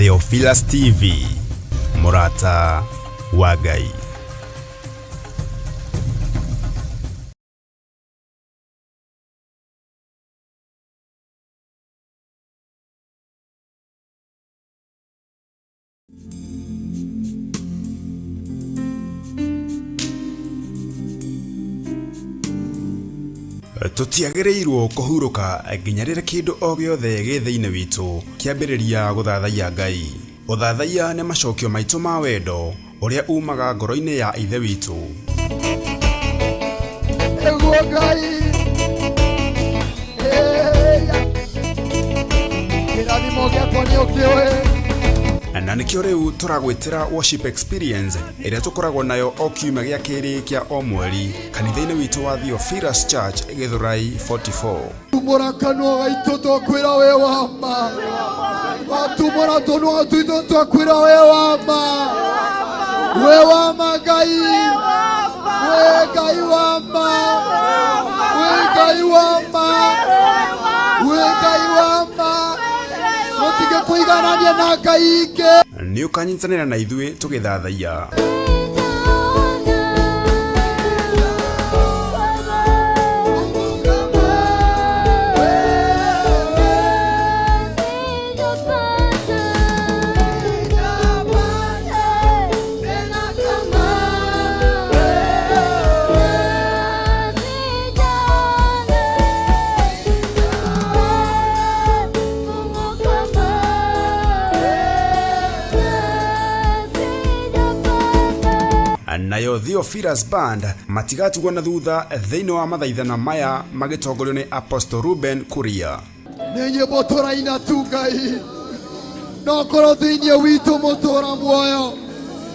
Theophilus TV, mũrata wa Ngai. Tũtiagĩrĩirwo kũhurũka nginya rĩrĩa kĩndũ o gĩothe gĩ thĩinĩ witũ kĩambĩrĩria gũthathaiya Ngai. Ũthathaiya nĩ macokio maitũ ma wendo ũrĩa umaga ngoro-inĩ ya Ithe witũ. Nĩguo Ngai. Ĩya. Kĩrathimo gĩakwa nĩ ũkĩũĩ. Na nĩkĩo rĩu tũragwĩtĩra worship experience ĩrĩa tũkoragwo nayo o kiumia gĩa kerĩ kĩa o mweri kanitha-inĩ witũ wa Theophilus Church, Gĩthũrai 44. Tumũra kanua gaitũ twakwĩra wĩ wa ma. Watumũra tũnua twitũ twakwĩra wĩ wa ma. Wĩ wa ma Ngai. Wĩ Ngai wa ma. Wĩ Ngai wa ma. Wĩ Ngai wa ma. Mũtige kũiganania na Ngai ingĩ. Nĩ ũkanyitanĩra na ithuĩ tũgĩthathaiya. Nayo Theophilus Band matigatigwo na thutha thĩinĩ wa mathaithana maya magĩtongorio nĩ Apostle Ruben Kuria. Nĩ nyĩmbo tũraina tu Ngai, no korwo thĩinĩ witũ mũtũra muoyo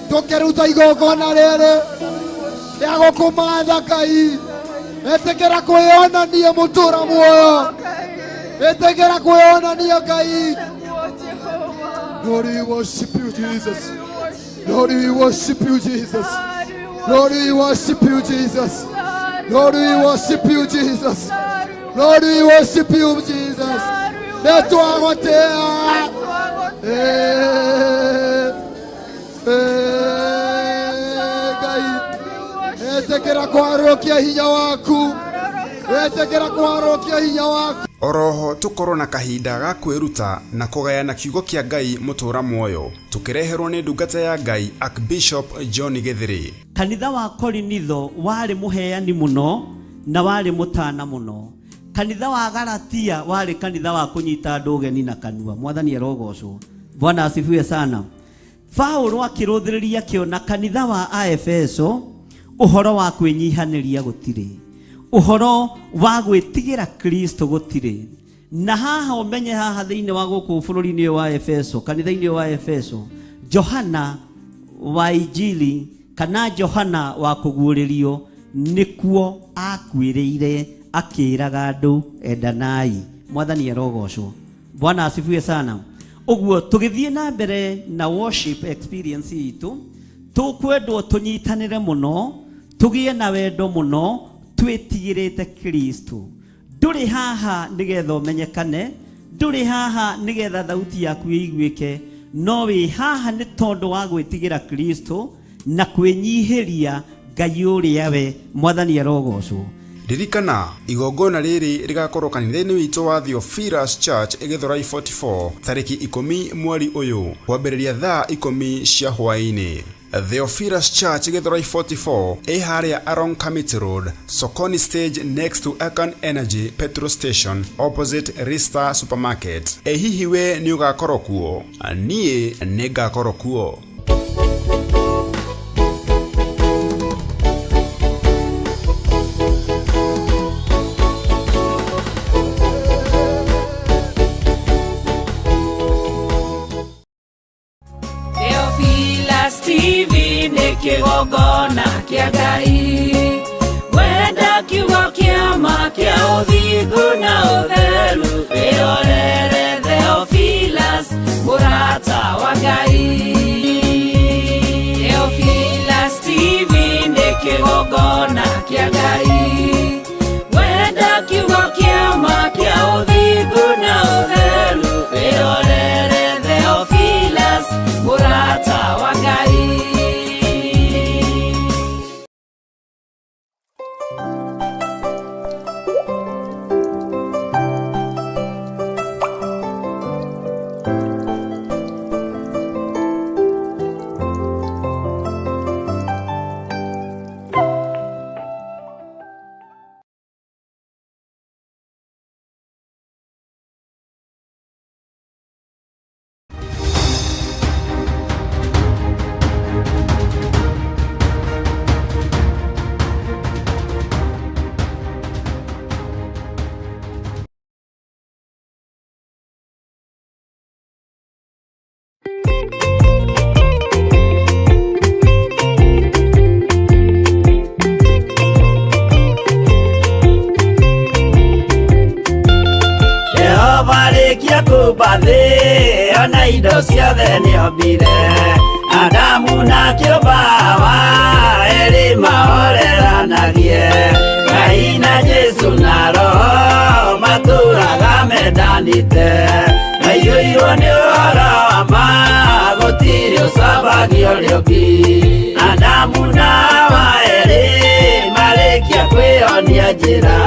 tũkĩruta igongona rĩrĩ rĩa gũkũmatha Ngai. Ĩtĩkĩra kwĩyonania mũtũra muoyo, ĩtĩkĩra kwĩyonania Ngai. Lord, we worship you, Jesus. Lord, we worship you, Jesus. Lord, we worship you, Jesus. Lord, we worship you, Jesus. Lord, we worship you, Jesus. Nĩtwagũtĩĩa. Eh, eh, Ngai, ĩtĩkĩra kwarũkia hinya waku. Ĩtĩkĩra kwarũkia hinya waku. Oroho tũkorwo na kahinda ga kwĩruta na kũgayana kiugo kĩa Ngai mũtũra muoyo tũkĩreherwo nĩ ndungata ya Ngai Archbishop John Gĩthĩrĩ. Kanitha wa Korinitho warĩ mũheani mũno na warĩ mũtana mũno. Kanitha wa Galatia warĩ kanitha wa kũnyita andũ ũgeni na kanua. Mwathani arogocwo. Bwana asifiwe sana. Paulo akĩrũthĩrĩria akĩona kanitha wa Aefeso ũhoro wa kwĩnyihanĩria gũtirĩ, ũhoro wa gwĩtigĩra Kristo gũtirĩ. Na haha ũmenye haha thĩinĩ wa gũkũ bũrũri-inĩ ũyũ wa Efeso, kanitha-inĩ ũyũ wa Efeso, Johana wa Injili kana Johana wa kũguũrĩrio nĩkuo akuĩrĩire akĩraga andũ endanai. Mwathani arogocwo. Bwana asifiwe sana. Ũguo tũgĩthiĩ na mbere na worship experience itũ, tũkwendwo tũnyitanĩre mũno, tũgĩe na wendo mũno, twĩtigĩrĩte Kristo. Ndũrĩ haha nĩgetha ũmenyekane, ndũrĩ haha nĩgetha thauti yaku ĩiguĩke, no wĩ haha nĩ tondũ wa gwĩtigĩra Kristo na kwĩnyihĩria Ngai ũrĩa we. Mwathani arogocwo. Ririkana, igongona rĩrĩ rĩgakorwo kanitha-inĩ witũ wa Theophilus Church, Gĩthũrai 44, tarĩki 10 mweri ũyũ, kwambĩrĩria thaa 10 cia hwaĩ-inĩ. Theophilus Church, Gĩthũrai 44, ĩ harĩa along Kamiti Road, Sokoni Stage next to Akan Energy petrol station, opposite Rista Supermarket. Ĩ hihi we nĩ ũgakorwo kuo? Niĩ nĩ ngakorwo kuo. Theophilus TV nĩ kĩgongona kĩa Ngai. Wenda kiugo kĩa ma kĩa ũthingu na ũtheru, wĩrorere Theophilus, mũrata wa Ngai. Theophilus TV nĩ kĩgongona kĩa Ngai. Wenda kiugo kĩa ma kĩa ũthingu na ũtheru, wĩrorere Theophilus. kũmba thĩ ona indo ciothe nĩombire Adamu na kĩũmba Hawa erĩ mahoreranagie Ngai na Jesũ na Roho matũraga mendanĩte maiyũirwo nĩ ũhoro wa ma gũtirĩ ũcambagia ũrĩa ũngĩ Adamu na Hawa erĩ marĩkia kwĩyonia njĩra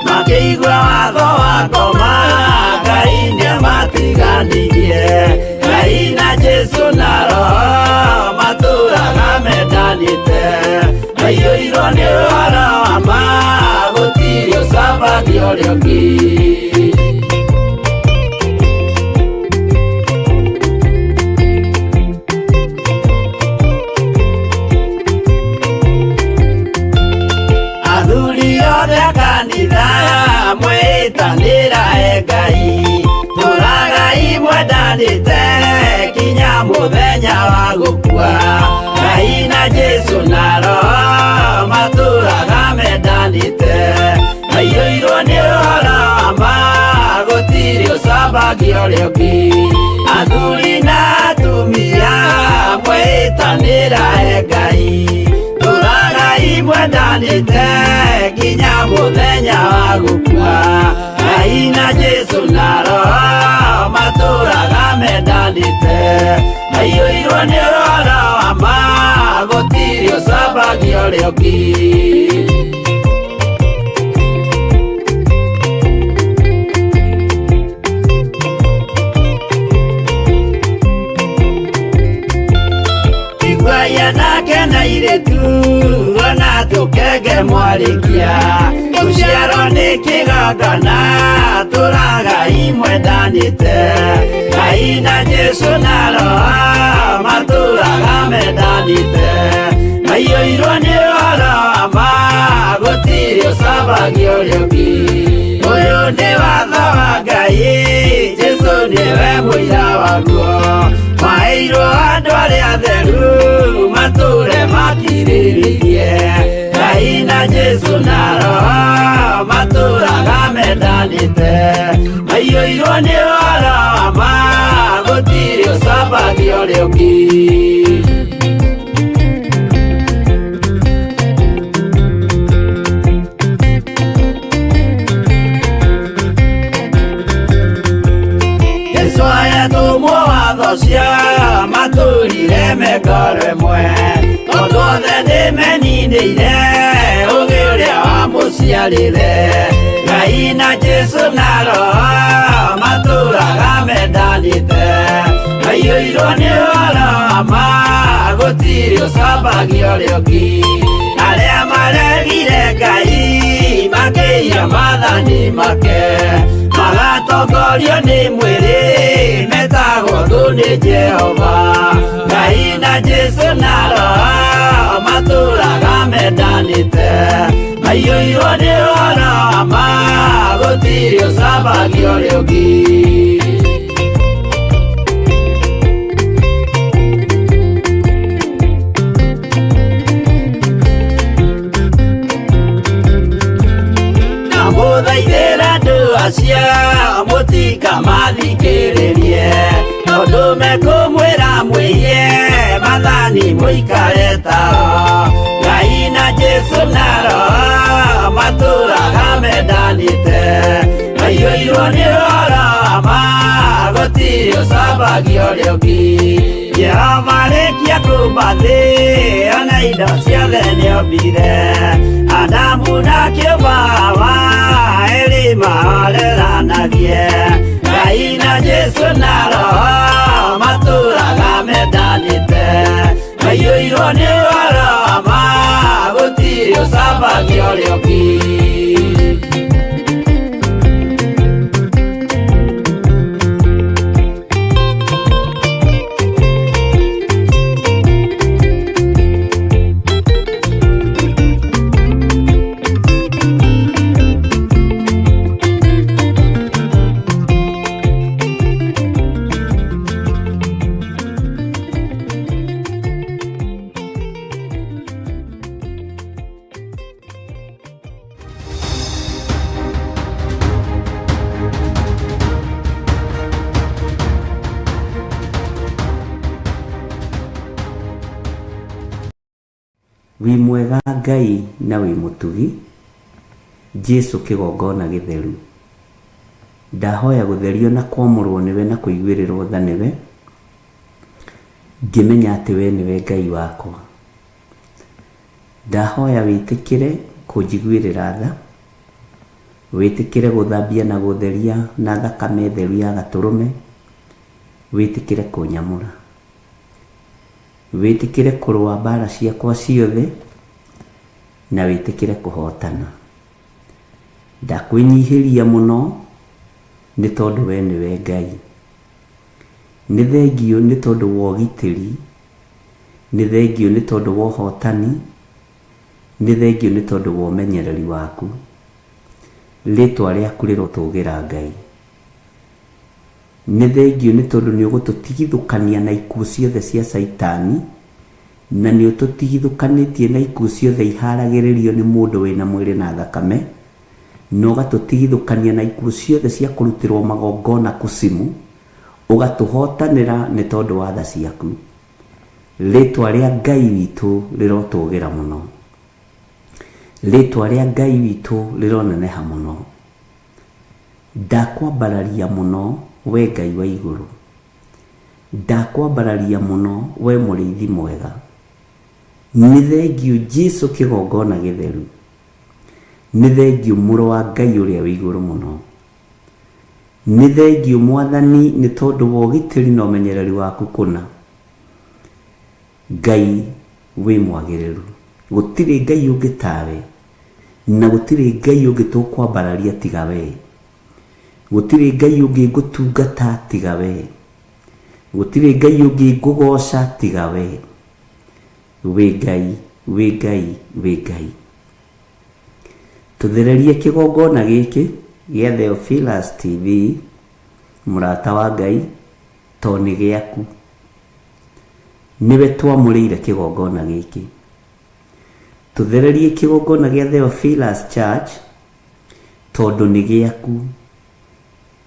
makĩigua watho wa ngoma Ngai nĩamatiganirie Ngai na Jesũ na Roho matũraga mendanĩte maiyũirwo nĩ ũhoro wa ma gũtirĩ ũcambagia ũrĩa ũngĩ. Athuri othe a kanitha mwĩtanĩra e Ngai tũragai mwendanĩte kinya mũthenya wa gũkua Ngai na Jesũ na Roho matũraga mendanĩte maiyũirwo nĩ ũhoro wa ma gũtirĩ ũcambagia ũrĩa ũngĩ Athuri na atumia mwĩtanĩra e Ngai tũragai mwendanĩte nginya mũthenya wa gũkua Ngai na Jesũ na Roho matũraga mendanĩte maiyũirwo nĩ ũhoro wa ma gũtirĩ ũcambagia ũrĩa ũngĩ. Iguai anake na airĩtu ona tũkenge mwarĩkia gũciarwo nĩ kĩgongona tũragai mwendanĩte Ngai na Jesũ na Roho matũraga mendanĩte maiyũirwo nĩ ũhoro wa ma gũtirĩ ũcambagia ũrĩa ũngĩ Ũyũ nĩ watho wa Ngai Jesũ nĩwe mũira waguo maheirwo andũ arĩa atheru matũre makirĩrĩirie Ngai na Jesũ na Roho matũraga mendanĩte maiyũirwo nĩ ũhoro wa ma gũtirĩ ũcambagia ũrĩa ũngĩ. Jesũ ayatũmwo watho cia matũrire mengoro ĩmwe tondũ othe nĩmeninĩire ũgĩ ũrĩa wamũciarire Ngai na Jesũ na Roho matũraga mendanĩte maiyũirwo nĩ ũhoro wa ma gũtirĩ ũcambagia ũrĩa ũngĩ Arĩa maregire Ngai makĩiya maathani make magatongorio nĩ mwĩrĩ metagwo thũ nĩ Jehova Ngai na Jesũ na Roho matũraga mendanĩte maiyũirwo nĩ ũhoro wa ma gũtirĩ ũcambagia ũrĩa ũngĩ. Ndamũthaithĩra andũ acio mũtikamathikĩrĩrie tondũ mekũmwĩra mwĩhie maathani mũikare tao Ngai na Jesũ na Roho matũraga mendanĩte maiyũirwo nĩ ũhoro wa ma gũtirĩ ũcambagia ũrĩa ũngĩ Jehova arĩkia kũmba thĩ ona indo ciothe nĩombire Adamu na kĩũmba Hawa erĩ mahoreranagie Ngai na Jesũ na Roho matũraga mendanĩte maiyũirwo nĩ ũhoro wa ma gũtirĩ ũcambagia ũrĩa ũngĩ. Wĩ mwega Ngai na wĩ mũtugi, Jesu kĩgongona gĩtheru. Ndahoya gũtherio na kwamũrwo nĩwe na kũiguĩrĩrwo tha nĩwe, ngĩmenya atĩ we nĩwe Ngai wakwa. Ndahoya wĩtĩkĩre kũnjiguĩrĩra tha, wĩtĩkĩre gũthambia na gũtheria na thakame theru ya gatũrũme, wĩtĩkĩre kũnyamũra. Wĩtĩkĩre kũrũa mbara ciakwa ciothe na wĩtĩkĩre kũhotana. Ndakwĩnyihĩria mũno nĩ tondũ we nĩwe Ngai. Nĩ thengiũ nĩ tondũ wa ũgitĩri, nĩ thengiũ nĩ tondũ wa ũhotani, nĩ thengiũ nĩ tondũ wa ũmenyereri waku. Rĩtwa rĩaku rĩrotũgĩra Ngai. Nĩ thengiũ nĩ tondũ nĩ ũgũtũtigithũkania na ikuũ ciothe cia Caitani, na nĩ ũtũtigithũkanĩtie na ikuũ ciothe iharagĩrĩrio nĩ mũndũ wĩna mwĩrĩ na thakame, na ũgatũtigithũkania na ikuũ ciothe cia kũrutĩrwo magongona kusimu, ũgatũhotanĩra nĩ tondũ wa tha ciaku. Rĩtwa rĩa Ngai witũ rĩrotũgĩra mũno. Rĩtwa rĩa Ngai witũ rĩroneneha mũno. Ndakwambararia mũno we Ngai wa igũrũ. Ndakwambararia mũno we mũrĩithi mwega. Nĩ thengiũ Jesu kĩgongona gĩtheru. Nĩ thengiũ mũrũ wa Ngai ũrĩa wĩ igũrũ mũno. Nĩ thengiũ Mwathani nĩ tondũ wa ũgitĩri na ũmenyereri waku kũna. Ngai wĩ mwagĩrĩru. Gũtirĩ Ngai ũngĩ tawe, na gũtirĩ Ngai ũngĩ tũkwambararia tiga we. Gũtirĩ Ngai ũngĩ ngũtungata tiga we. Gũtirĩ Ngai ũngĩ ngũgoca tiga we. Wĩ Ngai, wĩ Ngai, wĩ Ngai. Tũthererie kĩgongona gĩkĩ gĩa Theophilus TV, mũrata wa Ngai, to nĩ gĩaku. Nĩwe twamũrĩire kĩgongona gĩkĩ. Tũthererie kĩgongona gĩa Theophilus Church, tondũ nĩ gĩaku.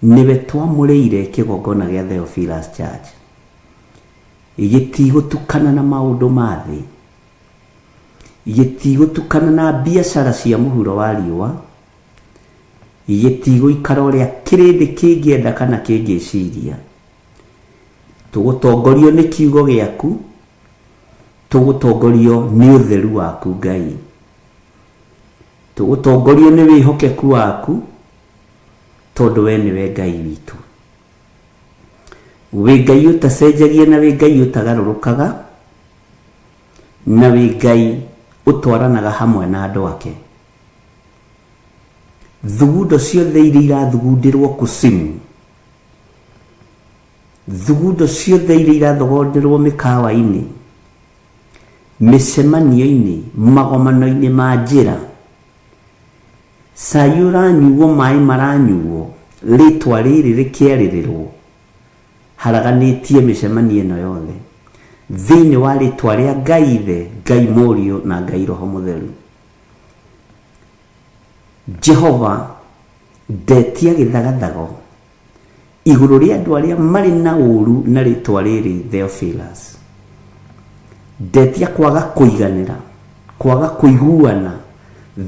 Nĩwe twamũrĩire kĩgongona gĩa Theophilus Church. Gĩtigũtukana na maũndũ ma thĩ. Gĩtigũtukana na biacara cia mũhuro wa riũa. Gĩtigũikara ũrĩa kĩrĩndĩ kĩngĩenda kana kĩngĩciria. Tũgũtongorio nĩ kiugo gĩaku, tũgũtongorio nĩ ũtheru waku Ngai. Tũgũtongorio nĩ wĩhokeku waku, tondũ we nĩwe Ngai witũ. Wĩ Ngai ũtacenjagia na wĩ Ngai ũtagarũrũkaga, na wĩ Ngai ũtwaranaga hamwe na andũ ake. Thugundo ciothe iria irathugundĩrwo kusimu, thugundo ciothe iria irathogonderwo mĩkawa-inĩ, mĩcemanio-inĩ, magomano-inĩ ma njĩra, cai ũranyuo, maĩ maranyuo, rĩtwa rĩrĩ rĩkĩarĩrĩrwo, haraganĩtie mĩcemanio ĩno yothe thĩinĩ wa rĩtwa rĩa Ngai Ithe, Ngai Mũriũ na Ngai Roho Mũtheru. Jehova, ndetia gĩthagathago igũrũ rĩa andũ arĩa marĩ na ũru na rĩtwa rĩrĩ Theophilus. Ndetia kwaga kũiganĩra, kwaga kũiguana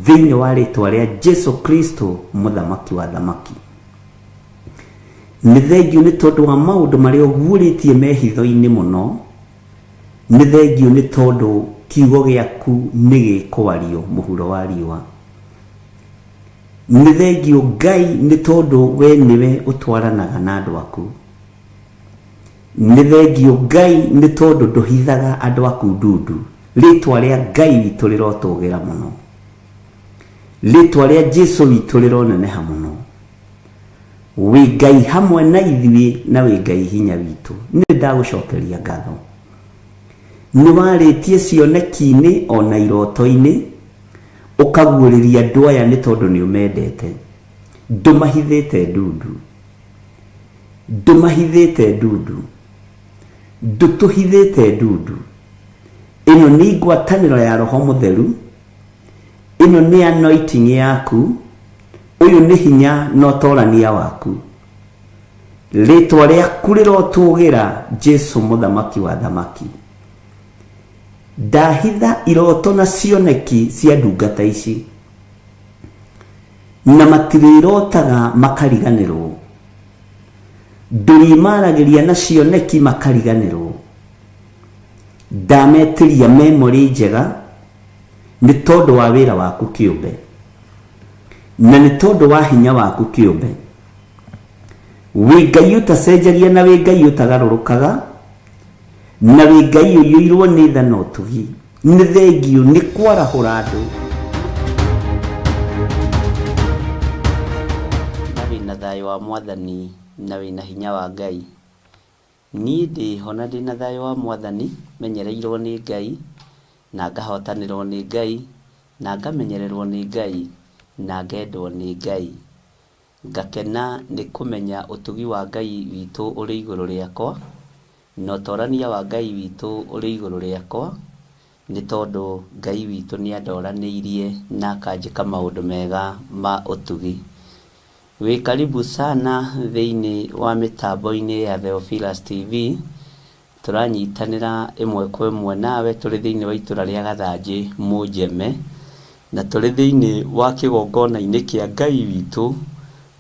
thĩinĩ wa rĩtwa rĩa Jesu Kristo mũthamaki wa thamaki. Nĩ thengiũ nĩ tondũ wa maũndũ marĩa ũguũrĩtie me hitho-inĩ mũno. Nĩ thengiũ nĩ tondũ kiugo gĩaku nĩ gĩkwario mũhuro wa riũa. Nĩ thengiũ Ngai nĩ tondũ we nĩwe ũtwaranaga na andũ aku. Nĩ thengiũ Ngai nĩ tondũ ndũhithaga andũ aku ndundu. Rĩtwa rĩa Ngai witũ rĩrotũgĩra mũno. Rĩtwa rĩa Jesu witũ rĩroneneha mũno. Wĩ Ngai hamwe na ithuĩ na wĩ Ngai hinya witũ. Nĩ ndagũcokeria ngatho. Nĩ warĩtie cioneki-inĩ ona iroto-inĩ, ũkaguũrĩria andũ aya nĩ tondũ nĩ ũmendete. Ndũmahithĩte ndundu. Ndũmahithĩte ndundu. Ndũtũhithĩte ndundu. Ĩno nĩ ngwatanĩro ya Roho Mũtheru. Ĩno nĩ anointing yaku. Ũyũ nĩ hinya na ũtorania waku. Rĩtwa rĩaku rĩrotũgĩra Jesu mũthamaki wa thamaki. Ndahitha iroto na cioneki cia ndungata ici, na matirĩrotaga makariganĩrwo, ndũrĩmaragĩria na cioneki makariganĩrwo. Ndametĩria memory njega nĩ tondũ wa wĩra waku kĩũmbe, na nĩ tondũ wa hinya waku kĩũmbe. Wĩ Ngai ũtacenjagia na wĩ Ngai ũtagarũrũkaga, na wĩ Ngai ũiyũirwo nĩ tha na ũtugi. Nĩ thengiũ nĩ kwarahũra andũ. Na wĩna thayũ wa Mwathani na wĩna hinya wa Ngai. Niĩ ndĩho na ndĩna thayũ wa Mwathani, menyereirwo nĩ Ngai, na ngahotanĩrwo nĩ Ngai, na ngamenyererwo nĩ Ngai, na ngendwo nĩ Ngai. Ngakena nĩ kũmenya ũtugi wa Ngai witũ ũrĩ igũrũ rĩakwa, na ũtorania wa Ngai witũ ũrĩ igũrũ rĩakwa, nĩ tondũ Ngai witũ nĩ andoranĩirie na akanjĩka maũndũ mega ma ũtugi. Wĩ karibu sana thĩinĩ wa mĩtambo-inĩ ya Theophilus TV, Tũranyitanĩra ĩmwe kwa ĩmwe nawe tũrĩ thĩinĩ wa itũra rĩa Gathanjĩ Mũnjeme, na tũrĩ thĩinĩ wa kĩgongona-inĩ kĩa Ngai witũ,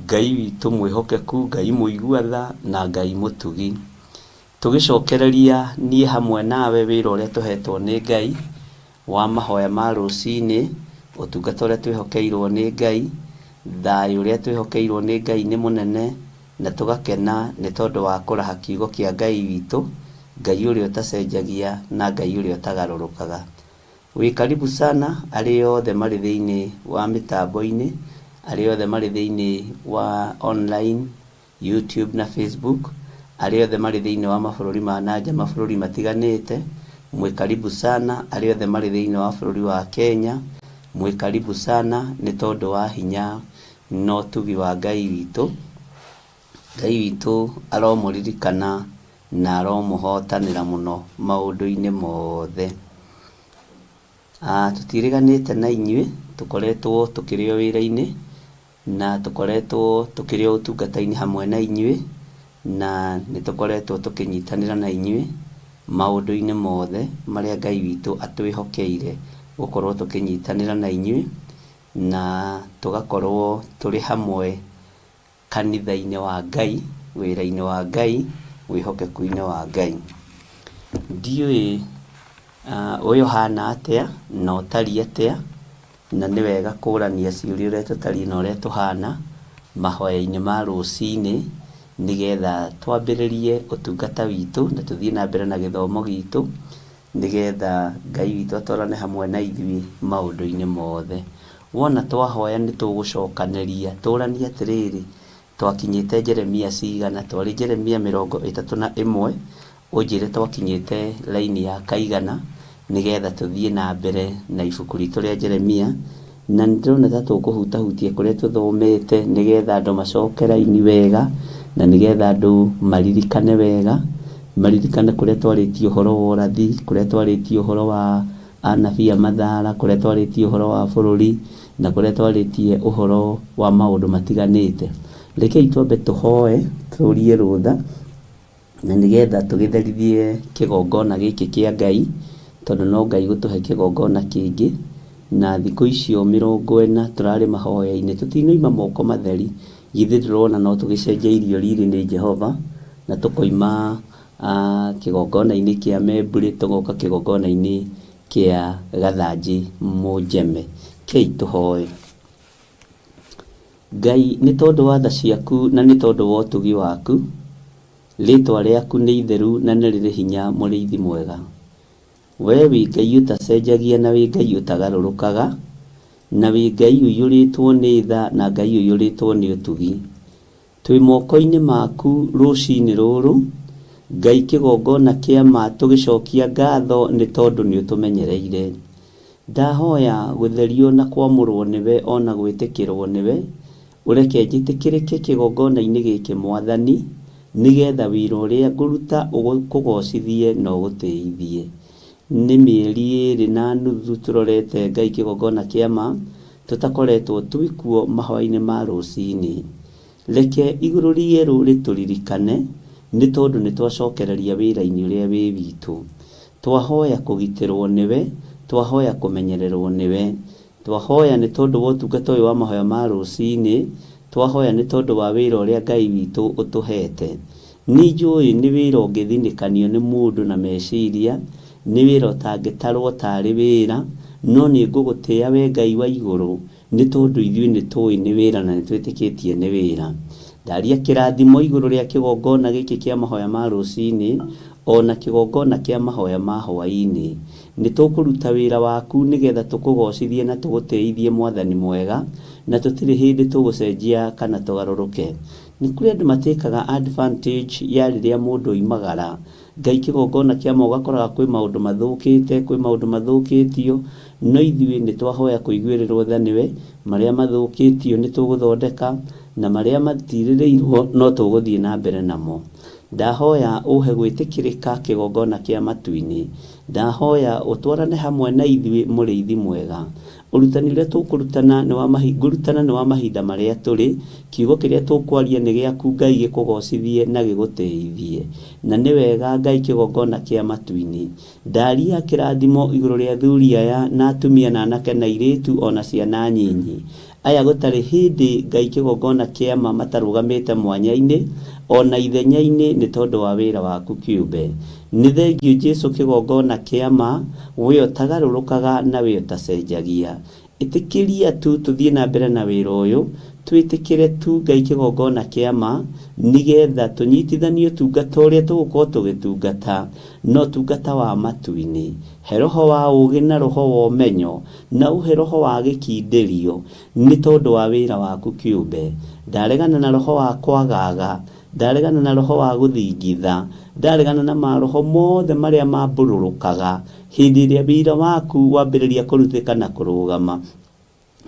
Ngai witũ mwĩhokeku, Ngai mũigua tha na Ngai mũtugi. Tũgĩcokereria niĩ hamwe nawe wĩra ũrĩa tũhetwo nĩ Ngai wa mahoya ma rũcinĩ, ũtungata ũrĩa twĩhokeirwo nĩ Ngai, thayũ ũrĩa twĩhokeirwo nĩ Ngai nĩ mũnene, na tũgakena nĩ tondũ wa kũraha kiugo kĩa Ngai witũ, Ngai ũrĩa ũtacenjagia na Ngai ũrĩa ũtagarũrũkaga. Wĩ karibu sana arĩa othe marĩ thĩinĩ wa mĩtambo-inĩ, arĩa othe marĩ thĩinĩ wa online, YouTube na Facebook, arĩa othe marĩ thĩinĩ wa mabũrũri ma na nja mabũrũri matiganĩte, mwĩ karibu sana, arĩa othe marĩ thĩinĩ wa bũrũri wa Kenya, mwĩ karibu sana nĩ tondũ wa hinya na ũtugi wa Ngai witũ. Ngai witũ aromũririkana na aromũhotanĩra mũno maũndũ-inĩ mothe. Tũtiĩrĩganĩte na inyuĩ, tũkoretwo tũkĩrĩ o wĩra-inĩ, na tũkoretwo tũkĩrĩ o ũtungata-inĩ hamwe na inyuĩ, na nĩ tũkoretwo tũkĩnyitanĩra na inyuĩ maũndũ-inĩ mothe marĩa Ngai witũ atwĩhokeire gũkorwo tũkĩnyitanĩra na inyuĩ, na tũgakorwo tũrĩ hamwe kanitha-inĩ wa Ngai, wĩra-inĩ wa Ngai, wĩhokeku-inĩ wa Ngai. Ndiũĩ ũyũ ũhana atĩa na ũtariĩ atĩa, na nĩ wega kũrania ciũria ũrĩa tũtariĩ na ũrĩa tũhana mahoya-inĩ ma rũcinĩ, nĩgetha twambĩrĩrie ũtungata witũ na tũthiĩ na mbere na gĩthomo gitũ, nĩgetha Ngai witũ atwarane hamwe na ithuĩ maũndũ-inĩ mothe. Wona twahoya nĩ tũgũcokanĩria tũranie atĩrĩrĩ, twakinyĩte Jeremia cigana? Twarĩ Jeremia 31, ũnjĩre twakinyĩte raini ya kaigana, nĩgetha tũthiĩ na mbere na ibuku ritũ rĩa Jeremia. Na nĩ ndĩrona ta tũkũhutahutia kũrĩa tũthomete, nĩgetha andũ macoke raini wega, na nĩgetha andũ maririkane wega, maririkane kũrĩa twarĩtie ũhoro wa ũrathi, kũrĩa twarĩtie ũhoro wa anabii a mathara, kũrĩa twarĩtie ũhoro wa bũrũri, na kũrĩa twarĩtie ũhoro wa maũndũ matiganĩte. Rekei twambe tũhoe, tũrie rũtha, na nĩgetha tũgĩtherithie kĩgongona gĩkĩ kĩa Ngai, tondũ no Ngai gũtũhe kĩgongona kĩngĩ, na thikũ icio 40 tũrarĩ mahoya-inĩ, tũtinoima moko matheri, githĩ ndũrona no tũgĩcenjeirio riri nĩ Jehova, na tũkoima kĩgongona-inĩ kĩa Membure tũgoka kĩgongona-inĩ kĩa Gathanjĩ Mũnjeme. Kei tũhoe. Ngai, nĩ tondũ wa tha ciaku na nĩ tondũ wa ũtugi waku, rĩĩtwa rĩaku nĩ itheru na nĩ rĩrĩ hinya, Mũrĩithi mwega. Wee wĩ Ngai ũtacenjagia na wĩ Ngai ũtagarũrũkaga, na wĩ Ngai ũiyũrĩtwo nĩ tha na Ngai ũiyũrĩtwo nĩ ũtugi. Twĩ moko-inĩ maku rũcinĩ rũrũ, Ngai kĩgongona kĩa ma tũgĩcokia ngatho nĩ tondũ nĩ ũtũmenyereire. Ndahoya gũtherio na kwamũrwo nĩwe o na gwĩtĩkĩrwo nĩwe, ũreke njĩtĩkĩrĩke kĩgongona-inĩ gĩkĩ Mwathani, nĩgetha wĩra ũrĩa ngũruta ũkũgocithie na ũgũtĩithie. Nĩ mĩeri ĩrĩ na nuthu tũrorete Ngai kĩgongona kĩa ma, tũtakoretwo twĩ kuo mahoya-inĩ ma rũcinĩ. Reke igũrũ rĩerũ rĩtũririkane, nĩ tondũ nĩ twacokereria wĩra-inĩ ũrĩa wĩ witũ. Twahoya kũgitĩrwo nĩwe, twahoya kũmenyererwo nĩwe. Twahoya nĩ tondũ wa ũtungata ũyũ wa mahoya ma rũcinĩ, twahoya nĩ tondũ wa wĩra ũrĩa Ngai witũ ũtũhete. Nĩ njũĩ nĩ wĩra ũngĩthinĩkanio nĩ mũndũ na meciria, nĩ wĩra ũtangĩtarwo tarĩ wĩra, no nĩ ngũgũtĩĩa we Ngai wa igũrũ, nĩ tondũ ithuĩ nĩ tũĩ nĩ wĩra na nĩ twĩtĩkĩtie nĩ wĩra. Ndaria kĩrathimo igũrũ rĩa kĩgongona gĩkĩ kĩa mahoya ma rũcinĩ, o na kĩgongona kĩa mahoya ma hwaĩ-inĩ. Nĩ tũkũruta wĩra waku nĩgetha tũkũgocithie na tũgũtĩithie Mwathani mwega, na tũtirĩ hĩndĩ tũgũcenjia kana tũgarũrũke. Nĩ kũrĩ andũ matĩkaga advantage ya rĩrĩa mũndũ oimagara. Ngai kĩgongona kĩa ma ũgakoraga kwĩ maũndũ mathũkĩte, kwĩ maũndũ mathũkĩtio, no ithuĩ nĩ twahoya kũiguĩrĩrwo tha nĩwe, marĩa mathũkĩtio nĩ tũgũthondeka, na marĩa matirĩrĩirwo no tũgũthiĩ na mbere namo. Ndahoya ũhe gwĩtĩkĩrĩka kĩgongona kĩa matu-inĩ. Ndahoya ũtwarane hamwe na ithuĩ mũrĩithi mwega. Ũrutani ũrĩa tũkũrutana nĩ wa mahi, ngũrutana nĩ wa mahinda marĩa tũrĩ. Kiugo kĩrĩa tũkwaria nĩ gĩaku Ngai gĩkũgocithie na gĩgũtĩithie. Na nĩ wega Ngai kĩgongona kĩa matu-inĩ. Ndaria kĩrathimo igũrũ rĩa athuri aya na atumia na anake na airĩtu o na ciana nyinyi. Aya gũtarĩ hĩndĩ Ngai kĩgongona kĩa ma matarũgamĩte mwanya-inĩ o na ithenya-inĩ nĩ tondũ wa wĩra waku kĩũmbe. Nĩ thengiũ Jesu kĩgongona kĩa ma, we ũtagarũrũkaga na we ũtacenjagia. Ĩtĩkĩria tu tũthiĩ na mbere na wĩra ũyũ, twĩtĩkĩre tu Ngai kĩgongona kĩa ma, nĩgetha tũnyitithanie ũtungata ũrĩa tũgũkorwo tũgĩtungata na ũtungata wa matu-inĩ. He roho wa ũũgĩ na roho wa ũmenyo, na ũhe roho wa gĩkindĩrio, nĩ tondũ wa wĩra waku kĩũmbe. Ndaregana na roho wa kwagaga, ndaregana na roho wa gũthingitha, ndaregana na maroho mothe marĩa mambũrũrũkaga hĩndĩ ĩrĩa wĩra waku wambĩrĩria kũrutĩka na kũrũgama.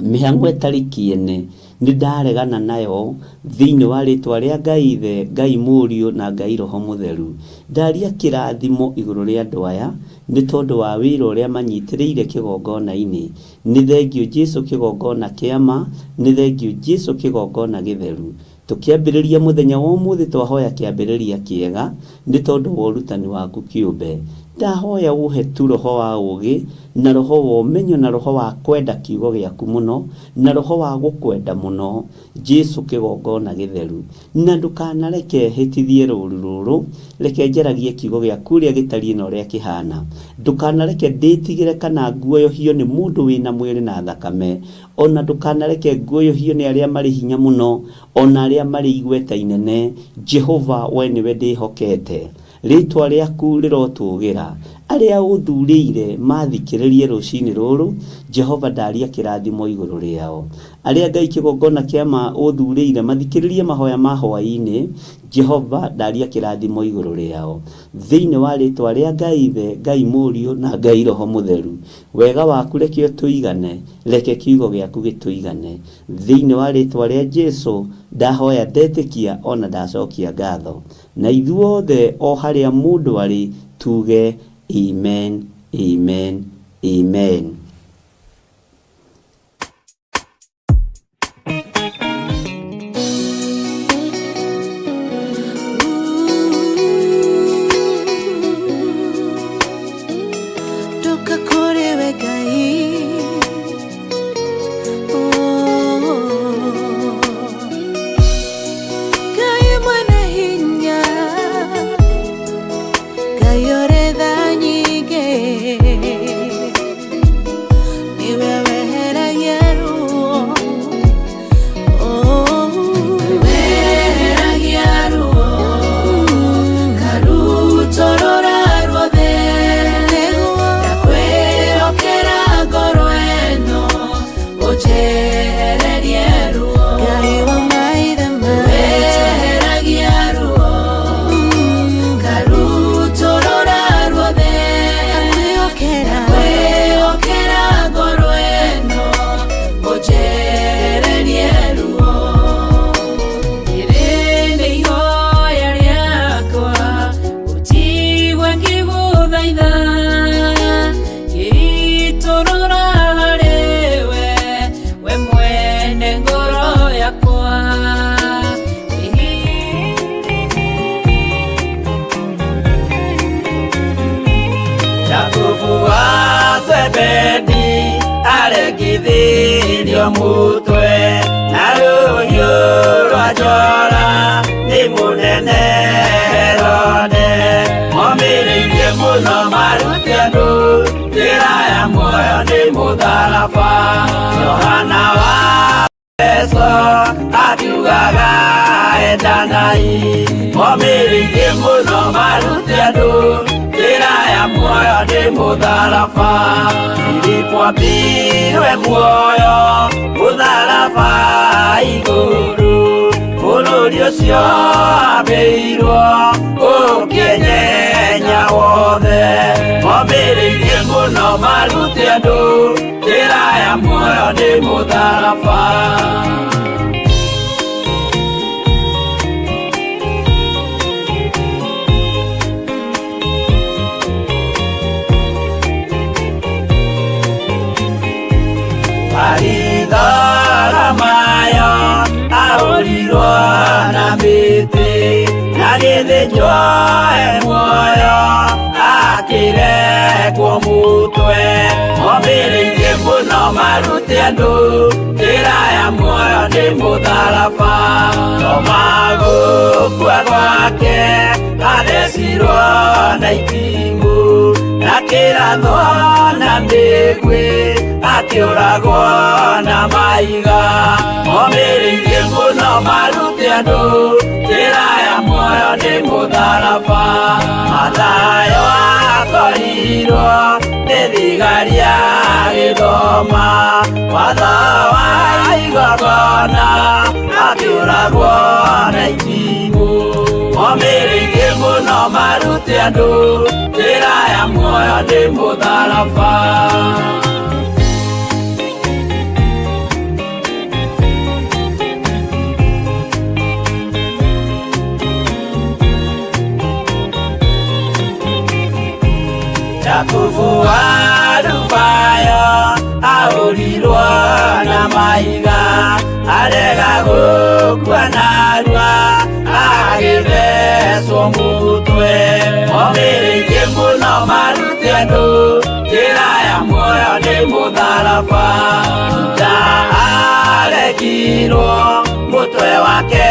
Mĩhang'o ĩtarĩ kĩene nĩ ndaregana nayo thĩinĩ wa rĩtwa rĩa Ngai Ithe, Ngai Mũriũ na Ngai Roho Mũtheru. Ndaria kĩrathimo igũrũ rĩa andũ aya nĩ tondũ wa wĩra ũrĩa manyitĩrĩire kĩgongona-inĩ. Nĩ thengiũ Jesu kĩgongona kĩa ma, nĩ thengiũ Jesu kĩgongona gĩtheru. Tũkĩambĩrĩria mũthenya wa ũmũthĩ twahoya kĩambĩrĩria kĩega nĩ tondũ wa ũrutani waku kĩũmbe. Ndahoya ũhe tu roho wa ũũgĩ na roho wa ũmenyo na roho wa kwenda kiugo gĩaku mũno na roho wa gũkwenda mũno, Jesu kĩgongona gĩtheru. Na ndũkanareke hĩtithie rũũru rũrũ, reke njaragie kiugo gĩaku ũrĩa gĩtariĩ na ũrĩa kĩhana. Ndũkanareke ndĩtigĩre kana nguoyohio nĩ mũndũ wĩna mwĩrĩ na thakame. O na ndũkanareke nguoyohio nĩ arĩa marĩ hinya mũno, o na arĩa marĩ igweta inene. Jehova, wee nĩwe ndĩhokete. Rĩĩtwa rĩaku rĩrotũũgĩra. Arĩa ũthuurĩire maathikĩrĩrie rũcinĩ rũrũ, Jehova ndaria kĩrathimo igũrũ rĩao. Arĩa Ngai kĩgongona kĩa ma ũthuurĩire mathikĩrĩrie mahoya ma hwaĩ-inĩ, Jehova ndaria kĩrathimo igũrũ rĩao. Thĩinĩ wa rĩĩtwa rĩa Ngai Ithe, Ngai Mũriũ, na Ngai Roho Mũtheru. Wega waku reke ũtũigane, reke kiugo gĩaku gĩtũigane. Thĩinĩ wa rĩĩtwa rĩa Jesu, ndahoya ndetĩkia o na ndacokia ngatho. Na ithuothe o harĩa mũndũ arĩ tuge amen, amen, amen. Ndoka kũrĩ we Ngai. Oh. Ngai mwene hinya, Ngai ũrĩ tha nyingĩ. Mũtwe na rũhiũ rwa njora nĩ mũnene Herode. Momĩrĩirie mũno marute andũ njĩra ya muoyo nĩ mũtharaba. Johana wa Efeso akiugaga endanai. Momĩrĩirie mũno marute andũ njĩra ya muoyo nĩ mũtharaba. Filipo ambirwe muoyo mũtharaba igũrũ, bũrũri ũcio ambĩirwo ũkĩenyenya wothe. Momĩrĩirie mũno marute andũ njĩra ya muoyo nĩ mũtharaba. Maritharamayo ahũrirwo na mĩtĩ, na gĩthĩnjwo e muoyo akĩrekwo mũtwe. Momĩrĩirie mũno marute andũ njĩra ya muoyo nĩ mũtharaba. Toma gũkua gwake athecirwo na itimũ, na kĩrathwo na mĩguĩ akĩũragwo na maiga. Momĩrĩirie mũno marute andũ njĩra ya muoyo nĩ mũtharaba. Mathayo akorirwo nĩ thigari agĩthoma watho wa igongona, akĩũragwo na itimũ. Momĩrĩirie mũno marute andũ njĩra ya muoyo nĩ mũtharaba. Jakubu wa Alufayo ahũrirwo na mahiga, arega gũkua narua agĩthecwo mũtwe. Momĩrĩirie mũno marute andũ njĩra ya muoyo nĩ mũtharaba. Juda arekirwo mũtwe wake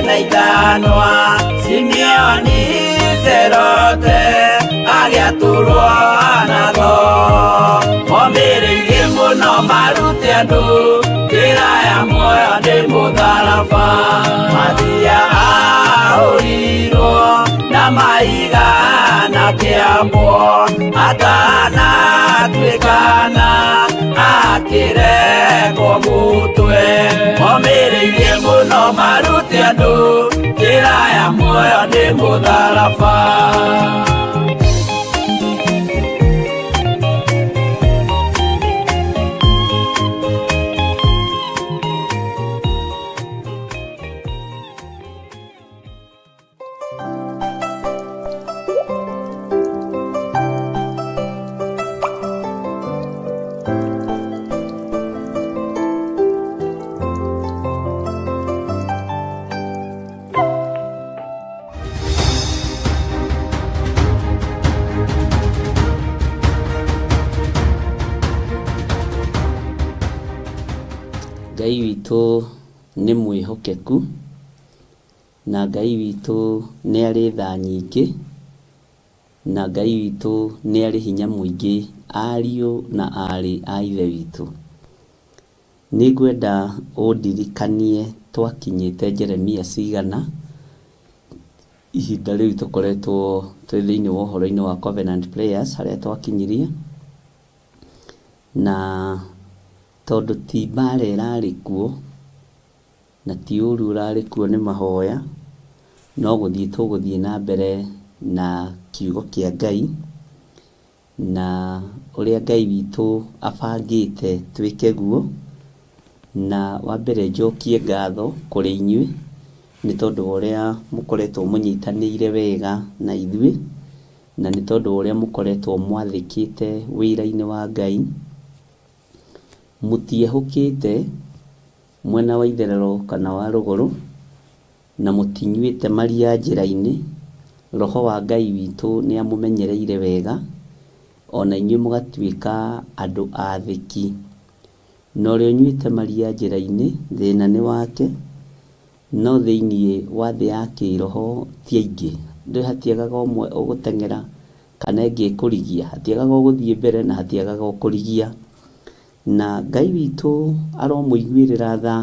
na ithanwa, Simeoni Zerote agĩatũrwo na thoo. Momĩrĩirie mũno marute andũ njĩra ya muoyo nĩ mũtharaba. Mathia ahũrirwo na mahiga na kĩambwo, atanatuĩkana akĩrekwo mũtwe. Momĩrĩirie mũno marute andũ njĩra ya muoyo nĩ mũtharaba. Ngai witũ nĩ mwĩhokeku, na Ngai witũ nĩ arĩ tha nyingĩ, na Ngai witũ nĩ arĩ hinya mũingĩ, ariũ na aarĩ a Ithe witũ. Nĩ ngwenda ũndirikanie twakinyĩte Jeremia cigana, ihinda rĩu tũkoretwo twĩ thĩinĩ wa ũhoro-inĩ wa Covenant Prayers harĩa twakinyirie, na tondũ ti mbara ĩrarĩ kuo, na ti ũru ũrarĩ kuo nĩ mahoya, no gũthiĩ tũgũthiĩ na mbere na kiugo kĩa Ngai, na ũrĩa Ngai witũ abangĩte twĩke guo. Na wa mbere njokie ngatho kũrĩ inyuĩ nĩ tondũ wa ũrĩa mũkoretwo mũnyitanĩire wega na ithuĩ, na nĩ tondũ wa ũrĩa mũkoretwo mwathĩkĩte wĩra-inĩ wa Ngai. Mũtiehũkĩte mwena wa itherero kana wa rũgũrũ, na mũtinyuĩte maria njĩra-inĩ. Roho wa Ngai witũ nĩ amũmenyereire wega, ona inyuĩ mũgatuĩka andũ athĩki. Na ũrĩa ũnyuĩte maria njĩra-inĩ, thĩna nĩ wake, no thĩinĩ wa thĩ ya kĩroho ti aingĩ. Ndũĩ hatiagaga ũmwe ũgũteng'era kana ĩngĩ ĩkũrigia, hatiagaga ũgũthiĩ mbere na hatiagaga ũkũrigia. Na Ngai witũ aromũiguĩrĩra tha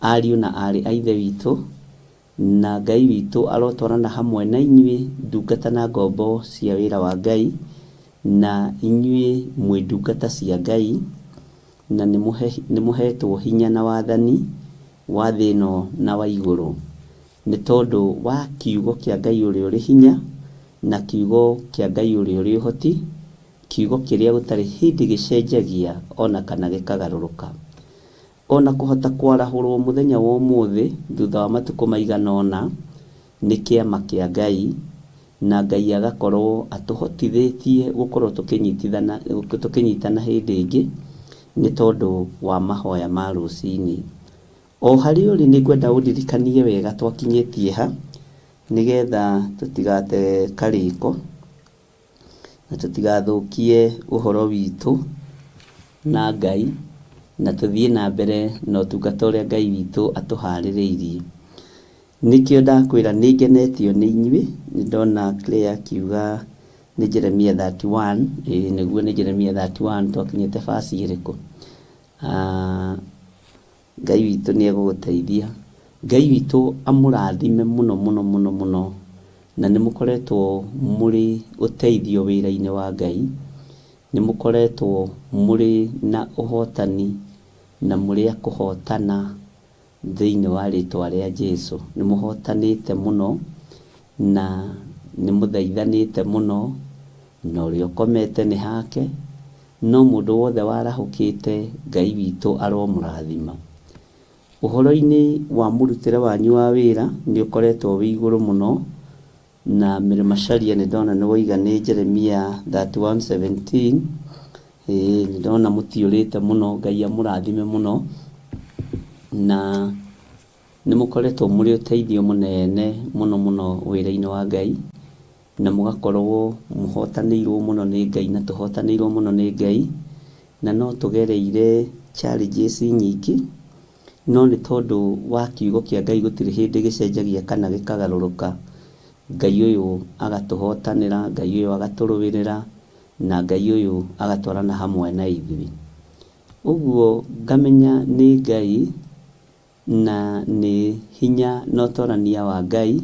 ariũ na aarĩ a Ithe witũ, na Ngai witũ arotwarana hamwe na inyuĩ ndungata na ngombo cia wĩra wa Ngai, na inyuĩ mwĩ ndungata cia Ngai, na nĩ mũhetwo hinya na wathani wa thĩ ĩno na wa igũrũ, nĩ tondũ wa kiugo kĩa Ngai ũrĩa ũrĩ hinya, na kiugo kĩa Ngai ũrĩa ũrĩ ũhoti, kiugo kĩrĩa gũtarĩ hĩndĩ gĩcenjagia o na kana gĩkagarũrũka. O na kũhota kwarahũrwo mũthenya wa ũmũthĩ thutha wa matukũ maigana ũna nĩ kĩama kĩa Ngai, na Ngai agakorwo atũhotithĩtie gũkorwo tũkĩnyitana hĩndĩ ĩngĩ nĩ tondũ wa mahoya ma rũcinĩ. O harĩa ũrĩ nĩ ngwenda ũndirikanie wega twakinyĩtie ha, nĩgetha tũtigate karĩko na tũtigathũkie ũhoro witũ na Ngai, na tũthiĩ na mbere na ũtungata ũrĩa Ngai witũ atũharĩrĩirie. Nĩkĩo ndakwĩra nĩ ngenetio nĩ inyuĩ, nĩ ndona Claire akiuga nĩ Jeremia 31, ĩĩ nĩguo nĩ Jeremia 31 twakinyĩte verse ĩrĩkũ? Ah, Ngai witũ nĩ egũgũteithia. Ngai witũ amũrathime mũno mũno mũno mũno, na nĩ mũkoretwo mũrĩ ũteithio wĩra-inĩ wa Ngai, nĩ mũkoretwo mũrĩ na ũhotani na mũrĩ a kũhotana thĩinĩ wa rĩtwa rĩa Jesu. Nĩ mũhotanĩte mũno na nĩ mũthaithanĩte mũno, na ũrĩa ũkomete nĩ hake, no mũndũ wothe warahũkĩte Ngai witũ aromũrathima. Ũhoro-inĩ wa mũrutĩre wanyu wa wĩra nĩ ũkoretwo wĩ igũrũ mũno, na Mary Macharia nĩ ndona nĩ woiga nĩ Jeremia 31:17, ĩĩ nĩ ndona mũtiũrĩte mũno, Ngai amũrathime mũno, na nĩ mũkoretwo mũrĩ ũteithio mũnene mũno mũno wĩra-inĩ wa Ngai, na mũgakorwo mũhotanĩirwo mũno nĩ Ngai na tũhotanĩirwo mũno nĩ Ngai, na no tũgereire challenges nyingĩ, no nĩ tondũ wa kiugo kĩa Ngai gũtirĩ hĩndĩ gĩcenjagia kana gĩkagarũrũka, Ngai ũyũ agatũhotanĩra, Ngai ũyũ agatũrũĩrĩra, na Ngai ũyũ agatwarana hamwe na ithuĩ. Ũguo ngamenya nĩ Ngai na nĩ hinya na ũtorania wa Ngai,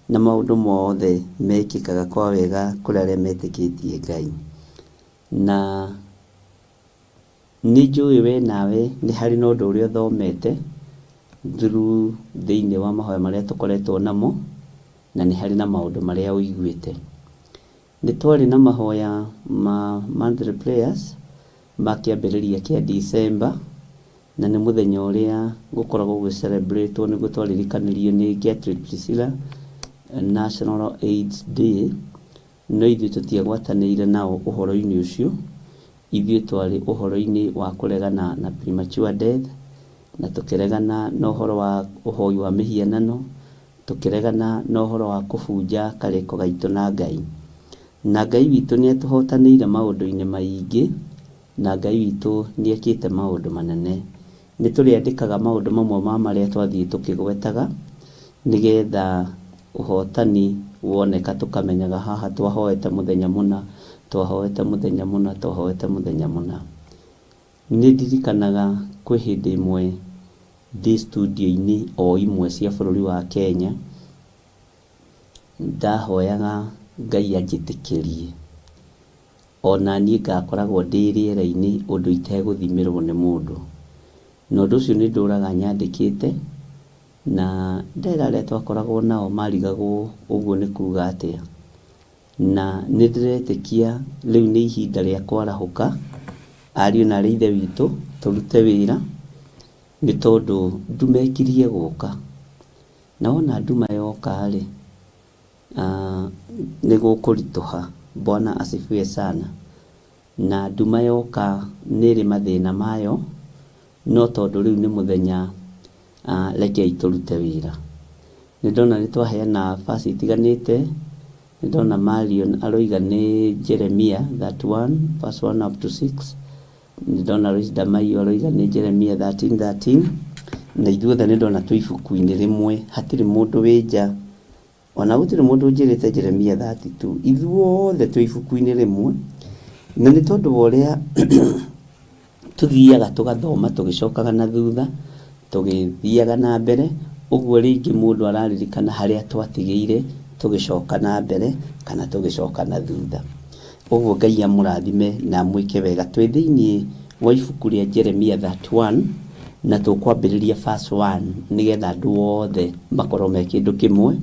na maũndũ mothe mekĩkaga kwa wega kũrĩ arĩa metĩkĩtie Ngai. Na nĩ njũĩ we nawe nĩ harĩ na ũndũ ũrĩa ũthomete through thĩinĩ wa mahoya marĩa tũkoretwo namo, na nĩ harĩ na maũndũ marĩa ũiguĩte. Nĩ twarĩ na mahoya ma monthly prayers ma kĩambĩrĩria kĩa December, na nĩ mũthenya ũrĩa gũkoragwo gũgĩ celebrate wo nĩguo twaririkanirio nĩ Gertrude Priscilla, National AIDS Day, no ithuĩ tũtiagwatanĩire nao ũhoro-inĩ ũcio, ithuĩ twarĩ ũhoro-inĩ wa kũregana na premature death, na tũkĩregana na ũhoro wa ũhoi wa mĩhianano, tũkĩregana na ũhoro wa kũbunja karĩko gaitũ na Ngai. Na Ngai witũ nĩ atũhotanĩire maũndũ-inĩ maingĩ, na Ngai witũ nĩ ekĩte maũndũ manene. Nĩ tũrĩandĩkaga maũndũ mamwe ma marĩa twathiĩ tũkĩgwetaga, nĩgetha ũhotani woneka tũkamenyaga haha twahoete mũthenya mũna, twahoete mũthenya mũna, twahoete mũthenya mũna. Nĩ ndirikanaga kwĩ hĩndĩ ĩmwe ndĩ studio-inĩ o imwe cia bũrũri wa Kenya, ndahoyaga Ngai anjĩtĩkĩrie o na niĩ ngakoragwo ndĩ rĩera-inĩ ũndũ itegũthimĩrwo nĩ mũndũ. Na ũndũ ũcio nĩ ndũraga nyandĩkĩte, na ndera arĩa twakoragwo nao marigagwo ũguo nĩ kuga atĩa. Na nĩ ndĩretĩkia rĩu nĩ ihinda rĩa kwarahũka, ariũ na aarĩ a Ithe witũ, tũrute wĩra, nĩ tondũ nduma ĩkirie gũka. Na wona nduma yoka-rĩ, nĩ gũkũritũha. Bwana asifiwe sana. Na nduma yoka nĩ ĩrĩ mathĩna mayo, no tondũ rĩu nĩ mũthenya, rekei tũrute wĩra. Nĩ ndona nĩ twaheana verse itiganĩte, nĩ ndona Marion aroiga nĩ Jeremia 31 verse 1 up to 6. Nĩ ndona Lois Damaio aroiga nĩ Jeremia 13:13 na ithuothe nĩ ndona twĩ ibuku-inĩ rĩmwe hatirĩ mũndũ wĩ nja ona gũtirĩ mũndũ ũnjĩrĩte Jeremia 32 ithuothe twĩ ibuku-inĩ rĩmwe na nĩ tondũ wa ũrĩa tũthiaga tũgathoma tũgĩcokaga na thutha tũgĩthiaga na mbere ũguo rĩngĩ mũndũ araririkana harĩa twatigĩire tũgĩcoka na mbere kana tũgĩcoka na thutha. Ũguo Ngai amũrathime na amwĩke wega. Twĩ thĩinĩ wa ibuku rĩa Jeremia 31 na tũkwambĩrĩria verse 1 nĩgetha andũ othe makorwo me kĩndũ kĩmwe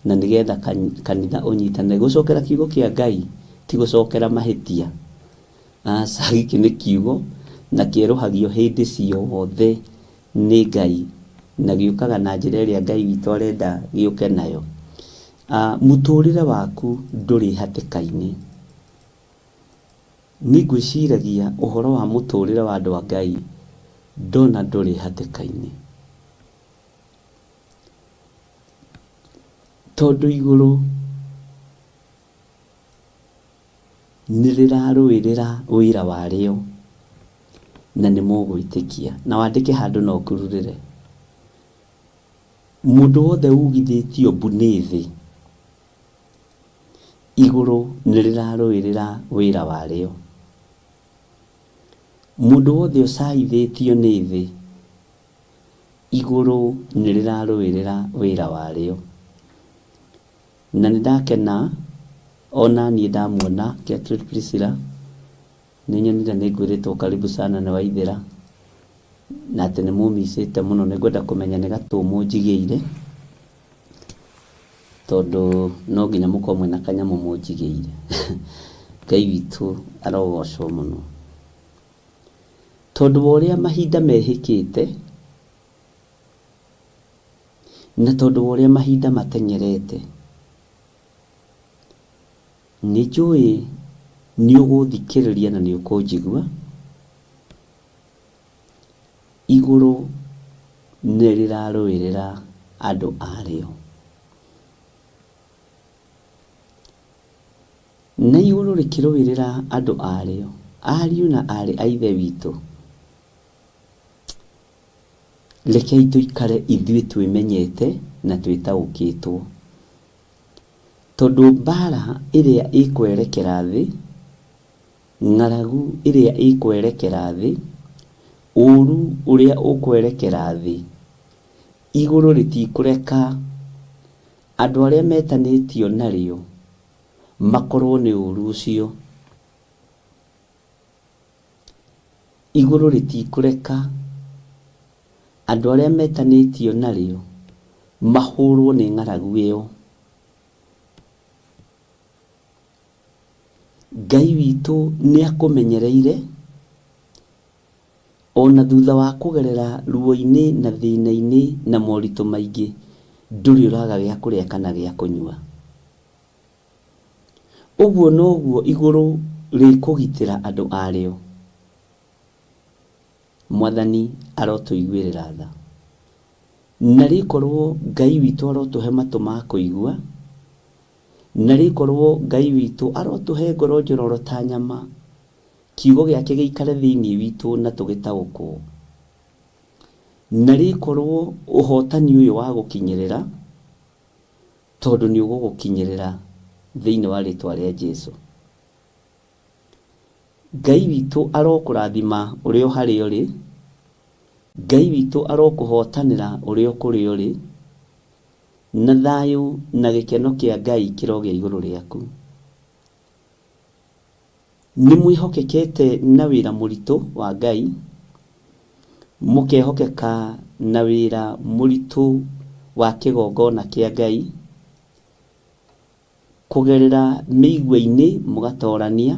na nĩgetha kanitha ũnyitane. Gũcokera kiugo kĩa Ngai ti gũcokera mahĩtia. Aca, gĩkĩ nĩ kiugo na kĩerũhagio hĩndĩ ciothe nĩ Ngai na gĩũkaga na njĩra ĩrĩa Ngai witũ arenda gĩũke nayo. Mũtũrĩre waku ndũrĩ hatĩka-inĩ. Niĩ ngwĩciragia ũhoro wa mũtũrĩre wa andũ a Ngai ndona ndũrĩ hatĩka-inĩ. Tondũ igũrũ nĩ rĩrarũĩrĩra wĩra warĩo na nĩ mũgwĩtĩkia. Na wandĩke handũ na ũkururĩre. Mũndũ wothe ugithĩtio mbu nĩ thĩ, igũrũ nĩ rĩrarũĩrĩra wĩra warĩo. Mũndũ wothe ũcaithĩtio nĩ thĩ, igũrũ nĩ rĩrarũĩrĩra wĩra warĩo. Na nĩ ndakena ona niĩ ndamuona Gertrude Priscilla, nĩ nyonire nĩ ngwĩrĩtwo karibu sana nĩ Waithĩra, na atĩ nĩ mũmicĩte mũno, nĩ ngwenda kũmenya nĩ gatũ mũnjigĩire, tondũ no nginya mũkorwo mwĩna kanyamũ mũnjigĩire. Ngai witũ arogocwo mũno. Tondũ wa ũrĩa mahinda mehĩkĩte, na tondũ wa ũrĩa mahinda mateng'erete, nĩ njũĩ nĩ ũgũthikĩrĩria na nĩ ũkũnjigua. Igũrũ nĩ rĩrarũĩrĩra andũ arĩo. Na igũrũ rĩkĩrũĩrĩra andũ arĩo, ariũ na aarĩ a Ithe witũ, rekei tũikare ithuĩ twĩmenyete na twĩtaũkĩtwo. Tondũ mbara ĩrĩa ĩkwerekera thĩ, ng'aragu ĩrĩa ĩkwerekera thĩ, ũru ũrĩa ũkwerekera thĩ, igũrũ rĩtikũreka andũ arĩa metanĩtio narĩo makorwo nĩ ũru ũcio. Igũrũ rĩtikũreka andũ arĩa metanĩtio narĩo mahũrwo nĩ ng'aragu ĩyo. Ngai witũ nĩ akũmenyereire ona thutha wa kũgerera ruo-inĩ na thĩna-inĩ na moritũ maingĩ, ndũrĩ ũraga gĩa kũrĩa kana gĩa kũnyua. Ũguo noguo igũrũ rĩkũgitĩra andũ arĩo. Mwathani arotũiguĩrĩra tha. Na rĩkorwo Ngai witũ arotũhe matũ ma kũigua, na rĩkorwo Ngai witũ arotũhe ngoro njororo ta nyama, kiugo gĩake gĩikare thĩinĩ witũ na tũgĩtaũkwo. Na rĩkorwo ũhotani ũyũ wa gũkinyĩrĩra, tondũ nĩ ũgũgũkinyĩrĩra thĩinĩ wa rĩtwa rĩa Jesu. Ngai witũ arokũrathima ũrĩ o harĩa ũrĩ, Ngai witũ arokũhotanĩra ũrĩ o kũrĩa ũrĩ, na thayũ na gĩkeno kĩa Ngai kĩrogĩa igũrũ rĩaku. Nĩ mwĩhokekete na wĩra mũritũ wa Ngai, mũkehokeka na wĩra mũritũ wa kĩgongona kĩa Ngai, kũgerera mĩigua-inĩ mũgatorania,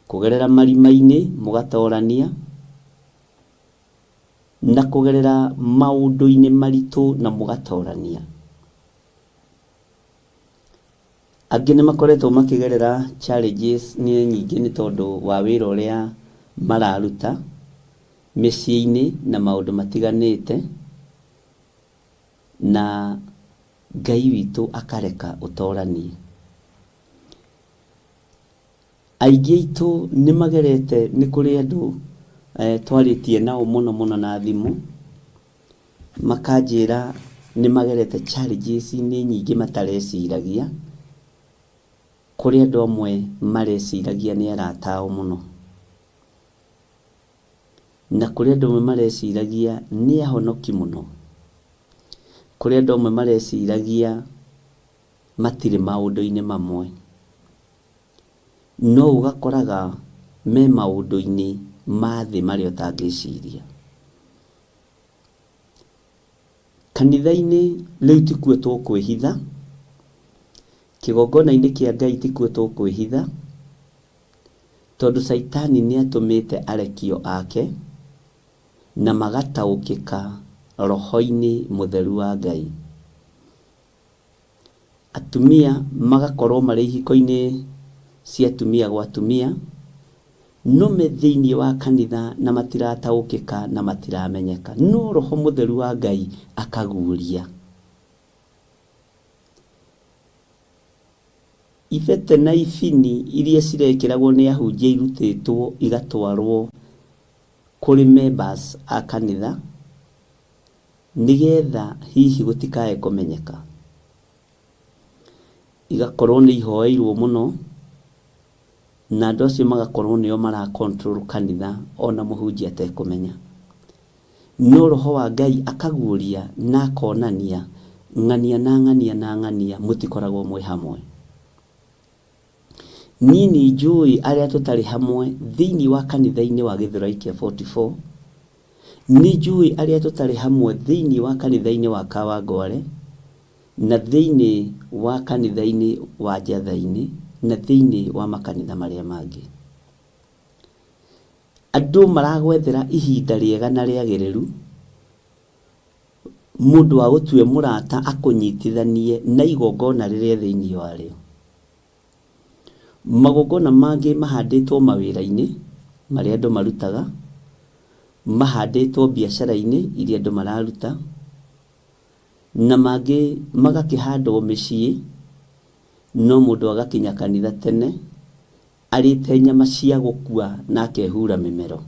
kũgerera marima-inĩ mũgatorania, na kũgerera maũndũ-inĩ maritũ na mũgatorania. Angĩ nĩ makoretwo makĩgerera challenges nĩ nyingĩ nĩ tondũ wa wĩra ũrĩa mararuta mĩciĩ-inĩ na maũndũ matiganĩte, na Ngai witũ akareka ũtoranie. Aingĩ aitũ nĩ magerete nĩ kũrĩ andũ eh, twarĩtie nao mũno mũno na thimũ, makanjĩra nĩ magerete challenges -inĩ nyingĩ matareciragia, kũrĩ andũ amwe mareciragia nĩ arata ao mũno, na kũrĩ andũ amwe mareciragia nĩ ahonoki mũno, kũrĩ andũ amwe mareciragia matirĩ maũndũ-inĩ mamwe, no ũgakoraga me maũndũ-inĩ ma thĩ marĩa ũtangĩciria. Kanitha-inĩ rĩu tikuo tũkwĩhitha, kĩgongona-inĩ kĩa Ngai tikuo tũkwĩhitha, tondũ Caitani nĩ atũmĩte arekio ake na magataũkĩka roho-inĩ mũtheru wa Ngai. Atumia magakorwo marĩ ihiko-inĩ cia atumia gwa atumia, no me thĩinĩ wa kanitha na matirataũkĩka na matiramenyeka. No Roho Mũtheru wa Ngai akaguũria. Ibete na ibini iria cirekĩragwo nĩ ahunjia irutĩtwo igatwarwo kũrĩ members a kanitha nĩgetha hihi gũtikae kũmenyeka. Igakorwo nĩ ihoeirwo mũno na andũ acio magakorwo nĩo mara control kanitha ona mũhunjia atekũmenya. No Roho wa Ngai akaguũria na akonania ng'ania na ng'ania na ng'ania mũtikoragwo mwĩ hamwe. Niĩ nĩ njũĩ arĩa tũtarĩ hamwe thĩinĩ wa kanitha-inĩ wa Gĩthũrai kĩa 44, nĩ njũĩ arĩa tũtarĩ hamwe thĩinĩ wa kanitha-inĩ wa Kawangware, na thĩinĩ wa kanitha-inĩ wa Njatha-inĩ, na thĩinĩ wa makanitha marĩa mangĩ. Andũ maragwethera ihinda rĩega na rĩagĩrĩru, mũndũ agũtue mũrata akũnyitithanie na igongona rĩrĩa thĩinĩ warĩo. Magongona mangĩ mahandĩtwo mawĩra-inĩ marĩa andũ marutaga, mahandĩtwo biacara-inĩ iria andũ mararuta, na mangĩ magakĩhandwo mĩciĩ, no mũndũ agakinya kanitha tene, arĩte nyama cia gũkua na akehura mĩmero.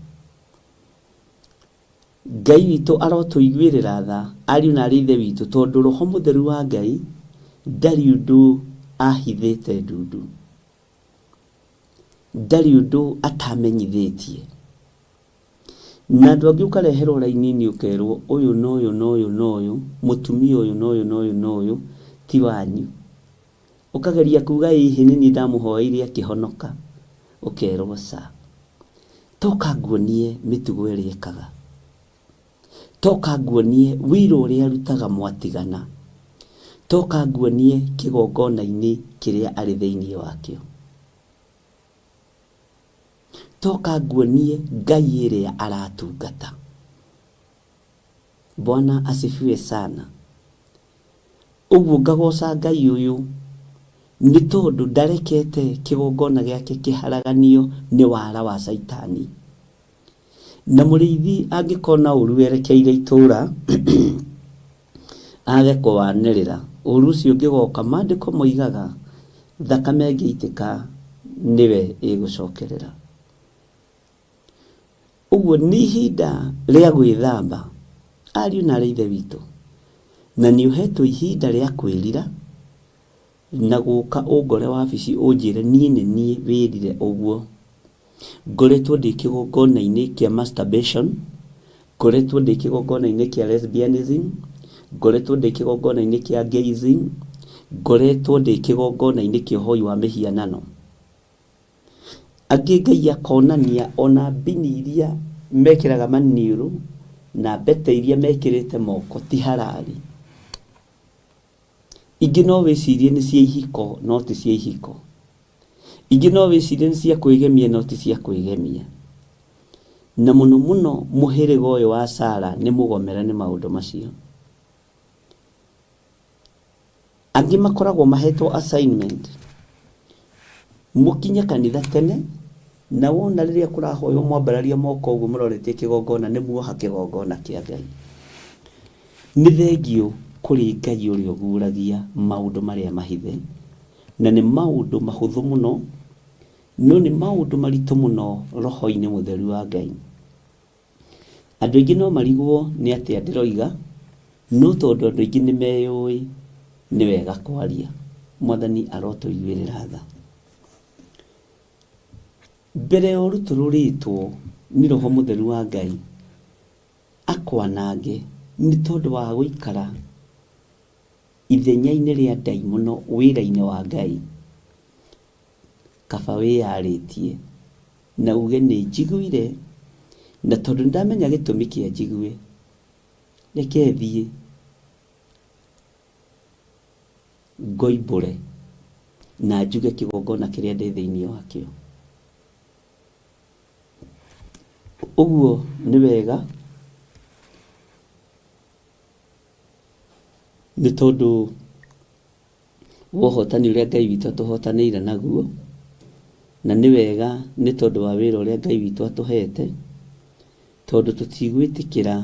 Ngai witũ arotũiguĩrĩra tha ariũ na arĩ ithe witũ tondũ Roho Mũtheru wa Ngai ndarĩ ũndũ ahithĩte ndundu. Ndarĩ ũndũ atamenyithĩtie. Na andũ angĩ ũkareherwo raini-inĩ ũkerwo ũyũ na ũyũ na ũyũ na ũyũ, mũtumia ũyũ na ũyũ na ũyũ na ũyũ ti wanyu. Ũkageria kuga ĩhĩ nĩ niĩ ndamũhoeire akĩhonoka, ũkerwo ca. Toka nguonie mĩtugo ĩrĩa ekaga. Toka nguonie wĩira ũrĩa arutaga mwatigana. Toka nguonie kĩgongona-inĩ kĩrĩa arĩ thĩinĩ wakĩo. Toka nguonie Ngai ĩrĩa aratungata. Bwana asifiwe sana. Ũguo ngagoca Ngai ũyũ nĩ tondũ ndarekete kĩgongona gĩake kĩharaganio nĩ wara wa Caitani. Na mũrĩithi angĩkona ũru werekeire itũũra age kũwanĩrĩra, ũru ũcio ũngĩgoka, maandĩko moigaga thakame ĩngĩitĩka nĩwe ĩgũcokerera. Ũguo nĩ ihinda rĩa gwĩthamba, ariũ na aarĩ a Ithe witũ, na nĩ ũhetwo ihinda rĩa kwĩrira na gũka ũngore wabici ũnjĩre niĩ nĩ niĩ wĩrire ũguo. Ngoretwo ndĩ kĩgongona-inĩ kĩa masturbation, ngoretwo ndĩ kĩgongona-inĩ kĩa lesbianism, ngoretwo ndĩ kĩgongona-inĩ kĩa gayism, ngoretwo ndĩ kĩgongona-inĩ kĩa ũhoi wa mĩhianano. Angĩ Ngai akonania ona mbini iria mekĩraga maniũrũ na mbete iria mekĩrĩte moko ti harari. Ingĩ no wĩcirie nĩ cia ihiko no ti cia ihiko. Ingĩ no wĩcirie nĩ cia kwĩgemia no ti cia kwĩgemia. Na mũno mũno mũhĩrĩga ũyũ wa Sara nĩ mũgomere nĩ maũndũ macio. Angĩ makoragwo mahetwo assignment, mũkinye kanitha tene, na wona rĩrĩa kũrahoywo mwambararia moko ũguo mũroretie kĩgongona nĩ muoha kĩgongona kĩa Ngai. Nĩ thengiũ kũrĩ Ngai ũrĩa ũguũragia maũndũ marĩa mahithe, na nĩ maũndũ mahũthũ mũno. No nĩ maũndũ maritũ mũno roho-inĩ mũtheru wa Ngai. Andũ aingĩ no marigwo nĩ atĩa ndĩroiga, no tondũ andũ aingĩ nĩ meyũĩ, nĩ wega kwaria. Mwathani arotũiguĩrĩra tha. Mbere ya ũrutũrũrĩtwo nĩ roho mũtheru wa Ngai akwanange nĩ tondũ wa gũikara ithenya-inĩ rĩa ndaimono wĩra-inĩ wa Ngai, kaba wĩyarĩtie na uge nĩ njiguire, na tondũ nĩ ndamenya gĩtũmi kĩa njigue, reke thiĩ ngoimbũre na njuge kĩgongona kĩrĩa ndĩ thĩinĩ wakĩo. Ũguo nĩ wega nĩ tondũ wa ũhotani ũrĩa Ngai witũ atũhotanĩire naguo, na nĩ wega nĩ tondũ wa wĩra ũrĩa Ngai witũ atũhete, tondũ tũtigwĩtĩkĩra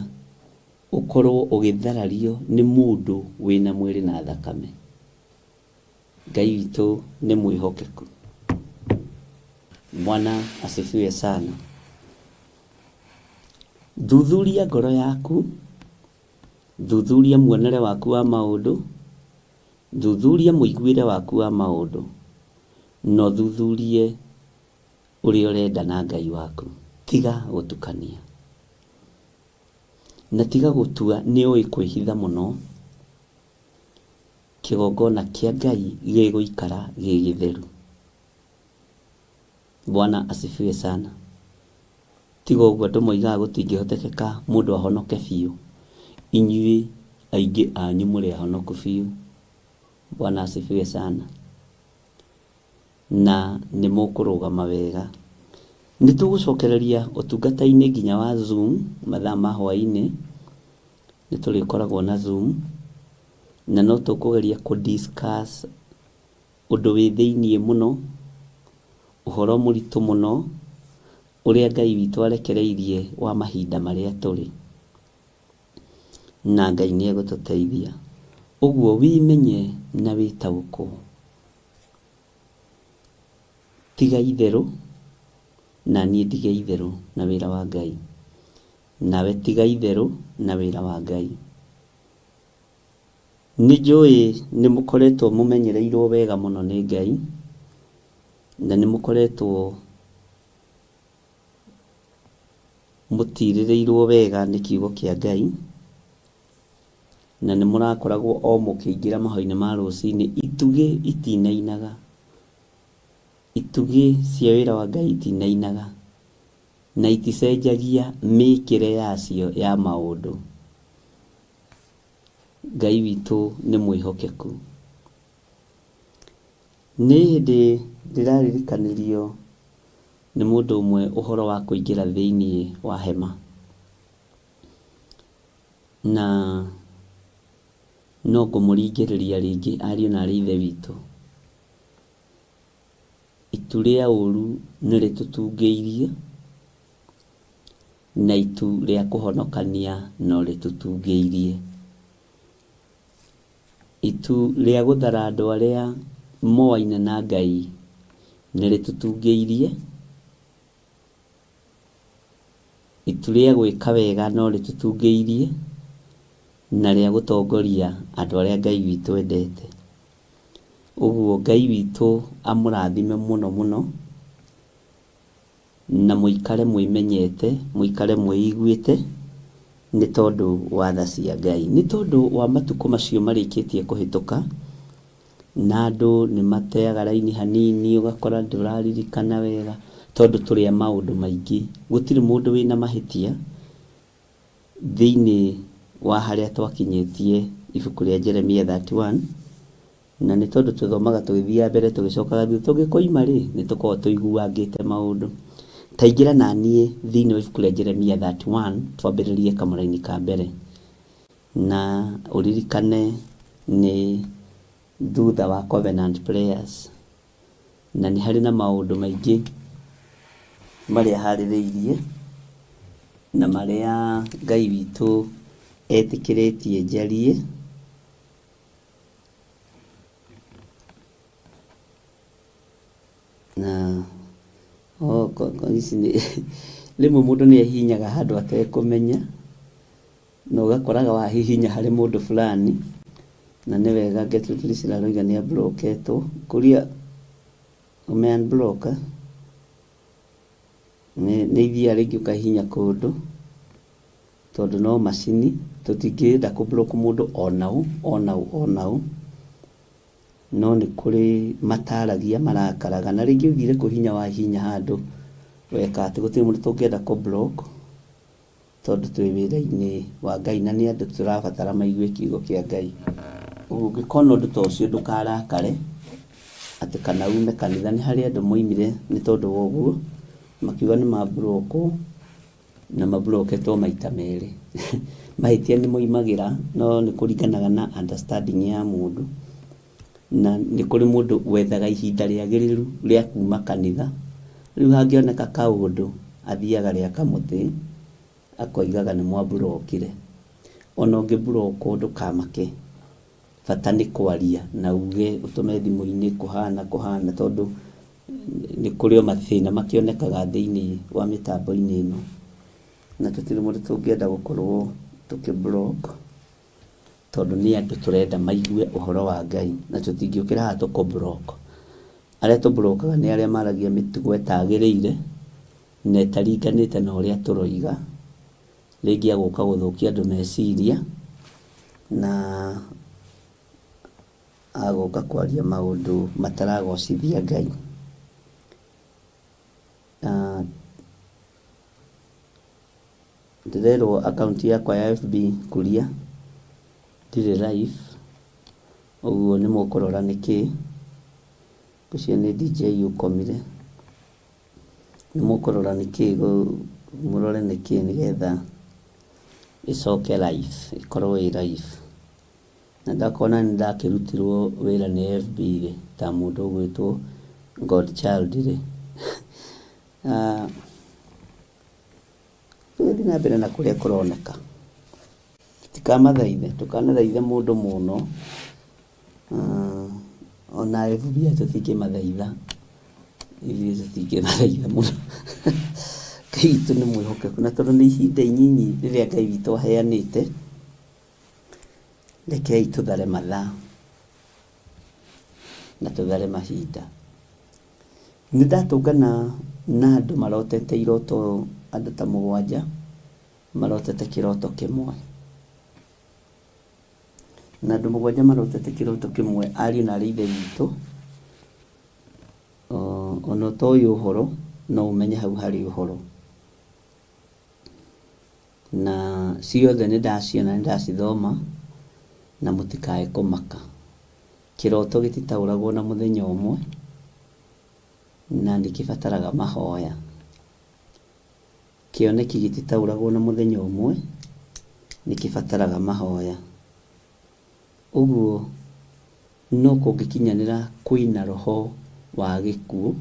ũkorwo ũgĩtharario nĩ mũndũ wĩna mwĩrĩ na thakame. Ngai witũ nĩ mwĩhokeku. Bwana asifiwe sana. Thuthuria ngoro yaku, thuthuria muonere waku wa maũndũ, thuthuria mũiguĩre waku wa maũndũ, na ũthuthurie ũrĩa ũrenda na Ngai waku. Tiga gũtukania na tiga gũtua nĩ ũĩ kwĩhitha mũno. Kĩgongona kĩa Ngai gĩgũikara gĩ gĩtheru. Bwana asifiwe sana. Tiga ũguo andũ moigaga gũtingĩhotekeka mũndũ ahonoke biũ. Inyuĩ aingĩ anyu mũrĩ ahonoku biũ. Bwana asifiwe sana. Na nĩ mũkũrũgama wega. Nĩ tũgũcokereria ũtungata-inĩ nginya wa Zoom mathaa ma hwaĩ-inĩ. Nĩ tũrĩkoragwo na Zoom na no tũkũgeria kũ discuss ũndũ wĩ thĩiniĩ mũno, ũhoro mũritũ mũno, ũrĩa Ngai witũ arekereirie wa mahinda marĩa tũrĩ. Na Ngai nĩ egũtũteithia. Ũguo wĩmenye na wĩtaũkwo. Tiga itherũ, na niĩ ndige itherũ na wĩra wa Ngai. Nawe tiga itherũ na wĩra wa Ngai. Nĩ njũĩ nĩ mũkoretwo mũmenyereirwo wega mũno nĩ Ngai, na nĩ mũkoretwo mũtirĩrĩirwo wega nĩ kiugo kĩa Ngai, na nĩ mũrakoragwo o mũkĩingĩra mahoya-inĩ ma rũcinĩ, itugĩ itinainaga, itugĩ cia wĩra wa Ngai itinainaga, na iticenjagia mĩkĩre yacio ya maũndũ. Ngai witũ nĩ mwĩhokeku. Nĩ hĩndĩ ndĩraririkanirio nĩ mũndũ ũmwe ũhoro wa kũingĩra thĩinĩ wa hema. Na no ngũmũringĩrĩria rĩngĩ ariũ na aarĩ a Ithe witũ. Itu rĩa ũru nĩ rĩtũtungĩirie, na itu rĩa kũhonokania no rĩtũtungĩirie. Itu rĩa gũthara andũ arĩa moaine na Ngai nĩ rĩtũtungĩirie. Itu rĩa gwĩka wega no rĩtũtungĩirie, na rĩa gũtongoria andũ arĩa Ngai witũ endete. Ũguo Ngai witũ amũrathime mũno mũno, na mũikare mwĩmenyete, mũikare mwĩiguĩte, nĩ tondũ wa tha cia Ngai. Nĩ tondũ wa matukũ macio marĩkĩtie kũhĩtũka, na andũ nĩ mateaga raini hanini, ũgakora ndũraririkana wega, tondũ tũrĩ a maũndũ maingĩ. Gũtirĩ mũndũ wĩna mahĩtia thĩinĩ wa harĩa twakinyĩtie ibuku rĩa Jeremia 31, na nĩ tondũ tũthomaga tũgĩthiaga mbere tũgĩcokaga thutha, tũngĩkoima rĩ, nĩ tũkoragwo tũiguangĩte maũndũ. Ta ingĩra na niĩ thĩinĩ wa ibuku rĩa Jeremia 31, twambĩrĩrie kamũraini ka mbere. Na ũririkane nĩ thutha wa Covenant Prayers, na nĩ harĩ na maũndũ maingĩ marĩa harĩrĩirie na marĩa Ngai witũ etĩkĩrĩtie njarie. Na Oh, ici nĩ rĩmwe mũndũ nĩ ahihinyaga handũ atekũmenya na ũgakoraga wahihinya harĩ mũndũ fulani na nĩ wega Gertrude Priscilla aroiga nĩ ambloketwo kũria ũme unblock nĩ ithiaga rĩngĩ ũkahihinya kũndũ tondũ no macini tũtingĩenda kũ block mũndũ onaũ onaũ onaũ no nĩ kũrĩ mataragia marakaraga na rĩngĩ ũthire kũhihinya wahihinya handũ weka atĩ gũtirĩ mũndũ tũngĩenda kũ block tondũ twĩ wĩra-inĩ wa Ngai na nĩ andũ tũrabatara maigue kiugo kĩa Ngai. Ũguo ũngĩkona ũndũ ta ũcio ndũkarakare atĩ kana ume kanitha. Nĩ harĩ andũ moimire nĩ tondũ wa ũguo makiuga nĩ mamburokwo na mamburoketwo maita merĩ. Mahĩtia nĩ moimagĩra no nĩ kũringanaga na understanding ya mũndũ na nĩ kũrĩ mũndũ wethaga ihinda rĩagĩrĩru rĩa kuma kanitha. Rĩu hangĩoneka kaũndũ athiaga rĩa kamũtĩ akoigaga nĩ mwamburokire. Ona ũngĩmburokwo ndũkamake, bata nĩ kwaria na uge ũtũme thimũ-inĩ kũhana kũhana tondũ nĩ kũrĩ o mathĩna makĩonekaga thĩinĩ wa mĩtambo-inĩ ĩno. Na tũtirĩ mũndũ tũngĩenda gũkorwo tũkĩ block tondũ nĩ andũ tũrenda maigue ũhoro wa Ngai na tũtingĩũkĩra haha tũkũ block. Arĩa tũblokaga nĩ arĩa maragia mĩtugo ĩtagĩrĩire na ĩtaringanĩte na ũrĩa tũroiga, rĩngĩ agũka gũthũkia andũ meciria na agũka kwaria maũndũ mataragocithia Ngai. Ndĩrerwo akaunti yakwa ya FB Kuria ndirĩ live, ũguo nĩ mũkũrora nĩkĩ. Ũcio nĩ DJ ũkomire. Nĩ mũkũrora nĩkĩ, mũrore nĩkĩ nĩgetha ĩcoke live, ĩkorwo ĩ live. Na ndakona nĩ ndakĩrutirwo wĩra nĩ FB rĩ, ta mũndũ ũgwĩtwo Godchild rĩ, tũgĩthiĩ na mbere na kũrĩa kũroneka. Tũtikamathaithe, ndũkanathaithe mũndũ mũno, ona FB tũtingĩmathaitha, ithuĩ tũtingĩmathaitha mũno. Ngai witũ nĩ mwĩhokeku na tondũ nĩ ihinda inyinyi rĩrĩa Ngai witũ aheanĩte, rekei tũthare mathaa na tũthare mahinda. Nĩ ndatũngana na andũ marotete iroto, andũ ta mũgwanja marotete kĩroto kĩmwe. Na andũ mũgwanja marotete kĩroto kĩmwe, ariũ na aarĩ a Ithe witũ, ona ũtoĩ ũhoro, no ũmenye hau harĩ ũhoro. Na ciothe nĩ ndaciona, nĩ ndacithoma, na mũtikae kũmaka. Kĩroto gĩtitaũragwo na mũthenya ũmwe, na nĩ kĩbataraga mahoya. Kĩoneki gĩtitaũragwo na mũthenya ũmwe, nĩ kĩbataraga mahoya. Ũguo no kũngĩkinyanĩra kwĩna roho wa gĩkuũ,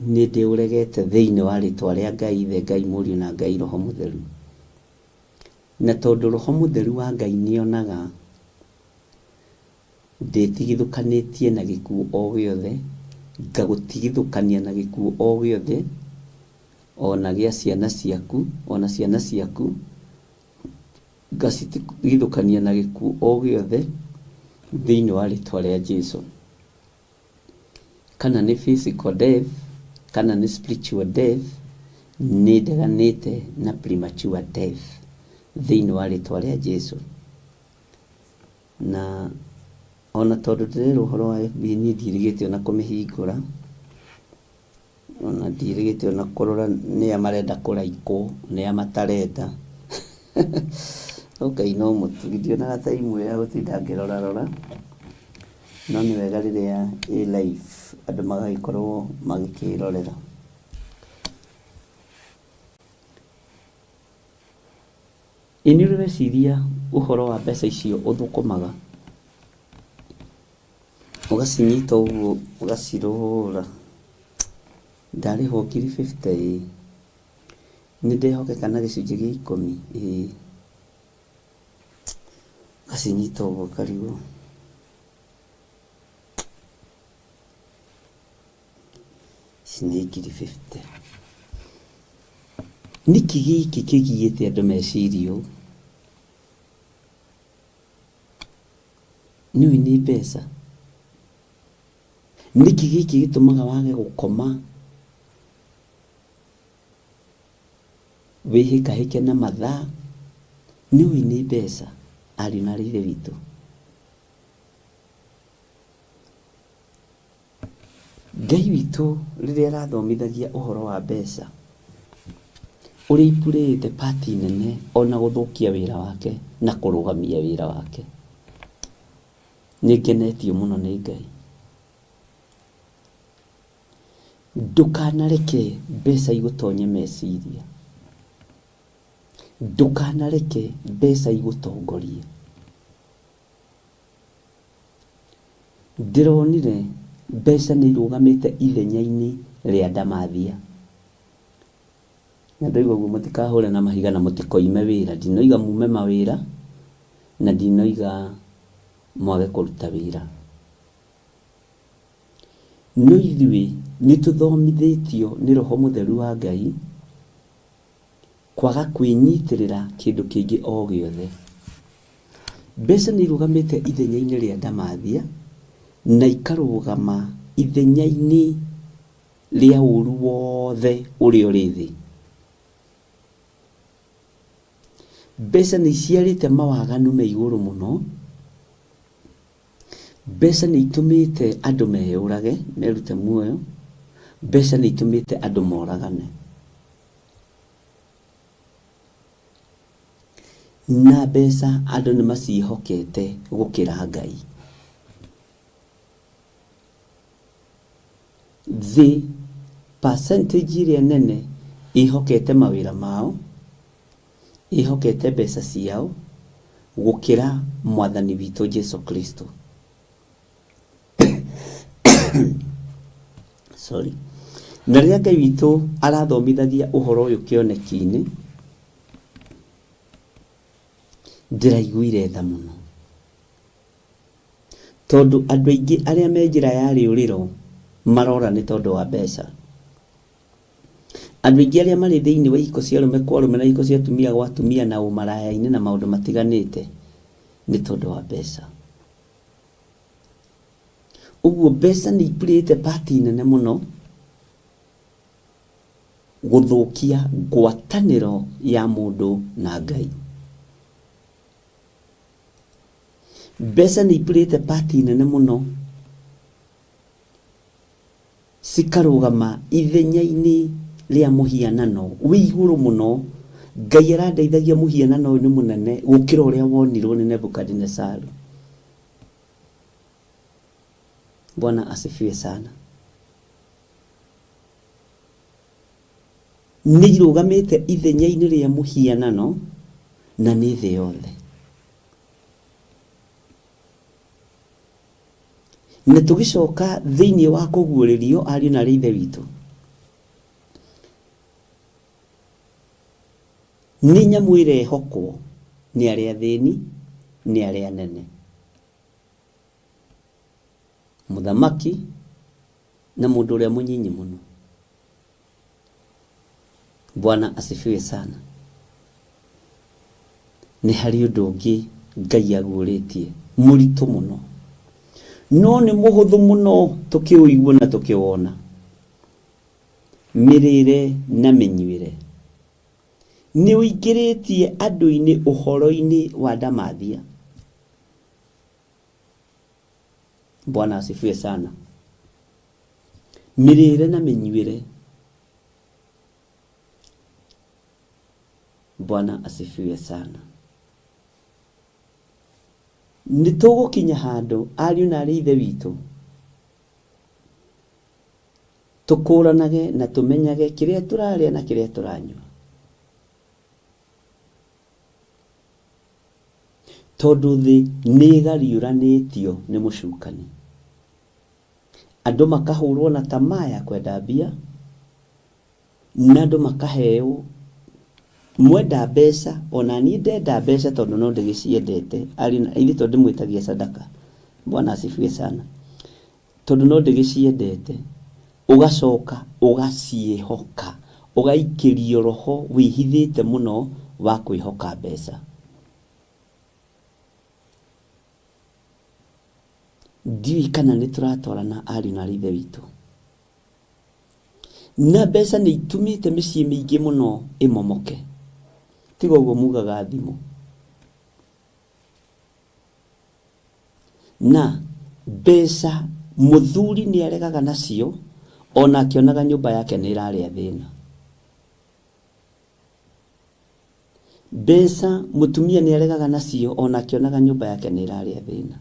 nĩ ndĩũregete thĩinĩ wa rĩtwa rĩa Ngai Ithe, Ngai Mũriũ na Ngai Roho Mũtheru. Na tondũ Roho Mũtheru wa Ngai nĩonaga, ndĩtigithũkanĩtie na gĩkuũ o gĩothe, ngagũtigithũkania na gĩkuũ o gĩothe, o na gĩa ciana ciaku, o na ciana ciaku, ngacitigithũkania na gĩkuũ o gĩothe, thĩinĩ wa rĩtwa rĩa Jesu. Kana nĩ physical death, kana nĩ spiritual death, nĩ ndeganĩte na premature death, thĩinĩ wa rĩtwa rĩa Jesu. Na ona tondũ ndĩrerwo ũhoro wa FB niĩ ndiĩrĩgĩte ona kũmĩhingũra, ona ndiĩrĩgĩte ona kũrora nĩa marenda kũraikwo, nĩa matarenda. No Ngai no mũtugi, ndionaga ta imwe ya gũtinda ngĩrorarora, no nĩ wega rĩrĩa ĩ live andũ magagĩkorwo magĩkĩrorera. Ĩ nĩ ũrĩ weciria ũhoro wa mbeca icio ũthũkũmaga? Ũgacinyita ũguo ũgacirũra, ndarĩhwo ngiri fifty ĩ, nĩ ndehokeka na gĩcunjĩ gĩa ikũmi ĩ, ũgacinyita ũguo ũkarigwo. Ici nĩ ngiri 50. Nĩkĩ gĩkĩ kĩgiĩte andũ meciria ũũ? Nĩũĩ nĩ mbeca? Nĩkĩ gĩkĩ gĩtũmaga wage gũkoma wĩhĩkahĩke na mathaa? Nĩũĩ nĩ mbeca, ariũ na aarĩ a Ithe witũ? Ngai witũ rĩrĩa arathomithagia ũhoro wa mbeca, ũrĩa ipurĩĩte part nene ona gũthũkia wĩra wake na kũrũgamia wĩra wake, nĩ ngenetio mũno nĩ Ngai. Ndũkanareke mbeca igũtonye meciria. Ndũkanareke mbeca igũtongorie. Ndĩronire mbeca nĩ irũgamĩte ithenya-inĩ rĩa ndamathia. Na ndoiga ũguo mũtikahũre na mahiga na mũtikoime wĩra. Ndinoiga mume mawĩra na ndinoiga mwage kũruta wĩra. No ithuĩ nĩ tũthomithĩtio nĩ Roho Mũtheru wa Ngai kwaga kwĩnyitĩrĩra kĩndũ kĩngĩ o gĩothe. Mbeca nĩ irũgamĩte ithenya-inĩ rĩa ndamathia na ikarũgama ithenya-inĩ rĩa ũru wothe ũrĩa ũrĩ thĩ. Mbeca nĩ iciarĩte mawaganu me igũrũ mũno. Mbeca nĩ itũmĩte andũ meyũrage, merute muoyo. Mbeca nĩ itũmĩte andũ moragane. Na mbeca andũ nĩ maciĩhokete gũkĩra Ngai. Thĩ percentage ĩrĩa nene ĩhokete mawĩra mao, ĩhokete mbeca ciao gũkĩra mwathani witũ Jesu Kristo. Sorry. Na rĩrĩa Ngai witũ arathomithagia ũhoro ũyũ kĩoneki-inĩ, ndĩraiguire tha mũno. Tondũ andũ aingĩ arĩa me njĩra ya rĩũrĩro marora nĩ tondũ wa mbeca. Andũ aingĩ arĩa marĩ thĩinĩ wa ihiko cia arũme kwa arũme na ihiko cia atumia gwa atumia na ũmaraya-inĩ na maũndũ matiganĩte nĩ tondũ wa mbeca. Ũguo mbeca nĩ ipurĩte part nene mũno gũthũkia ngwatanĩro ya mũndũ na Ngai. Mbeca nĩ ipurĩte part nene mũno cikarũgama ithenya-inĩ rĩa mũhianano wĩ igũrũ mũno. Ngai arandeithagia mũhianano ũyũ nĩ mũnene gũkĩra ũrĩa wonirwo nĩ Nebukadinesaru. Bwana asifiwe sana. Nĩ irũgamĩte ithenya-inĩ rĩa mũhianano na nĩ thĩ yothe. Na tũgĩcoka thĩinĩ wa kũguũrĩrio ariũ na aarĩ a Ithe witũ, nĩ nyamũ ĩrehokwo nĩ arĩa athĩni, nĩ arĩa anene. Mũthamaki na mũndũ ũrĩa mũnyinyi mũno. Bwana asifiwe sana. Nĩ harĩ ũndũ ũngĩ Ngai aguũrĩtie mũritũ mũno, no nĩ mũhũthũ mũno tũkĩũigua na tũkĩwona. Mĩrĩre na mĩnyuĩre nĩ ũingĩrĩtie andũ-inĩ ũhoro-inĩ wa ndamathia. Bwana asifiwe sana. Mĩrĩre na mĩnyuĩre. Bwana asifiwe sana. Nĩ tũgũkinya handũ ariũ na arĩ ithe witũ tũkũranage na tũmenyage kĩrĩa tũrarĩa na kĩrĩa tũranyua. Tondũ thĩ nĩ ĩgariũranĩtio nĩ mũcukani. Andũ makahũrwo na tamaa ya kwenda mbia, na andũ makaheo mwenda mbeca, ona niĩ ndenda mbeca tondũ no ndĩgĩciendete, ithe tondũ ndĩmwĩtagia sadaka. Bwana asifiwe sana. Tondũ no ndĩgĩciendete. Ũgacoka ũgaciĩhoka, ũgaikĩrio roho wĩhithĩte mũno wa kwĩhoka mbeca. Ndiũĩ kana nĩ tũratwarana ariũ na aarĩ a Ithe witũ. Na mbeca nĩ itumĩte mĩciĩ mĩingĩ mũno ĩmomoke. Tiga ũguo mugaga thimũ. Na mbeca mũthuri nĩ aregaga nacio ona akĩonaga nyũmba yake nĩ ĩrarĩa thĩna. Mbeca mũtumia nĩ aregaga nacio ona akĩonaga nyũmba yake nĩ ĩrarĩa thĩna.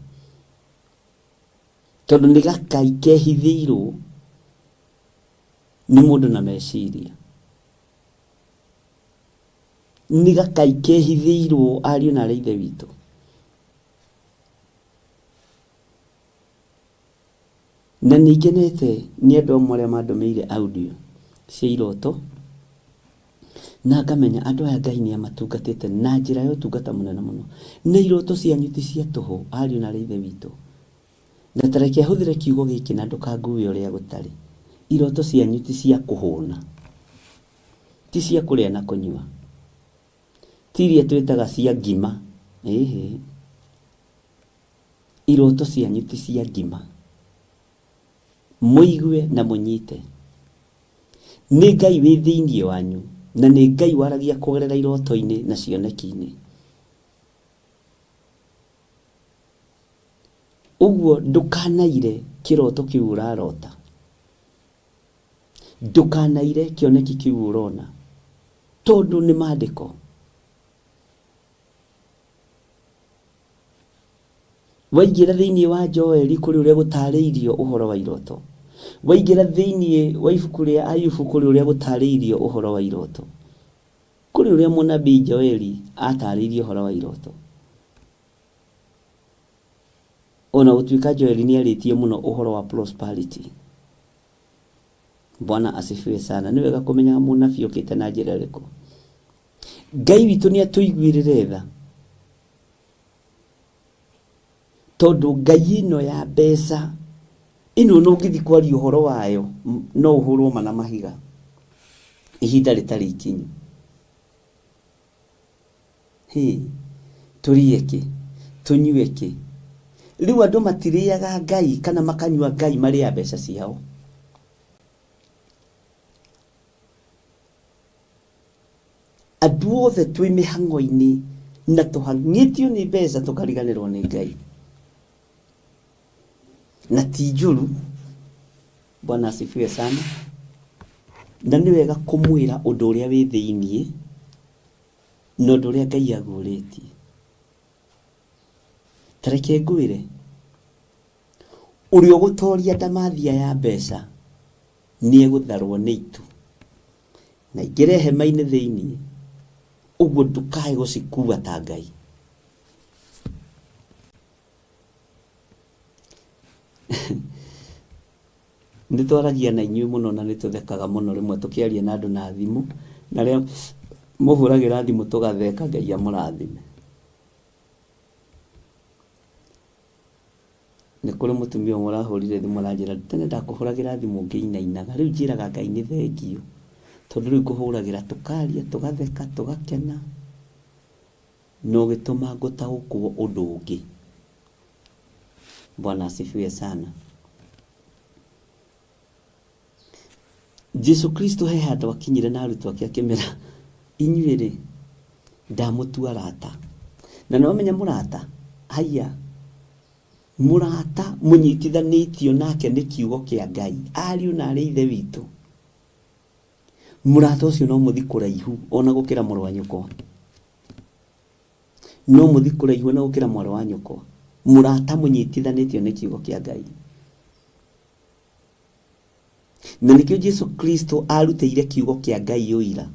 Tondũ nĩ gakai kehithĩirwo nĩ mũndũ na meciria. Nĩ gakai kehithĩirwo ariũ na aarĩ a Ithe witũ. Na nĩ ngenete nĩ andũ amwe arĩa mandũmĩire audio cia iroto, na ngamenya andũ aya Ngai nĩ amatungatĩte na njĩra ya ũtungata mũnene mũno. Na iroto cianyu ti cia tũhũ, ariũ na aarĩ a Ithe witũ. Na ta reke hũthĩre kiugo gĩkĩ na ndũkangue ũrĩa gũtarĩ. Iroto cianyu ti cia kũhũna, ti cia kũrĩa na kũnyua, ti iria twĩtaga cia ngima. Ĩhĩ. Iroto cianyu ti cia ngima. Mũigue na mũnyite. Nĩ Ngai wĩ thĩinĩ wanyu, na nĩ Ngai waragia kũgerera iroto-inĩ na cioneki-inĩ. Ũguo ndũkanaire kĩroto kĩu ũrarota. Ndũkanaire kĩoneki kĩu ũrona. Tondũ nĩ mandĩko. Waingĩra thĩinĩ wa Joeli kũrĩ ũrĩa gũtarĩirio ũhoro wa iroto. Waingĩra thĩinĩ wa ibuku rĩa Ayubu kũrĩ ũrĩa gũtarĩirio ũhoro wa iroto. Kũrĩ ũrĩa mũnabii Joeli atarĩirie ũhoro wa iroto. Ona gũtuĩka Joeli nĩ arĩtie mũno ũhoro wa prosperity. Bwana asifiwe sana. Nĩ wega kũmenya mũnabii okĩte na njĩra ĩrĩkũ. Ngai witũ nĩ atũiguĩrĩre tha. Tondũ Ngai ĩno ya mbeca, ĩno ona ũngĩthiĩ kwaria ũhoro wayo, no ũhũrwo ma na mahiga ihinda rĩtarĩ ikinyu. Hĩ, tũrĩe kĩ? Tũnyue kĩ? Rĩu andũ matirĩaga Ngai kana makanyua Ngai marĩaga mbeca ciao. Andũ othe twĩ mĩhang'o-inĩ na tũhang'ĩtio nĩ mbeca tũkariganĩrwo nĩ Ngai. Na ti njũru, Bwana asifiwe sana. Na nĩ wega kũmwĩra ũndũ ũrĩa wĩ thĩiniĩ na ũndũ ũrĩa Ngai aguũrĩtie. Ta reke ngwĩre, ũrĩa ũgũtoria ndamathia ya mbeca nĩ egũtharwo nĩ itu na aingĩre hema-inĩ thĩinĩ, ũguo ndũkae gũcikua ta Ngai. Nĩ twaragia na inyuĩ mũno na nĩ tũthekaga mũno rĩmwe tũkĩaria na andũ na thimũ, na arĩa mũhũragĩra thimũ tũgatheka Ngai amũrathime. Nĩ kũrĩ mũtumia ũmwe ũrahũrire thimũ aranjĩra, tene ndakũhũragĩra thimũ ngĩinainaga, rĩu njĩraga Ngai nĩ thengiũ, tondũ rĩu ngũhũragĩra tũkaria, tũgatheka, tũgakena, na ũgĩtũma ngũtaũkwo ũndũ ũngĩ. Bwana asifiwe sana. Jesu Kristo he handũ akinyire na arutwo ake akĩmera, inyuĩ-rĩ, ndamũtua arata. Na nĩ wamenya mũrata? Haiya, mũrata mũnyitithanĩtio nake nĩ kiugo kĩa Ngai, ariũ na arĩ ithe witũ. Mũrata ũcio no mũthi kũraihu ona gũkĩra mũrũ wa nyũkwa. No mũthi kũraihu ona gũkĩra mwarĩ wa nyũkwa. Mũrata mũnyitithanĩtio nĩ kiugo kĩa Ngai. Na nĩkĩo Jesu Kristo arutĩire kiugo kĩa Ngai ũira.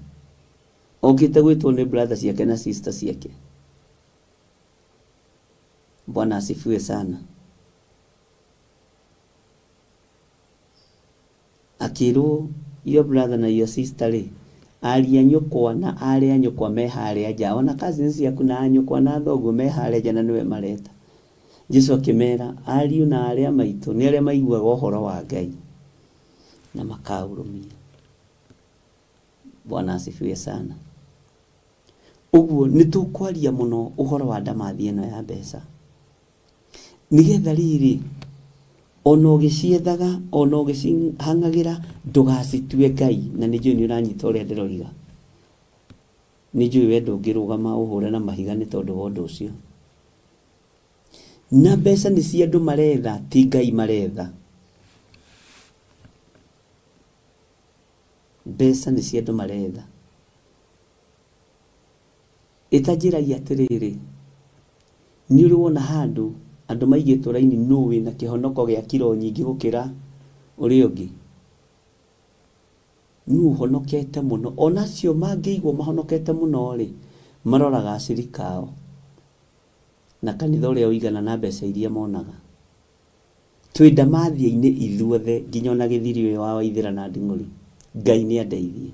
Okĩte gwĩtwo nĩ brother ciake na sister ciake. Bwana asifiwe sana. Akĩrwo your brother na your sister rĩ, ariũ a nyũkwa na aarĩ a nyũkwa me harĩa nja, o na cousins ciaku na a nyũkwa na thoguo me harĩa nja na nĩwe mareta. Jesu akĩmera, ariũ na aarĩ a maitũ nĩ arĩa maiguaga ũhoro wa Ngai. Na makaũrũmia. Bwana asifiwe sana. Ũguo nĩ tũkwaria mũno ũhoro wa ndamathi ĩno ya mbeca. Nĩgetha rĩrĩ, ona ũgĩciethaga, ona ũgĩcihang'agĩra, ndũgacitue Ngai. Na nĩ njũĩ nĩ ũranyita ũrĩa ndĩroiga. Nĩ njũĩ we ndũngĩrũgama ũhũre na mahiga nĩ tondũ wa ũndũ ũcio. Na mbeca nĩ cia andũ maretha, ti Ngai maretha. Mbeca nĩ cia andũ maretha. Ĩtanjĩragia atĩrĩrĩ, nĩ ũrĩ wona handũ andũ maigĩtwo raini nũ wĩna kĩhonoko gĩa kiro nyingĩ gũkĩra ũrĩa ũngĩ? Nũ ũhonokete mũno? Ona acio mangĩigwo mahonokete mũno-rĩ, maroraga acirika ao na kanitha ũrĩa ũigana na mbeca iria monaga. Twĩ ndamathia-inĩ ithuothe nginya ona gĩthiri ũyũ wa Waithĩra na Nding'ũri. Ngai nĩ andeithie.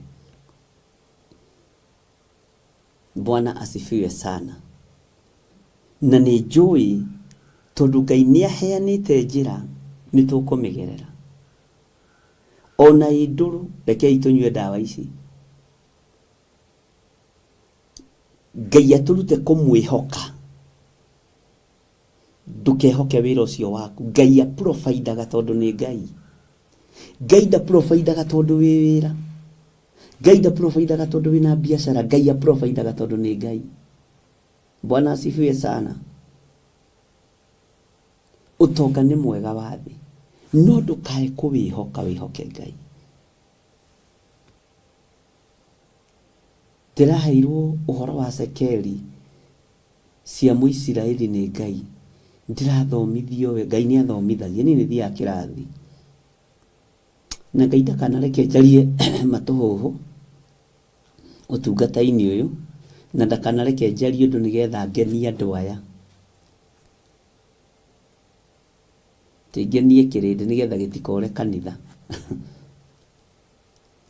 Bwana asifiwe sana. Na nĩ njũĩ tondũ Ngai nĩ aheanĩte njĩra nĩ tũkũmĩgerera. Ona ĩ ndũrũ rekei tũnyue ndawa ici. Ngai atũrute kũmwĩhoka. Ndũkehoke wĩra ũcio waku. Ngai aprovidaga tondũ nĩ Ngai. Ngai ndaprovidaga tondũ wĩ wĩra. Ngai ndaprovidaga tondũ wĩna biacara. Ngai aprovidaga tondũ nĩ Ngai. Bwana asifiwe sana. Ũtonga nĩ mwega wa thĩ, no ndũkae kũwĩhoka, wĩhoke Ngai. Ndĩraheirwo ũhoro wa cekeri cia Mũisiraeli nĩ Ngai. Ndĩrathomithio we, Ngai nĩ athomithagia, niĩ nĩ thiaga kĩrathi. Na Ngai ndakanareke njarie matũhũhũ ũtungata-inĩ ũyũ, na ndakanareke njarie ũndũ nĩgetha ngenie andũ aya. Ti ngenie kĩrĩndĩ nĩgetha gĩtikore kanitha.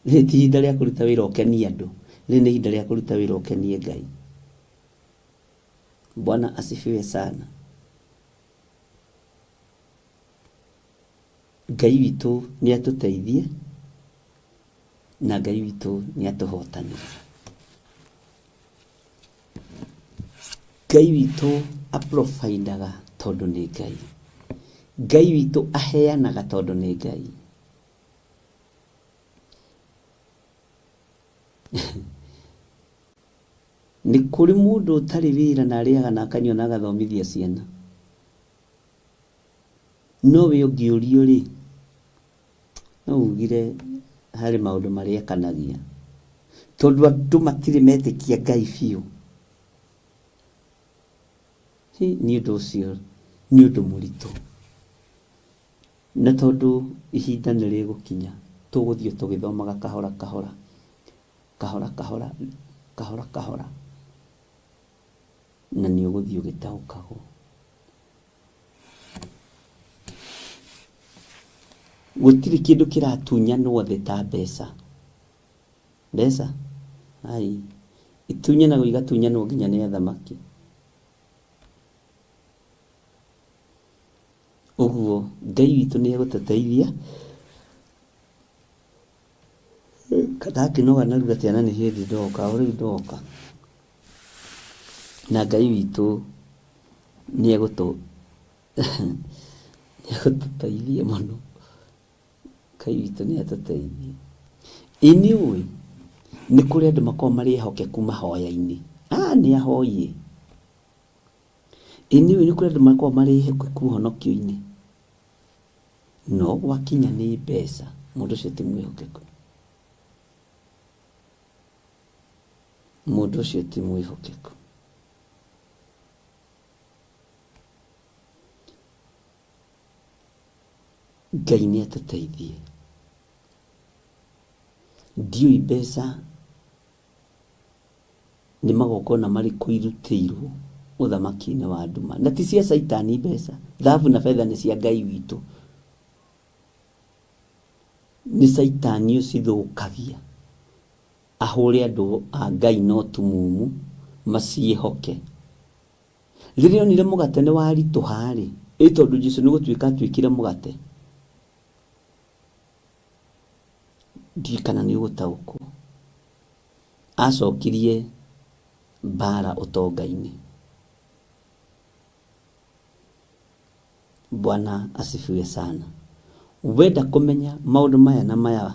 Rĩrĩ ti ihinda rĩa kũruta wĩra ũkenie andũ, rĩrĩ nĩ ihinda rĩa kũruta wĩra ũkenie Ngai. Bwana asifiwe sana. Ngai witũ nĩ atũteithie na Ngai witũ nĩ atũhotanĩre. Ngai witũ aprovidaga tondũ nĩ Ngai. Ngai witũ aheanaga tondũ nĩ Ngai. Nĩ kũrĩ mũndũ ũtarĩ wĩra na arĩaga na akanyua na agathomithia ciana. No we ũngĩũrio rĩ, no ugire harĩ maũndũ marĩa ekanagia. Tondũ andũ matirĩ metĩkia Ngai biũ. Hĩ, nĩ ũndũ ũcio nĩ ũndũ mũritũ. Na tondũ ihinda nĩ rĩgũkinya, tũgũthiĩ tũgĩthomaga kahora kahora, kahora kahora, kahora kahora, na nĩ ũgũthiĩ ũgĩtaũkagwo. Gũtirĩ kĩndũ kĩratunyanwo thĩ ta mbeca. Mbeca? Ai, itunyanagwo igatunyanwo nginya nĩ athamaki. Ũguo Ngai witũ nĩ egũtũteithia. Ndakĩnoga narua atĩa na nĩ hĩndĩ ndoka, o rĩu ndoka. Na Ngai witũ nĩ egũtũ nĩ egũtũteithia mũno. Ngai witũ nĩ atũteithie. Ĩ nĩ ũĩ nĩ kũrĩ andũ makoragwo marĩ ehokeku mahoya-inĩ. Ah nĩ ahoi ĩ. Ĩ nĩ ũĩ nĩ kũrĩ andũ makoragwo marĩ ehokeku ũhonokio-inĩ. No gwakinya nĩ mbeca, mũndũ ũcio ti mwĩhokeku. Mũndũ ũcio ti mwĩhokeku. Ngai nĩ atũteithie. Ndiũĩ mbeca nĩ magongona marĩkũ irutĩirwo ũthamaki-inĩ wa nduma. Na ti cia caitani mbeca. Thahabu na betha nĩ cia Ngai witũ. Nĩ caitani ũcithũkagia. Ahũre andũ a Ngai na ũtumumu maciĩhoke. Rĩrĩa onire mũgate nĩ waritũha-rĩ, ĩ tondũ Jesu nĩ gũtuĩka atuĩkire mũgate. Ndiũĩ kana nĩ ũgũtaũkwo. Acokirie mbara ũtonga-inĩ. Bwana asifiwe sana. Wenda kũmenya maũndũ maya na maya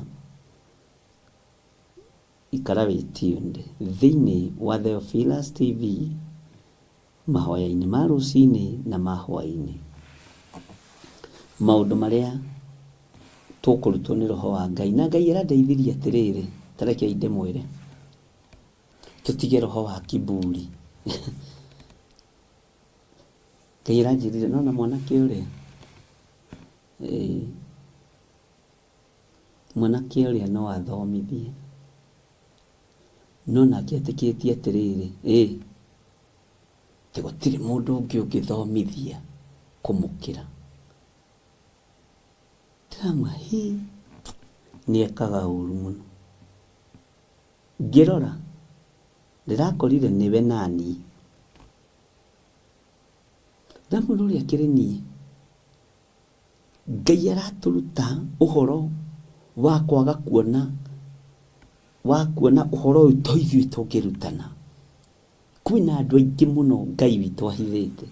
ikara wĩ tuned thĩinĩ wa Theophilus TV mahoya-inĩ ma rũcinĩ na ma hwaĩ-inĩ. Maũndũ marĩa tũkũrutwo nĩ roho wa Ngai na Ngai arandeithirie atĩrĩrĩ, ta rekei ndĩmwĩre, tũtige roho wa kiburi. Ngai aranjĩrire nona mwanake ũrĩa ĩĩ mwanake ũrĩa no athomithie no nake etĩkĩtie atĩrĩrĩ ĩ atĩ gũtirĩ mũndũ ũngĩ ũngĩthomithia kũmũkĩra. Ndĩramwĩra hi nĩ ekaga ũru mũno. Ngĩrora ndĩrakorire nĩwe naniĩ. Ndamwĩra ũrĩa akĩrĩ niĩ. Ngai aratũruta ũhoro wa kwaga kuona wa kuona ũhoro ũyũ to ithuĩ tũngĩrutana. Kwĩna andũ aingĩ mũno Ngai witũ ahithĩte.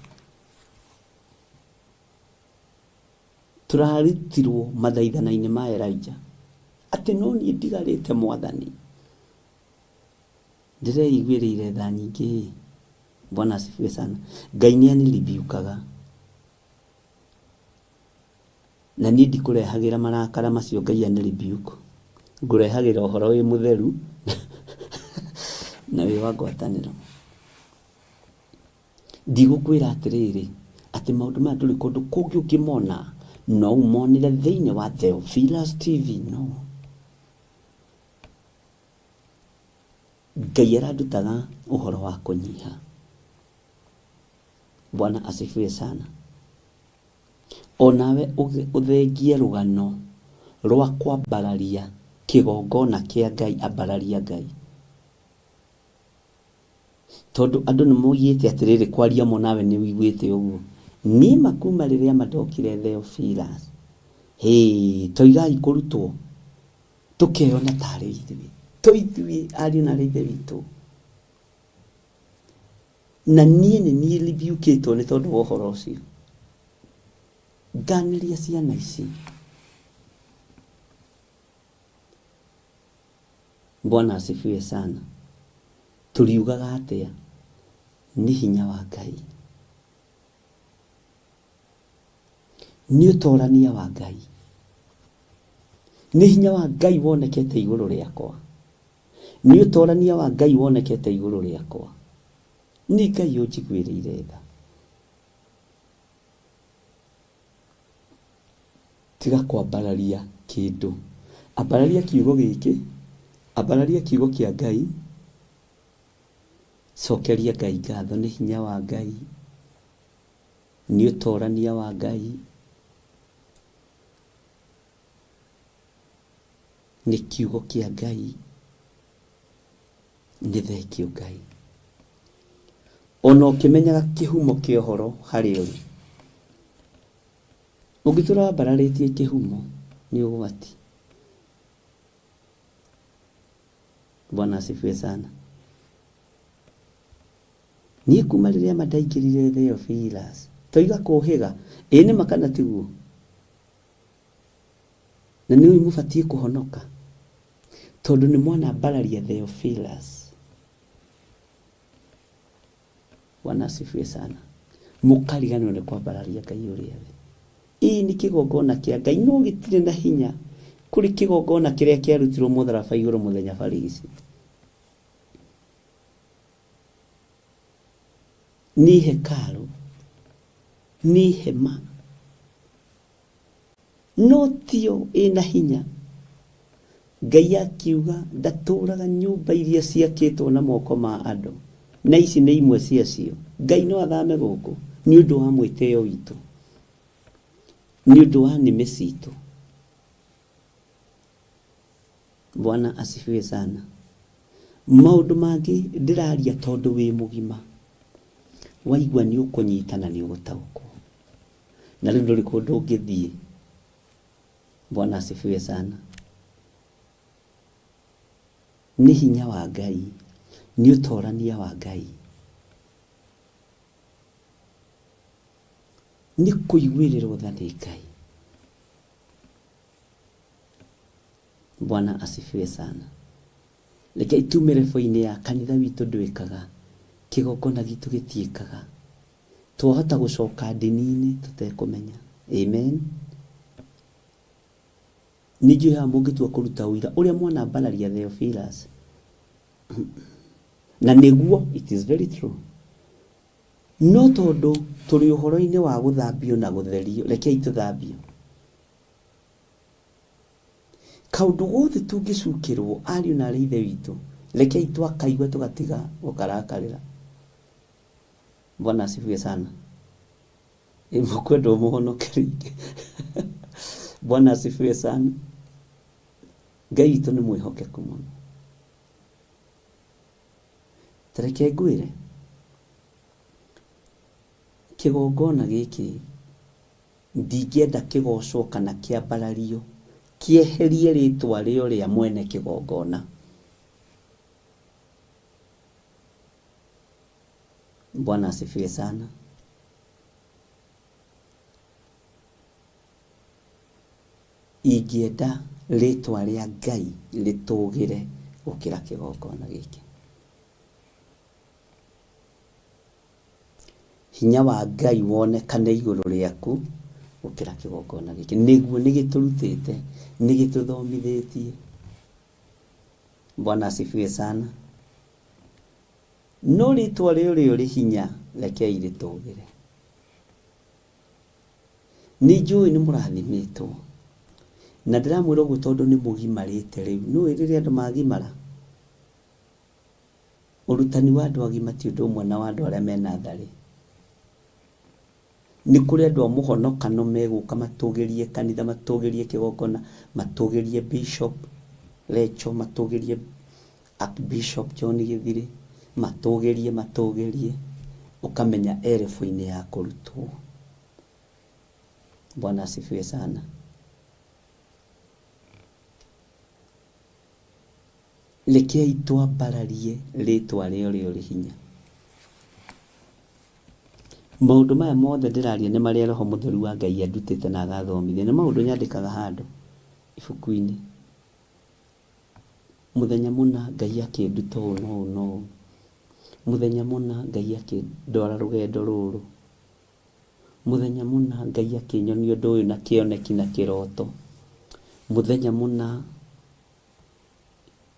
Tũrarutirwo mathaithana-inĩ ma Elijah atĩ no niĩ ndigarĩte mwathani. Ndĩreiguĩrĩire tha nyingĩ ĩ. Bwana asifiwe sana. Ngai nĩ aniribiukaga. Na niĩ ndikũrehagĩra marakara macio Ngai aniribiuku. Ngũrehagĩra ũhoro wĩ mũtheru na wĩ wa ngwatanĩro. Ndigũkwĩra atĩrĩrĩ, atĩ maũndũ maya ndũrĩ kũndũ kũngĩ ũngĩmona, no ũmonere thĩinĩ wa Theophilus TV. No. Ngai arandutaga ũhoro wa kũnyiha. Bwana asifiwe sana. Onawe ũthengie rũgano rwa kwambararia kĩgongona kĩa Ngai, ambararia Ngai. Tondũ andũ nĩ moigĩte atĩrĩrĩ, kwaria mo nawe nĩ ũiguĩte ũguo. Niĩ ma kuma rĩrĩa ma ndokire Theophilus, hĩ, toigai kũrutwo, tũkeyona tarĩ ithuĩ, to ithuĩ ariũ na aarĩ a Ithe witũ. Na niĩ nĩ niĩ rebuke-ĩtwo nĩ tondũ wa ũhoro ũcio. Nganĩria ciana ici. Bwana asifiwe sana. Tũriugaga atĩa? Nĩ hinya wa Ngai. Nĩ ũtorania wa Ngai. Nĩ hinya wa Ngai wonekete igũrũ rĩakwa. Nĩ ũtorania wa Ngai wonekete igũrũ rĩakwa. Nĩ Ngai ũnjiguĩrĩire tha. Tiga kwambararia kĩndũ. Ambararia kiugo gĩkĩ, ambararia kiugo kĩa Ngai, cokeria Ngai ngatho nĩ hinya wa Ngai, nĩ ũtorania wa Ngai, nĩ kiugo kĩa Ngai, nĩ thengiũ Ngai. Ona ũkĩmenyaga kĩhumo kĩa ũhoro harĩa ũrĩ. Ũngĩtũra wambararĩtie kĩhumo nĩ ũgwati. Bwana asifiwe sana. Niĩ kuma rĩrĩa ma ndaingĩrire Theophilus, toiga kũhĩga, ĩĩ nĩma kana tiguo? Na nĩ ũĩ mũbatiĩ kũhonoka tondũ nĩ mwanambararia Theophilus. Bwana asifiwe sana. Mũkariganĩrwo nĩ kwambararia Ngai ũrĩa we. Ĩĩ nĩ kĩgongona kĩa Ngai no gĩtirĩ na hinya kũrĩ kĩgongona kĩrĩa kĩarutirwo mũtharaba igũrũ mũthenya barigici. Nĩ hekarũ, nĩ hema, No tiyo ĩna hinya. Ngai akiuga ndatũraga nyũmba iria ciakĩtwo na moko ma andũ, na ici nĩ imwe ciacio. Ngai no athame gũkũ nĩ ũndũ wa mwĩtĩo witũ, nĩ ũndũ wa nĩmĩ citũ. Bwana asifiwe sana. Maũndũ mangĩ ndĩraria tondũ wĩ mũgima, waigua nĩ ũkũnyita na nĩ ũgũtaũkwo. Na rĩu ndũrĩ kũndũ ũngĩthiĩ. Bwana asifiwe sana. Nĩ hinya wa Ngai, nĩ ũtorania wa Ngai. Nĩ kũiguĩrĩrwo tha nĩ Ngai. Bwana asifiwe sana. Rekei tume rebo-inĩ ya kanitha witũ ndwĩkaga, kĩgongona gitũ gĩtiĩkaga. Twahota gũcoka ndini-inĩ tũtekũmenya. Amen. Nĩ njũĩ haha mũngĩtua kũruta ũira ũrĩa mwanambararia Theophilus. Na nĩguo, it is very true. No tondũ tũrĩ ũhoro-inĩ wa gũthambio na gũtherio, rekei tũthambio. Kaũndũ gothe tũngĩcukĩrwo, ariũ na aarĩ a Ithe witũ, rekei twakaigua tũgatiga gũkarakarĩra. Bwana asifiwe sana. Ĩ mũkwenda ũmũhonoke rĩngĩ. Bwana asifiwe sana. Ngai witũ nĩ mwĩhokeku mũno. Ta reke ngwĩre, kĩgongona gĩkĩ ndingĩenda kĩgocwo kana kĩambarario kĩeherie rĩtwa rĩa ũrĩa mwene kĩgongona. Bwana asifiwe sana. Ingĩenda rĩtwa rĩa Ngai rĩtũgĩre gũkĩra kĩgongona gĩkĩ. Hinya wa Ngai wonekane igũrũ rĩaku gũkĩra kĩgongona gĩkĩ. Nĩguo nĩ gĩtũrutĩte, nĩ gĩtũthomithĩtie. Bwana asifiwe sana. No rĩtwa rĩa ũrĩa ũrĩ hinya rekei rĩtũgĩre. Nĩ njũĩ nĩ mũrathimĩtwo. Na ndĩramwĩra ũguo tondũ nĩ mũgimarĩte rĩu. Nĩũĩ rĩrĩa andũ magimara? Ũrutani wa andũ agima ti ũndũ ũmwe na wa andũ arĩa me natharĩ. Nĩ kũrĩ andũ a mũhonokano megũka matũgĩrie kanitha, matũgĩrie kĩgongona, matũgĩrie Bishop Recho, matũgĩrie Archbishop John Gĩthirĩ, matũgĩrie matũgĩrie, ũkamenya e level-inĩ ya kũrutwo. Bwana asifiwe sana. Rekei twambararie rĩtwa rĩa ũrĩa ũrĩ hinya. Maũndũ maya mothe ndĩraria nĩ marĩa Roho Mũtheru wa Ngai andutĩte na agathomithia. Nĩ maũndũ nyandĩkaga handũ ibuku-inĩ. Mũthenya mũna Ngai akĩnduta ũũ na ũũ na ũũ. Mũthenya mũna Ngai akĩndwara rũgendo rũrũ. Mũthenya mũna Ngai akĩnyonia ũndũ ũyũ na kĩoneki na kĩroto. Mũthenya mũna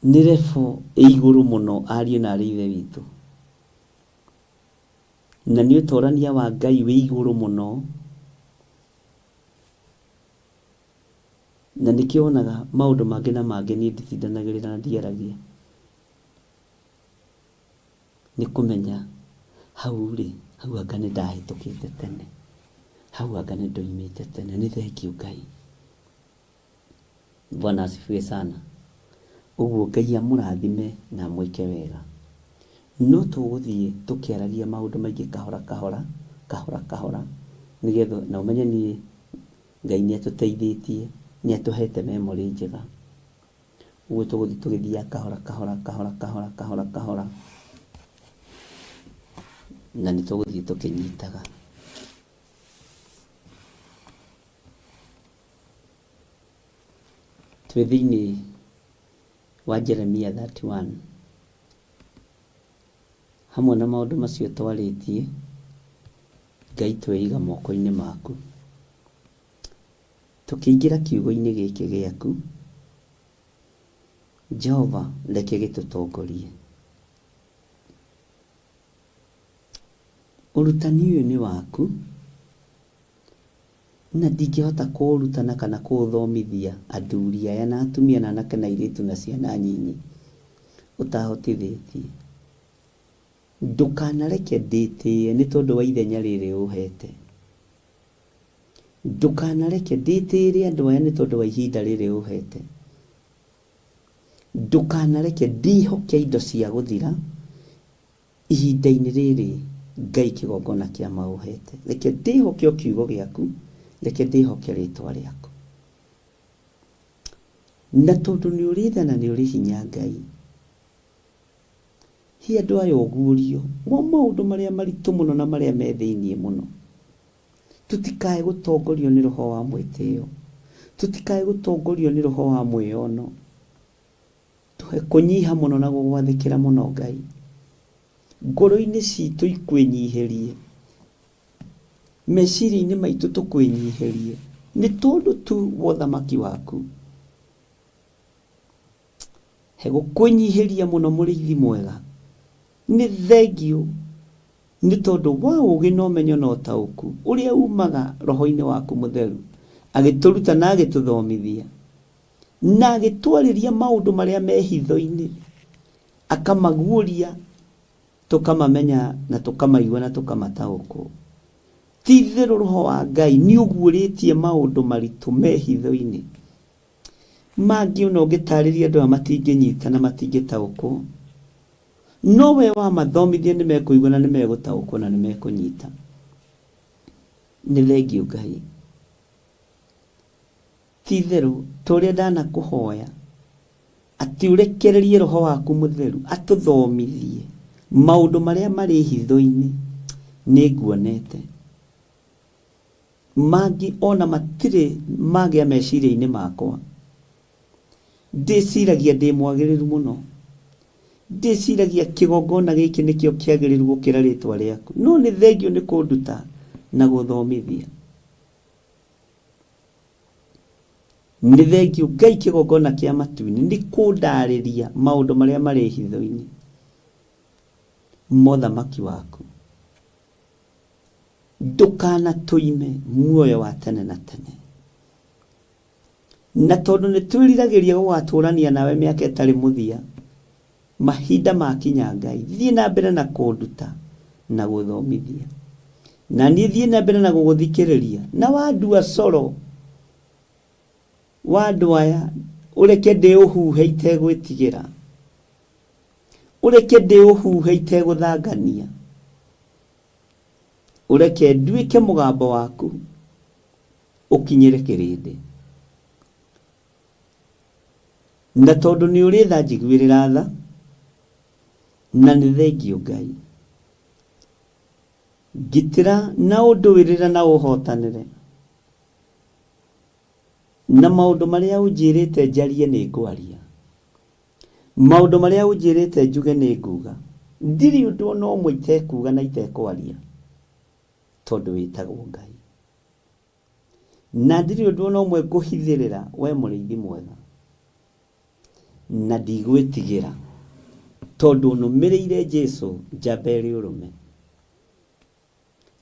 nĩ level ĩ igũrũ mũno ariũ na aarĩ a Ithe witũ. Na nĩ ũtorania wa Ngai wĩ igũrũ mũno. Na nĩkĩo wonaga maũndũ mangĩ na mangĩ niĩ nditindanagĩrĩra na ndiaragia. Nĩ kũmenya hau rĩ, hau anga nĩ ndahĩtũkĩte tene, hau anga nĩ ndoimĩte tene. Nĩ thengiũ Ngai. Bwana asifiwe sana. Ũguo Ngai amũrathime na amwĩke wega. No tũgũthiĩ tũkĩaragia maũndũ maingĩ kahora kahora, kahora kahora, nĩgetha na ũmenye niĩ Ngai nĩ atũteithĩtie, nĩ atũhete memory njega. Ũguo tũgũthiĩ tũgĩthiaga kahora kahora kahora kahora kahora kahora, na nĩ tũgũthiĩ tũkĩnyitaga. Twĩ thĩinĩ wa Jeremia 31. Hamwe na maũndũ macio twarĩtie, Ngai tweiga moko-inĩ maku. Tũkĩingĩra kiugo-inĩ gĩkĩ gĩaku, Jehova reke gĩtũtongorie. Ũrutani ũyũ nĩ waku, na ndingĩhota kũũrutana kana kũũthomithia athuri aya na atumia na anake na airĩtu na ciana nyinyi ũtahotithĩtie. Ndũkanareke ndĩtĩĩe nĩ tondũ wa ithenya rĩrĩ ũũheete. Ndũkanareke ndĩtĩĩre andũ aya nĩ tondũ wa ihinda rĩrĩ ũũheete. Ndũkanareke ndĩhoke indo cia gũthira ihinda-inĩ rĩrĩ Ngai kĩgongona kĩa ma ũũheete. Reke ndĩhoke o kiugo gĩaku, reke ndĩhoke rĩtwa rĩaku. Na tondũ nĩ ũrĩ tha na nĩ ũrĩ hinya Ngai, He andũ aya ũguũrio wa maũndũ marĩa maritũ mũno na marĩa me thĩiniĩ mũno. Tũtikae gũtongorio nĩ roho wa mwĩtĩo, tũtikae gũtongorio nĩ roho wa mwĩyono. Tũhe kũnyiha mũno na gũgwathĩkĩra mũno Ngai. Ngoro-inĩ citũ ikwĩnyihĩrie, meciria-inĩ maitũ tũkwĩnyihĩrie, nĩ tondũ tu wa ũthamaki waku. He gũkwĩnyihĩria mũno mũrĩithi mwega. Nĩ thengiũ nĩ tondũ wa ũũgĩ na ũmenyo na ũtaũku ũrĩa umaga roho-inĩ waku mũtheru, agĩtũruta na agĩtũthomithia, na agĩtwarĩria maũndũ marĩa me hitho-inĩ, akamaguũria, tũkamamenya na tũkamaigua na tũkamataũkwo. Ti-itherũ Roho wa Ngai nĩũguũrĩtie maũndũ maritũ me hitho-inĩ. Mangĩ ona ũngĩtarĩria andũ aya matingĩnyita na matingĩtaũkwo. No we wamathomithia nĩ mekũigua na nĩ megũtaũkwo na nĩ mekũnyita. Nĩ thengiũ Ngai. Ti-itherũ ta ũrĩa ndanakũhoya atĩ ũrekererie Roho waku Mũtheru atũthomithie maũndũ marĩa marĩ hitho-inĩ, nĩ nguonete. Mangĩ o na matirĩ magĩa meciria-inĩ makwa. Ndĩciragia ndĩ mwagĩrĩru mũno. Ndĩciragia kĩgongona gĩkĩ nĩkĩo kĩagĩrĩru gũkĩra rĩtwa rĩaku. No nĩ thengiũ nĩ kũnduta na gũthomithia. Nĩ thengiũ Ngai kĩgongona kĩa matu-inĩ nĩ kũndarĩria maũndũ marĩa marĩ hitho-inĩ ma ũthamaki waku. Ndũkanatũime muoyo wa tene na tene. Na tondũ nĩ twĩriragĩria gũgatũũrania nawe mĩaka ĩtarĩ mũthia, mahinda makinya Ngai, thiĩ na mbere na kũnduta na gũthomithia. Na niĩ thiĩ na mbere na gũgũthikĩrĩria, na wandua coro wa andũ aya, ũreke ndĩũhuhe itegwĩtigĩra. Ũreke ndĩũhuhe itegũthangania. Ũreke nduĩke mũgambo waku ũkinyĩre kĩrĩndĩ. Na tondũ nĩ ũrĩ tha njiguĩrĩra tha, na nĩ thengiũ Ngai. Ngitĩra na ũndũĩrĩre na ũhotanĩre. Na maũndũ marĩa ũnjĩrĩte njarie nĩ ngwaria. Maũndũ marĩa ũnjĩrĩte njuge nĩ nguga. Ndirĩ ũndũ o na ũmwe itekuga na itekwaria, tondũ wĩtagwo Ngai. Na ndirĩ ũndũ o na ũmwe ngũhithĩrĩra, wee mũrĩithi mwega. Na ndigwĩtigĩra, tondũ nũmĩrĩire Jesu njamba ĩrĩ ũrũme.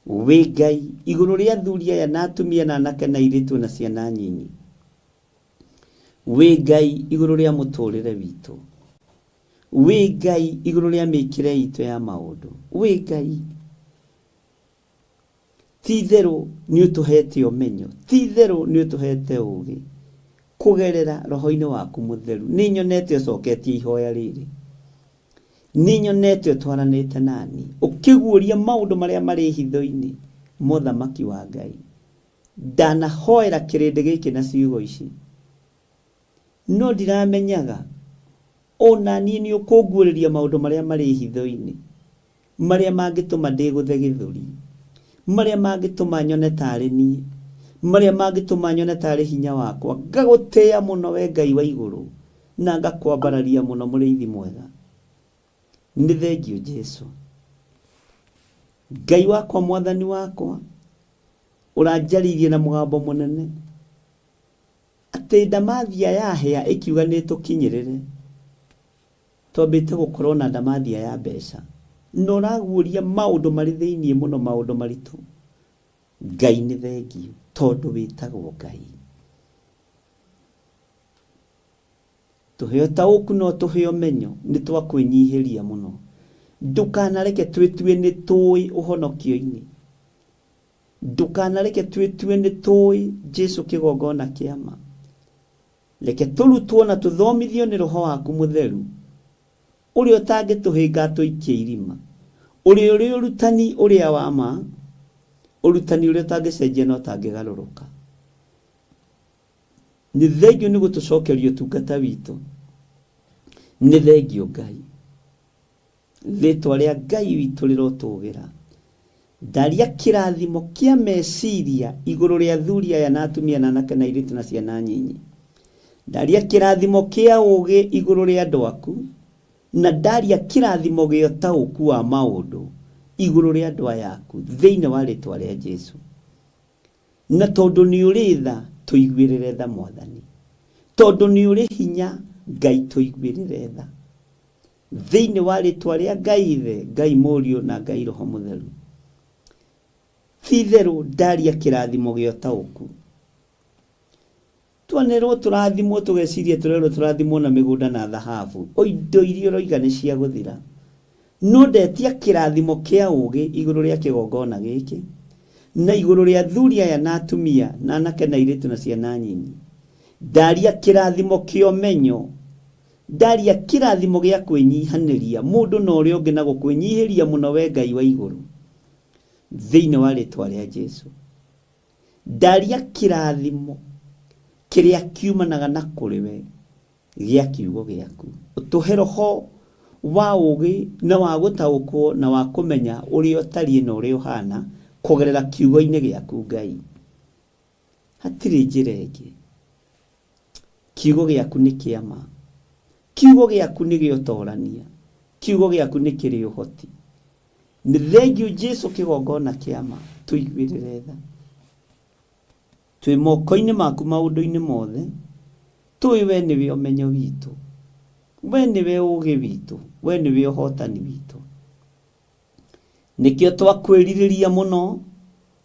Wĩ Ngai igũrũ rĩa athuri aya na atumia na anake na airĩtu na ciana nyinyi. Wĩ Ngai igũrũ rĩa mũtũrĩre witũ. Wĩ Ngai igũrũ rĩa mĩkĩre itũ ya maũndũ. Wĩ Ngai. Ti itherũ nĩ ũtũhete ũmenyo. Ti itherũ nĩ ũtũhete ũũgĩ. Kũgerera roho-inĩ waku mũtheru. Nĩ nyonete ũcoketie ihoya rĩrĩ. Nĩ nyonete ũtwaranĩte nani. Ũkĩguũria maũndũ marĩa marĩ hitho-inĩ ma ũthamaki wa Ngai. Ndanahoera kĩrĩndĩ gĩkĩ na ciugo ici, no ndiramenyaga o na niĩ nĩ ũkũnguũrĩria maũndũ marĩa marĩ hitho-inĩ, marĩa mangĩtũma ndĩgũthe gĩthũri, marĩa mangĩtũma nyone ta arĩ niĩ, marĩa mangĩtũma nyone ta arĩ hinya wakwa. Ngagũtĩĩa mũno we Ngai wa igũrũ, na ngakwambararia mũno mũrĩithi mwega. Nĩ thengiũ Jesu. Ngai wakwa mwathani wakwa, ũranjarĩirie na mũgambo mũnene atĩ ndamathia yahĩa ĩkiuga nĩ ĩtũkinyĩrĩre. Twambĩte gũkorwo na ndamathia ya mbeca na ũraguũria maũndũ marĩ thĩiniĩ mũno, maũndũ maritũ. Ngai nĩ thengiũ tondũ wĩtagwo Ngai. Tũhe ũtaũku na ũtũhe ũmenyo, nĩ twakwĩnyihĩria mũno. Ndũkanareke twĩtue nĩ tũĩ ũhonokio-inĩ. Ndũkanareke twĩtue nĩ tũĩ Jesu kĩgongona kĩa ma. Reke tũrutwo na tũthomithio nĩ Roho waku Mũtheru, ũrĩa ũtangĩtũhĩnga atũikie irima, ũrĩa ũrĩ ũrutani ũrĩa wa ma, ũrutani ũrĩa ũtangĩcenjia na ũtangĩgarũrũka. Nĩ thengiũ nĩ gũtũcokeria ũtungata witũ. Nĩ thengiũ Ngai. Rĩtwa rĩa Ngai witũ rĩrotũgĩra. Ndaria kĩrathimo kĩa meciria igũrũ rĩa athuri aya na atumia na anake na airĩtu na ciana nyinyi. Ndaria kĩrathimo kĩa ũgĩ igũrũ rĩa andũ aku, na ndaria kĩrathimo gĩa ũtaũku wa maũndũ igũrũ rĩa andũ aya aku thĩinĩ wa rĩtwa rĩa Jesu. Na tondũ nĩ ũrĩ tha, tũiguĩrĩre tha Mwathani. Tondũ nĩ ũrĩ hinya, Ngai tũiguĩrĩre tha. Thĩinĩ wa rĩtwa rĩa Ngai Ithe, Ngai Mũriũ na Ngai Roho Mũtheru. Ti-itherũ ndaria kĩrathimo gĩa ũtaũku. Twanerwo tũrathimwo tũgeciria tũrerwo tũrathimwo na mĩgũnda na thahabu. O indo iria ũroiga nĩ cia gũthira. No ndetia kĩrathimo kĩa ũgĩ igũrũ rĩa kĩgongona gĩkĩ, na igũrũ rĩa athuri aya na atumia, na anake na airĩtu na ciana nyinyi. Ndaria kĩrathimo kĩa ũmenyo. Ndaria kĩrathimo gĩa kwĩnyihanĩria mũndũ na ũrĩa ũngĩ na gũkwĩnyihĩria mũno we Ngai wa igũrũ. Thĩinĩ wa rĩtwa rĩa Jesu. Ndaria kĩrathimo kĩrĩa kiumanaga na kũrĩ we gĩa kiugo gĩaku. Ũtũhe roho wa ũgĩ na wa gũtaũkwo na wa kũmenya ũrĩa ũtariĩ na ũrĩa ũhana kũgerera kiugo-inĩ gĩaku Ngai. Hatirĩ njĩra ĩngĩ. Kiugo gĩaku nĩ kĩa ma. Kiugo gĩaku nĩ gĩa ũtorania. Kiugo gĩaku nĩ kĩrĩ ũhoti. Nĩ thengiũ Jesu kĩgongona kĩa ma. Tũiguĩrĩre tha. Twĩ moko-inĩ maku maũndũ-inĩ mothe. Tũĩ we nĩwe ũmenyo witũ. We nĩwe ũgĩ witũ. We nĩwe ũhotani witũ. Nĩkĩo twakwĩrirĩria mũno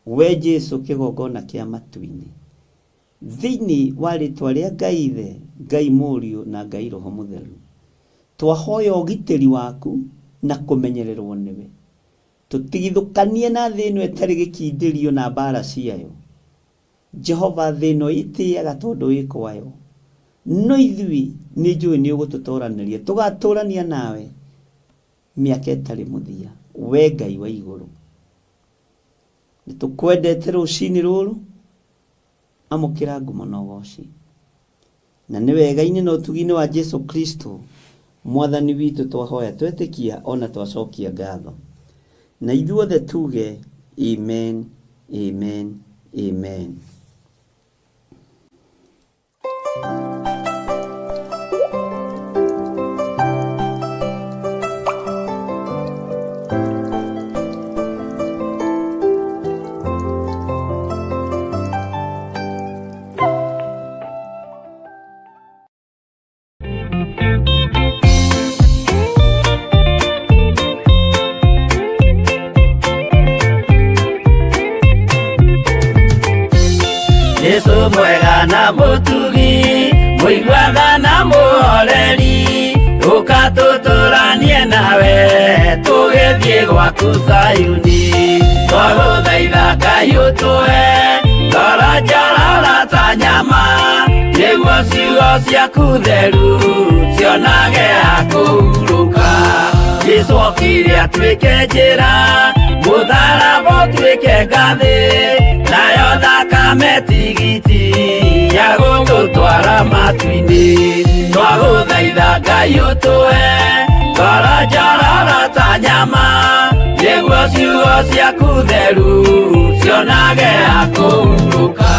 we Jesu kĩgongona kĩa matu-inĩ. Thĩinĩ wa rĩtwa rĩa Ngai Ithe, Ngai Mũriũ na Ngai Roho Mũtheru. Twahoya ũgitĩri waku na kũmenyererwo nĩwe. Tũtigithũkanie na thĩ ĩno ĩtarĩ gĩkindĩrio na mbara ciayo. Jehova thĩ ĩno ĩtĩaga tondũ ĩ kwayo. No ithuĩ nĩ njũĩ nĩ ũgũtũtoranĩria. Tũgatũrania nawe mĩaka ĩtarĩ mũthia. We Ngai wa igũrũ. Nĩ tũkwendete rũcinĩ rũrũ. Amũkĩra ngumo na ũgoci. Na nĩ wega-inĩ na ũtugi-inĩ wa Jesu Kristo Mwathani witũ twahoya twetĩkia ona twacokia ngatho. Na ithuothe tuge amen, amen, amen. Jesu mwega na mũtugi mũiguaga na mũhoreri ũka tũtũranie nawe tũgĩthiĩ gwaku Zayuni twagũthaitha Ngai ũtũhe ngoro njororo ta nyama nĩguo ciugo ciaku theru cionage ha kũhurũka. Jesu okire atuĩke njĩra mũtharaba ũtuĩke ngathĩ nayo thakame tigiti ya gũtũtwara matu-inĩ. Twagũthaitha Ngai ũtũhe ngoro njororo ta nyama nĩguo ciugo ciaku theru cionage ha kũhurũka.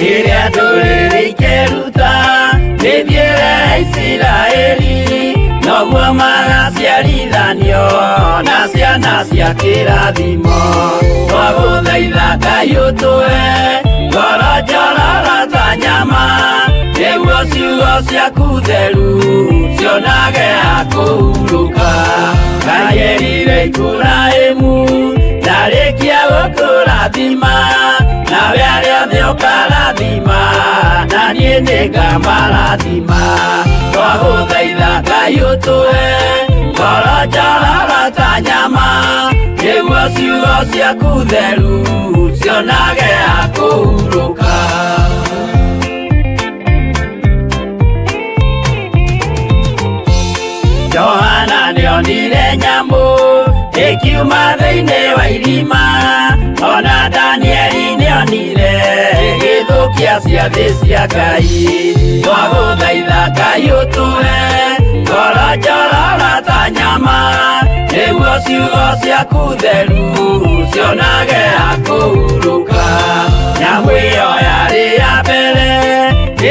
Rĩrĩa ndũrĩrĩ ikeruta mĩthiĩre ya Isiraeli noguo magaciarithanio na ciana cia kĩrathimo. Twagũthaitha Ngai ũtũhe ngoro njororo ta nyama nĩguo ciugo ciaku theru cionage ha kũhurũka. Ngai erire Iburahĩmu ndarĩkia gũkũrathima nawe arĩa othe ũkarathima na niĩ nĩngamarathima. Twagũthaitha Ngai ũtũhe ngoro njororo ta nyama nĩguo ciugo ciaku theru cionage ha kũhurũka. Johana nĩonire nyamũ ĩkiuma thĩinĩ wa irima Ona Danieli nĩonire ĩgĩthũkia ciathĩ cia Ngai. Twagũthaitha Ngai ũtũhe ngoro njororo ta nyama, nĩguo ciugo ciaku theru cionage ha kũhurũka. Nyamũ ĩyo yarĩ ya mbere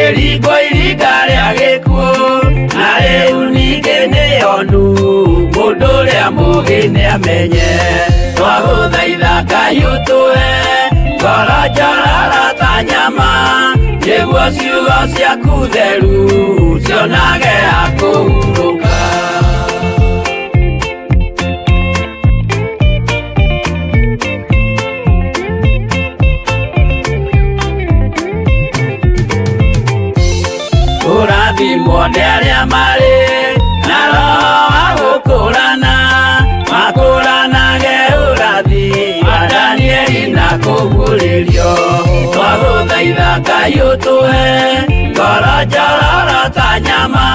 ĩringwo iringa rĩa gĩkuũ, na rĩu ningĩ nĩyonu mũndũ ũrĩa mũũgĩ nĩamenye. Twagũthaitha Ngai ũtũhe ngoro njororo ta nyama, nĩguo ciugo ciaku theru cionage ha kũhurũka. Kũrathimwo nĩ arĩa marĩ na roho wa gũkũrana, makũranage ũrathi wa Danieli na kũguũrĩrio. Twagũthaitha Ngai ũtũhe ngoro njororo ta nyama,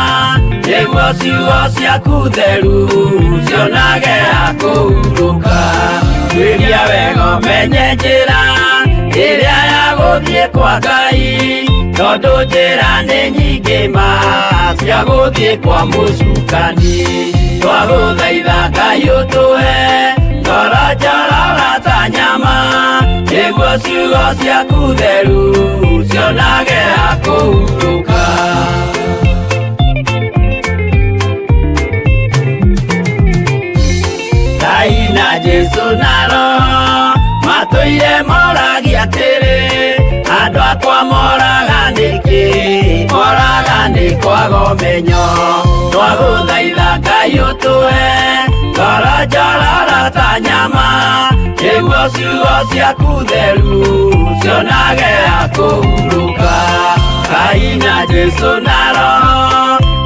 nĩguo ciugo ciaku theru cionage ha kũhurũka. Tuĩria wega ũmenye njĩra ĩrĩa ya gũthiĩ kwa Ngai, tondũ njĩra nĩ nyingĩ ma cia gũthiĩ kwa mũcukani. Twagũthaitha Ngai ũtũhe ngoro njororo ta nyama, nĩguo ciugo ciaku theru cionage ha kũhurũka. Ngai na Jesũ na Roho matũire moragia atĩrĩ, andũ akwa moraga nĩkĩ? Moraga nĩ kwaga ũmenyo. Twagũthaitha Ngai ũtũhe ngoro njororo ta nyama, nĩguo ciugo ciaku theru cionage ha kũhurũka. Ngai na Jesũ na Roho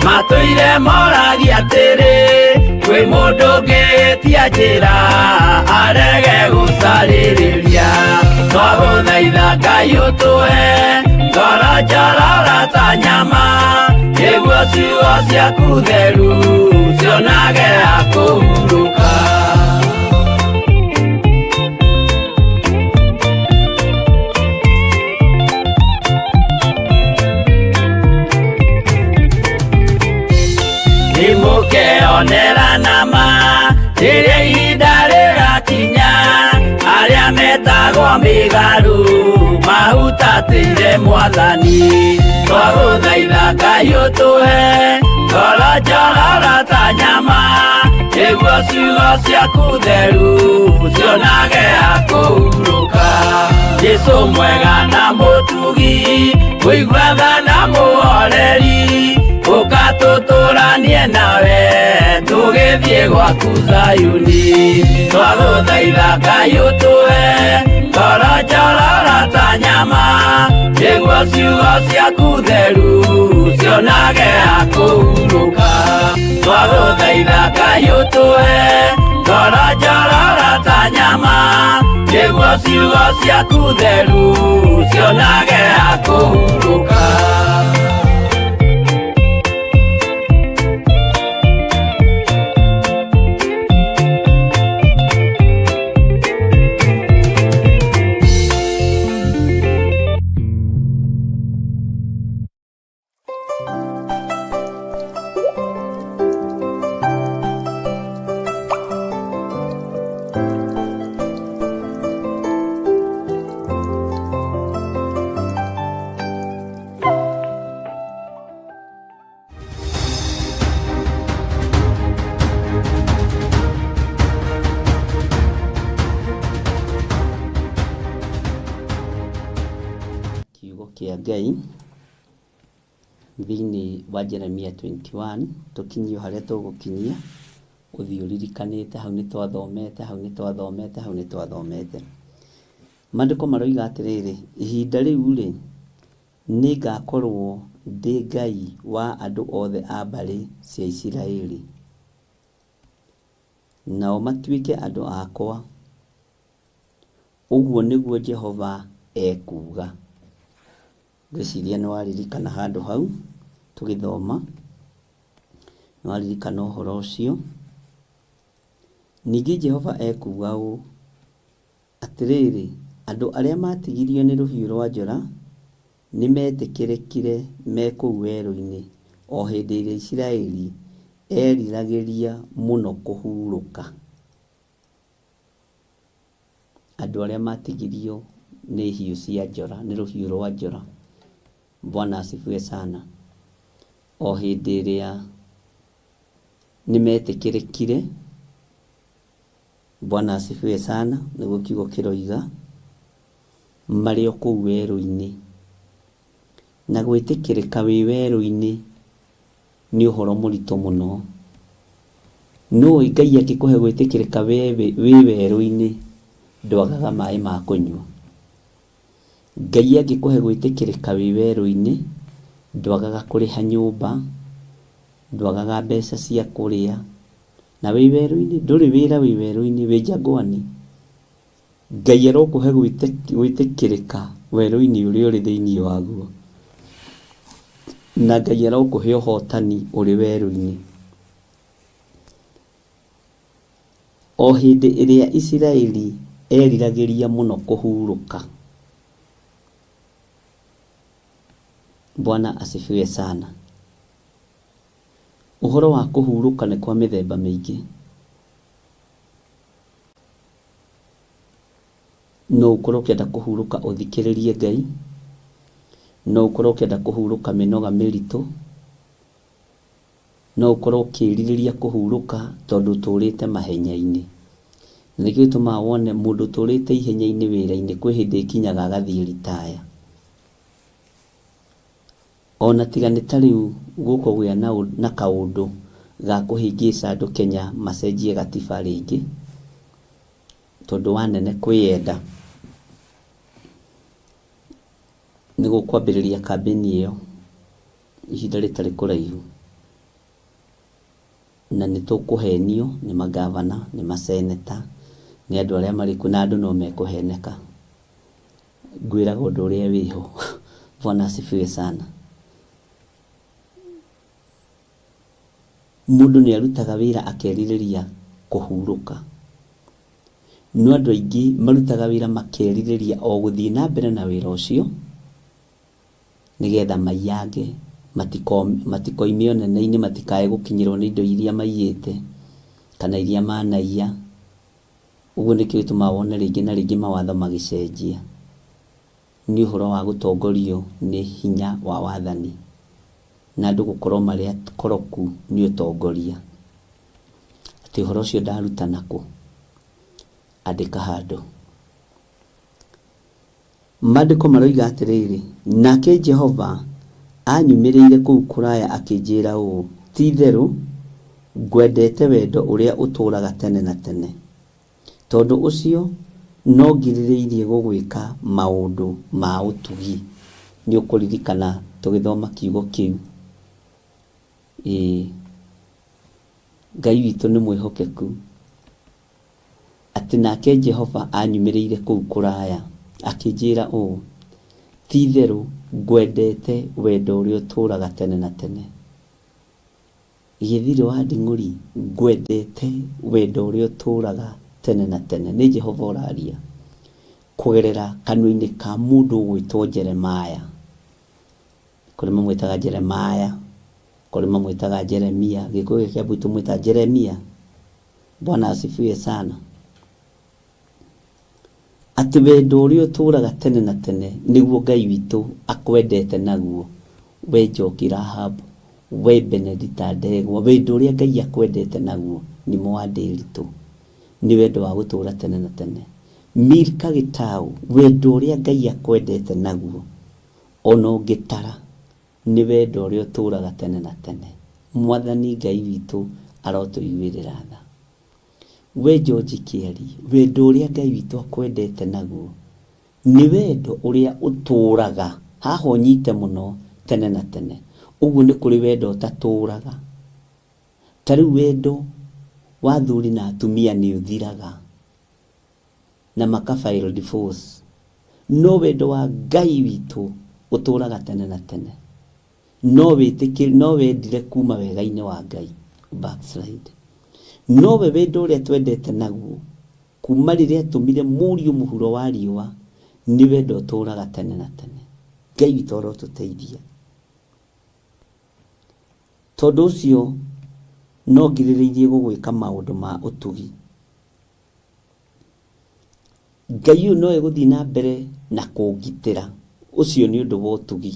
matũire moragia atĩrĩ, kwĩ mũndũ ũngĩtia njĩra arege gũcarĩrĩria. Twagũthaitha Ngai ũtũhe ngoro njororo ta nyama, nĩguo ciugo ciaku theru cionage ha kũhurũka. Nĩmũkeonera nama rĩrĩa ihinda rĩgakinya, arĩa metagwo mĩgarũ mahutatĩire Mwathani. Twagũthaitha Ngai ũtũhe ngoro njororo ta nyama, nĩguo ciugo ciaku theru cionage ha kũhurũka. Jesũ mwega na mũtugi, mũigua tha na mũhoreri, ũka tũtũranie nawe tũgĩthiĩ gwaku Zayuni. Twagũthaitha Ngai ũtũhe ngoro njororo ta nyama, nĩguo ciugo ciaku theru cionage ha kũhurũka. Twagũthaitha Ngai ũtũhe ngoro njororo ta nyama, nĩguo ciugo ciaku theru cionage ha kũhurũka. Kiugo kĩa Ngai thĩinĩ wa Jeremia 21 tũkinyio harĩa tũgũkinyia ũthiĩ ũririkanĩte hau nĩ twathomete hau nĩ twathomete hau nĩ twathomete. Maandĩko maroiga atĩrĩrĩ, ihinda rĩu rĩ nĩ ngakorwo ndĩ Ngai wa andũ othe a mbarĩ cia Isiraeli, nao matuĩke andũ akwa, ũguo nĩguo Jehova ekuuga. Ngwĩciria nĩ waririkana handũ hau tũgĩthoma, nĩ waririkana ũhoro ũcio. Ningĩ Jehova ekuuga ũũ, Atĩrĩrĩ, andũ arĩa maatigirio nĩ rũhiũ rwa njora nĩmetĩkĩrĩkire me kũu werũ-inĩ, o hĩndĩ ĩrĩa Isiraeli eriragĩria mũno kũhurũka. Andũ arĩa maatigirio nĩ hiũ cia njora, nĩ rũhiũ rwa njora. Bwana asifiwe sana. O hĩndĩ ĩrĩa nĩmetĩkĩrĩkire, Bwana asifiwe sana, nĩguo kiugo kĩroiga, marĩ o kũu werũ-inĩ. Na gwĩtĩkĩrĩka wĩ werũ-inĩ nĩ ũhoro mũritũ mũno. Nũĩ Ngai angĩkũhe gwĩtĩkĩrĩka wĩ werũ-inĩ ndwagaga maĩ ma kũnyua. Ngai angĩkũhe gwĩtĩkĩrĩka wĩ werũ-inĩ ndwagaga kũrĩha nyũmba, ndwagaga mbeca cia kũrĩa, na wĩ werũ-inĩ, ndũrĩ wĩra wĩ werũ-inĩ, wĩ njangwani. Ngai arokũhe gwĩtĩkĩrĩka werũ-inĩ ũrĩa ũrĩ thĩinĩ waguo. Na Ngai arokũhe ũhotani ũrĩ werũ-inĩ. O hĩndĩ ĩrĩa Isiraeli eriragĩria mũno kũhurũka. Bwana asifiwe sana. Ũhoro wa kũhurũka nĩ kwa mĩthemba mĩingĩ. No ũkorwo ũkĩenda kũhurũka ũthikĩrĩrie Ngai, no ũkorwo ũkĩenda kũhurũka mĩnoga mĩritũ, no ũkorwo ũkĩrirĩria kũhurũka tondũ ũtũrĩte mahenya-inĩ. Na nĩkĩo gĩtũmaga wone mũndũ ũtũrĩte ihenya-inĩ wĩra-inĩ kwĩ hĩndĩ ĩkinyaga agathiĩ ritaya. Ona tiga nĩ ta rĩu gũkũgĩa na kaũndũ ga kũhĩngĩca andũ Kenya macenjie gatiba rĩngĩ, tondũ wa nene kwĩyenda, nĩ gũkwambĩrĩria kambĩni ĩyo ihinda rĩtarĩ kũraihu. Na nĩ tũkũhenio nĩ mangavana, nĩ maseneta, nĩ andũ arĩa marĩ kuo, na andũ no mekũheneka. Ngwĩraga ũndũ ũrĩa wĩho. Bwana asifiwe sana. Mũndũ nĩ arutaga wĩra akerirĩria kũhurũka. No andũ aingĩ marutaga wĩra makerirĩria o gũthiĩ na mbere na wĩra ũcio nĩgetha maiyange, matikoime ũnene-inĩ, matikae gũkinyĩrwo nĩ indo iria maiyĩte kana iria manaiya. Ũguo nĩkĩo gĩtũmaga wone rĩngĩ na rĩngĩ mawatho magĩcenjia. Nĩ ũhoro wa gũtongorio nĩ hinya wa wathani na andũ gũkorwo marĩ akoroku nĩ ũtongoria. Atĩ ũhoro ũcio ndaruta nakũ? Andĩka handũ. Maandĩko maroiga atĩrĩrĩ, Nake Jehova aanyumĩrĩire kũu kũraya akĩnjĩra ũũ, 'Ti-itherũ ngwendete wendo ũrĩa ũtũũraga tene na tene. Tondũ ũcio no ngirĩrĩirie gũgwĩka maũndũ ma ũtugi. Nĩ ũkũririkana tũgĩthoma kiugo kĩu? Ĩĩ. Ngai witũ nĩ mwĩhokeku. Atĩ nake Jehova aanyumĩrĩire kũu kũraya, akĩnjĩra ũũ, Ti-itherũ ngwendete wendo ũrĩa ũtũũraga tene na tene. Gĩthirĩ wa Nding'ũri, ngwendete wendo ũrĩa ũtũũraga tene na tene. Nĩ Jehova ũraria kũgerera kanua-inĩ ka mũndũ ũgwĩtwo Jeremiah. Kũrĩ mamwĩtaga Jeremiah, kũrĩ mamwĩtaga Jeremia, Gĩkũyũ gĩa Kĩambu tũmwĩtaga Jeremia. Bwana asifiwe sana. Atĩ wendo ũrĩa ũtũũraga tene na tene nĩguo Ngai witũ akwendete naguo, we Njoki Rahab, we Benedita Ndegwa, wendo ũrĩa Ngai akwendete naguo nĩmo wa Ndĩritũ, nĩ wendo wa gũtũũra tene na tene. Milka Gĩtaũ, wendo ũrĩa Ngai akwendete naguo, ona ũngĩtara, nĩ wendo ũrĩa ũtũũraga tene na tene. Mwathani Ngai witũ arotũiguĩrĩra tha. We George Kĩari, wendo ũrĩa Ngai witũ akwendete naguo, nĩ wendo ũrĩa ũtũũraga, haha ũnyite mũno, tene na tene. Ũguo nĩ kũrĩ wendo ũtatũũraga. Ta rĩu wendo wa athuri na atumia nĩ ũthiraga na maka file divorce. No wendo wa Ngai witũ ũtũũraga tene na tene. No wĩtĩkĩ, no wendire kuma wega-inĩ wa Ngai, backslide. Nowe wendo ũrĩa twendete naguo. Kuma rĩrĩa atũmire mũriũ mũhuro wa riũa, nĩ wendo ũtũũraga tene na tene. Ngai witũ arotũteithia. Tondũ ũcio no ngirĩrĩirie gũgwĩka maũndũ ma ũtugi. Ngai ũyũ no egũthiĩ na mbere na kũngitĩra, ũcio nĩ ũndũ wa ũtugi.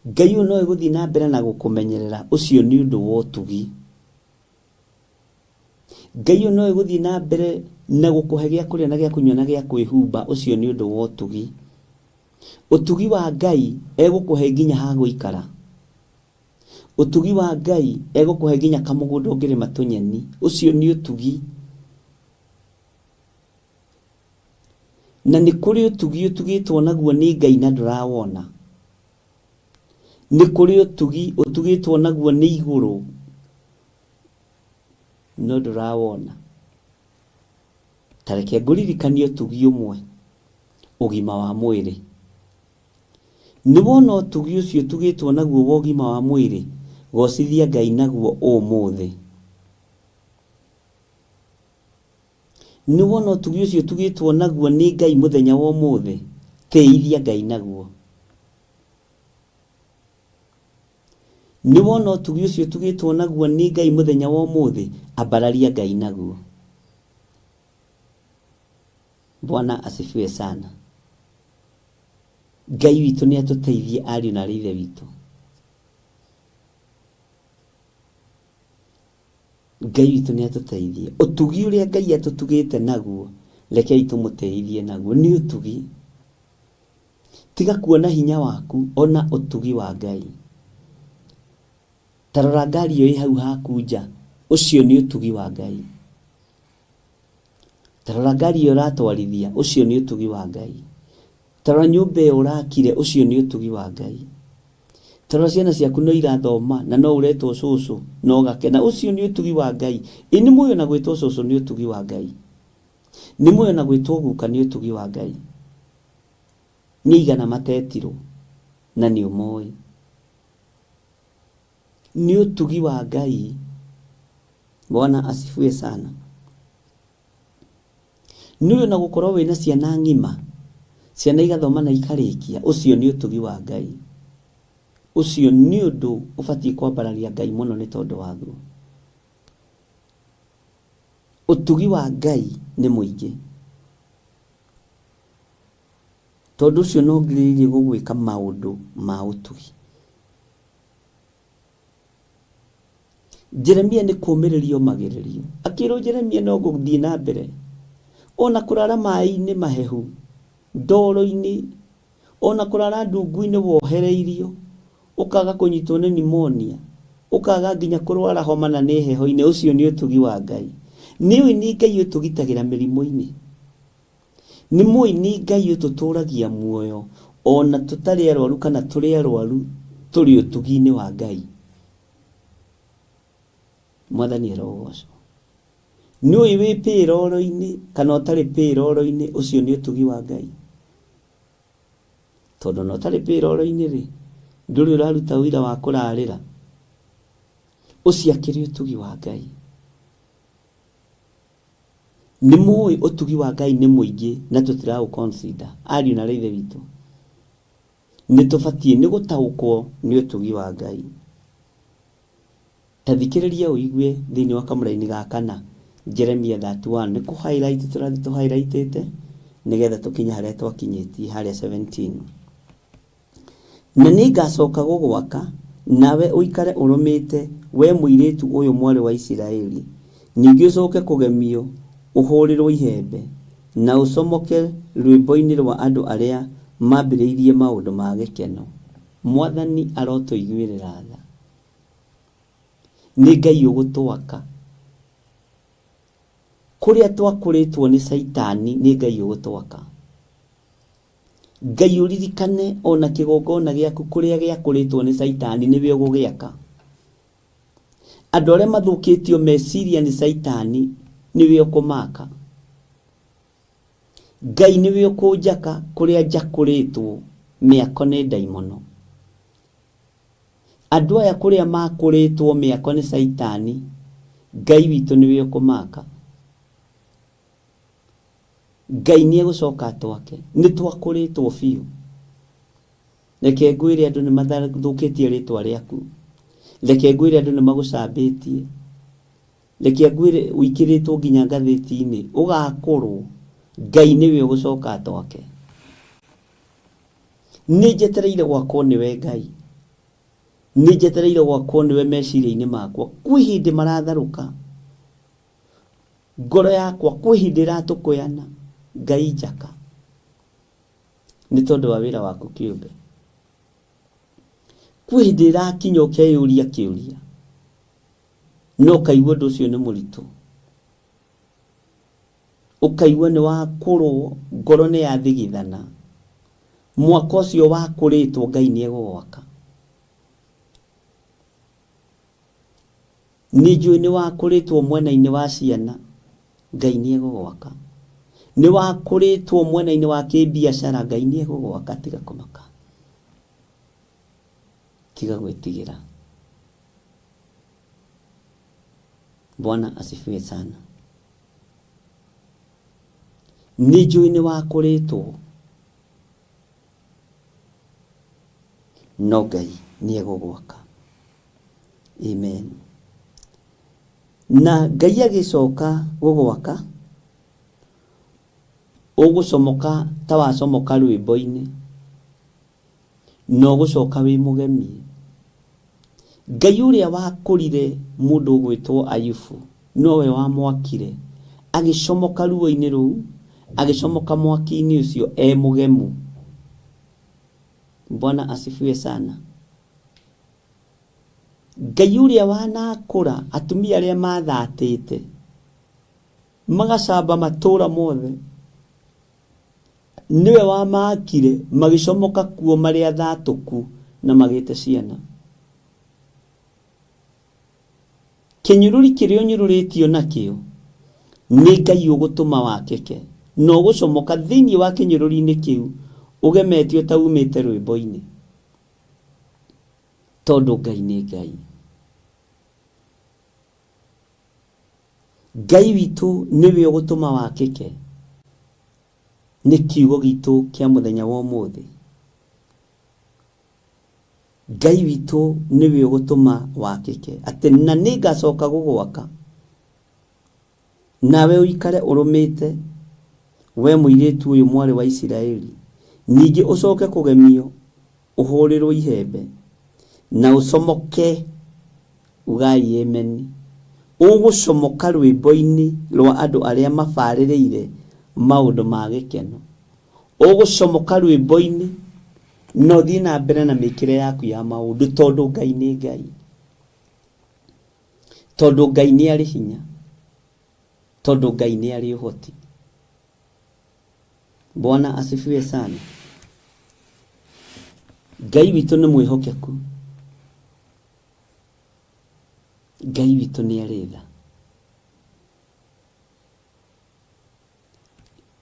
Ngai ũyũ no egũthiĩ na mbere na gũkũmenyerera, ũcio nĩ ũndũ wa ũtugi. Ngai ũyũ no egũthiĩ na mbere na gũkũhe gĩa kũrĩa na gĩa kũnyua na gĩa kwĩhumba, ũcio nĩ ũndũ wa ũtugi. Ũtugi wa Ngai egũkũhe nginya ha gũikara. Ũtugi wa Ngai egũkũhe nginya kamũgũnda ũngĩrĩma tũnyeni, ũcio nĩ ũtugi. Na nĩ kũrĩ ũtugi ũtugĩtwo naguo nĩ Ngai na ndũrawona. Nĩ kũrĩ ũtugi ũtugĩtwo naguo nĩ igũrũ no ndũrawona. Ta reke ngũririkanie ũtugi ũmwe, ũgima wa mwĩrĩ. Nĩ wona ũtugi ũcio ũtugĩtwo naguo wa ũgima wa mwĩrĩ, gocithia Ngai naguo ũmũthĩ. Nĩ wona ũtugi ũcio ũtugĩtwo naguo nĩ Ngai mũthenya wa ũmũthĩ, tĩithia Ngai naguo. Nĩ wona ũtugi ũcio ũtugĩtwo naguo nĩ Ngai mũthenya wa ũmũthĩ, ambararia Ngai naguo. Bwana asifiwe sana. Ngai witũ nĩ atũteithie ariũ na aarĩ a Ithe witũ. Ngai witũ nĩ atũteithie. Ũtugi ũrĩa Ngai atũtugĩte naguo, rekei tũmũtĩithie naguo. Nĩ ũtugi. Tiga kuona hinya waku, ona ũtugi wa Ngai. Ta rora ngari ĩyo ĩ hau haku nja, ũcio nĩ ũtugi wa Ngai. Ta rora ngari ĩyo ũratwarithia, ũcio nĩ ũtugi wa Ngai. Ta rora nyũmba ĩyo ũrakire, ũcio nĩ ũtugi wa Ngai. Ta rora ciana ciaku no irathoma na no ũretwo cũcũ na ũgakena, ũcio nĩ ũtugi wa Ngai. Ĩ nĩ mũĩ ona gwĩtwo cũcũ nĩ ũtugi wa Ngai. Nĩ mũĩ ona gwĩtwo guka nĩ ũtugi wa Ngai. Nĩ aigana matetirwo na nĩ ũmoĩ. Nĩ ũtugi wa Ngai. Bwana asifiwe sana. Nĩ ũĩ ona gũkorwo wĩna ciana ng'ima, ciana igathoma na ikarĩkia, ũcio nĩ ũtugi wa Ngai. Ũcio nĩ ũndũ ũbatiĩ kwambararia Ngai mũno nĩ tondũ waguo. Ũtugi wa Ngai nĩ mũingĩ. Tondũ ũcio no ngirĩrĩirie gũgwĩka maũndũ ma ũtugi. Jeremia nĩ kũũmĩrĩrio omagĩrĩrio. Akĩrwo Jeremia no gũthiĩ na mbere. Ona kũrara maĩ-inĩ mahehu, ndoro-inĩ, ona kũrara ndungu-inĩ wohereirio, ũkaga kũnyitwo nĩ pneumonia, ũkaga nginya kũrwara homa na nĩ heho-inĩ, ũcio nĩ ũtugi wa Ngai. Nĩ ũĩ nĩ Ngai ũtũgitagĩra mĩrimũ-inĩ. Nĩ mũĩ nĩ Ngai ũtũtũragia muoyo ona tũtarĩ arwaru kana tũrĩ arwaru tũrĩ ũtugi-inĩ wa Ngai. Mwathani arogocwo. Nĩ ũĩ wĩ payroll-inĩ kana ũtarĩ payroll-inĩ ũcio nĩ ũtugi wa Ngai. Tondũ ona ũtarĩ payroll-inĩ rĩ, ndũrĩ ũraruta ũira wa kũrarĩra. Ũcio akĩrĩ ũtugi wa Ngai. Nĩ mũĩ ũtugi wa Ngai nĩ mũingĩ na tũtiraũ consider. Ariũ na aarĩ a Ithe witũ, nĩ tũbatiĩ nĩ gũtaũkwo nĩ ũtugi wa Ngai. Ta thikĩrĩria ũigue thĩinĩ wa kamũraini ga kana, Jeremia 31, nĩ kũ highlight tũrathiĩ tũ highlight ĩte nĩgetha tũkinye harĩa twakinyĩtie harĩa 17. Na nĩngacoka gũgwaka, nawe ũikare ũrũmĩte, wee mũirĩtu ũyũ mwarĩ wa Isiraeli, ningĩ ũcoke kũgemio ũhũrĩrũo ihembe, na ũcomoke rũĩmbo-inĩ rũa andũ arĩa maambĩrĩirie maũndũ ma gĩkeno. Mwathani arotũiguĩrĩra tha. Nĩ Ngai ũgũtwaka. Kũrĩa twakũrĩtwo nĩ Caitani, nĩ Ngai ũgũtwaka. Ngai ũririkane ona kĩgongona gĩaku kũrĩa gĩakũrĩtwo nĩ caitani nĩwe ũgũgĩaka. Andũ arĩa mathũkĩtio meciria nĩ caitani nĩwe ũkũmaka. Ngai nĩwe ũkũnjaka kũrĩa njakũrĩtwo mĩako nĩ ndaimono. Andũ aya kũrĩa makũrĩtwo mĩako nĩ caitani, Ngai witũ nĩwe ũkũmaka. Ngai nĩ egũcoka atwake. Nĩ twakũrĩtwo biũ. Reke ngwĩre andũ nĩ mathũkĩtie rĩtwa rĩaku. Reke ngwĩre andũ nĩ magũcambĩtie. Reke ngwĩre ũikĩrĩtwo nginya ngathĩti-inĩ. Ũgakũrwo. Ngai nĩwe ũgũcoka atwake. Nĩ njetereire gwakwo nĩwe Ngai. Nĩ njetereire gwakwo nĩwe meciria-inĩ makwa. Kwĩ hĩndĩ maratharũka. Ngoro yakwa kwĩ hĩndĩ ĩratũkũyana. Ngai njaka. Nĩ tondũ wa wĩra waku kĩũmbe. Kwĩ hĩndĩ ĩrakinya ũkeyũria kĩũria. Na ũkaigua ũndũ ũcio nĩ mũritũ. Ũkaigua nĩ wakũrwo, ngoro nĩ yathigithana. Mwaka ũcio wakũrĩtwo Ngai nĩ egũgwaka. Nĩ njũĩ nĩ wakũrĩtwo mwena-inĩ wa ciana, Ngai nĩ egũgwaka. Nĩ wakũrĩtwo mwena-inĩ wa kĩbiacara, Ngai nĩ egũgwaka, tiga kũmaka. Tiga gwĩtigĩra. Bwana asifiwe sana. Nĩ njũĩ nĩ wakũrĩtwo, no Ngai nĩ egũgwaka. Amen. Na Ngai agĩcoka gũgwaka, ũgũcomoka ta wacomoka rwĩmbo-inĩ, na ũgũcoka wĩ mũgemie. Ngai ũrĩa wakũrire mũndũ ũgwĩtwo Ayubu, nowe wamwakire, agĩcomoka ruo-inĩ rũu, agĩcomoka mwaki-inĩ ũcio e mũgemu. Bwana asifiwe sana. Ngai ũrĩa wanakũra atumia arĩa mathatĩte, magacamba matũũra mothe, nĩwe wamakire, magĩcomoka kuo marĩ athatũku na magĩte ciana. Kĩnyũrũri kĩrĩa ũnyũrũrĩtio nakĩo, nĩ Ngai ũgũtũma wakĩke, na ũgũcomoka thĩinĩ wa kĩnyũrũri-inĩ kĩu ũgemetio ta umĩte rwĩmbo-inĩ. Tondũ Ngai nĩ Ngai. Ngai witũ nĩwe ũgũtũma wakĩke. Nĩ kiugo gitũ kĩa mũthenya wa ũmũthĩ. Ngai witũ nĩwe ũgũtũma wakĩke. Atĩ na nĩngacoka gũgwaka. Nawe ũikare ũrũmĩte, we mũirĩtu ũyũ mwarĩ wa Isiraeli. Ningĩ ũcoke kũgemio, ũhũrĩrwo ihembe, na ũcomoke, ugai ameni. Ũgũcomoka rwĩmbo-inĩ rwa andũ arĩa mabarĩrĩire maũndũ ma gĩkeno. Ũgũcomoka rwĩmbo-inĩ na ũthiĩ na mbere na mĩkĩre yaku ya maũndũ, tondũ Ngai nĩ Ngai. Tondũ Ngai nĩ arĩ hinya. Tondũ Ngai nĩ arĩ ũhoti. Bwana asifiwe sana. Ngai witũ nĩ mwĩhokeku. Ngai witũ nĩ arĩ tha.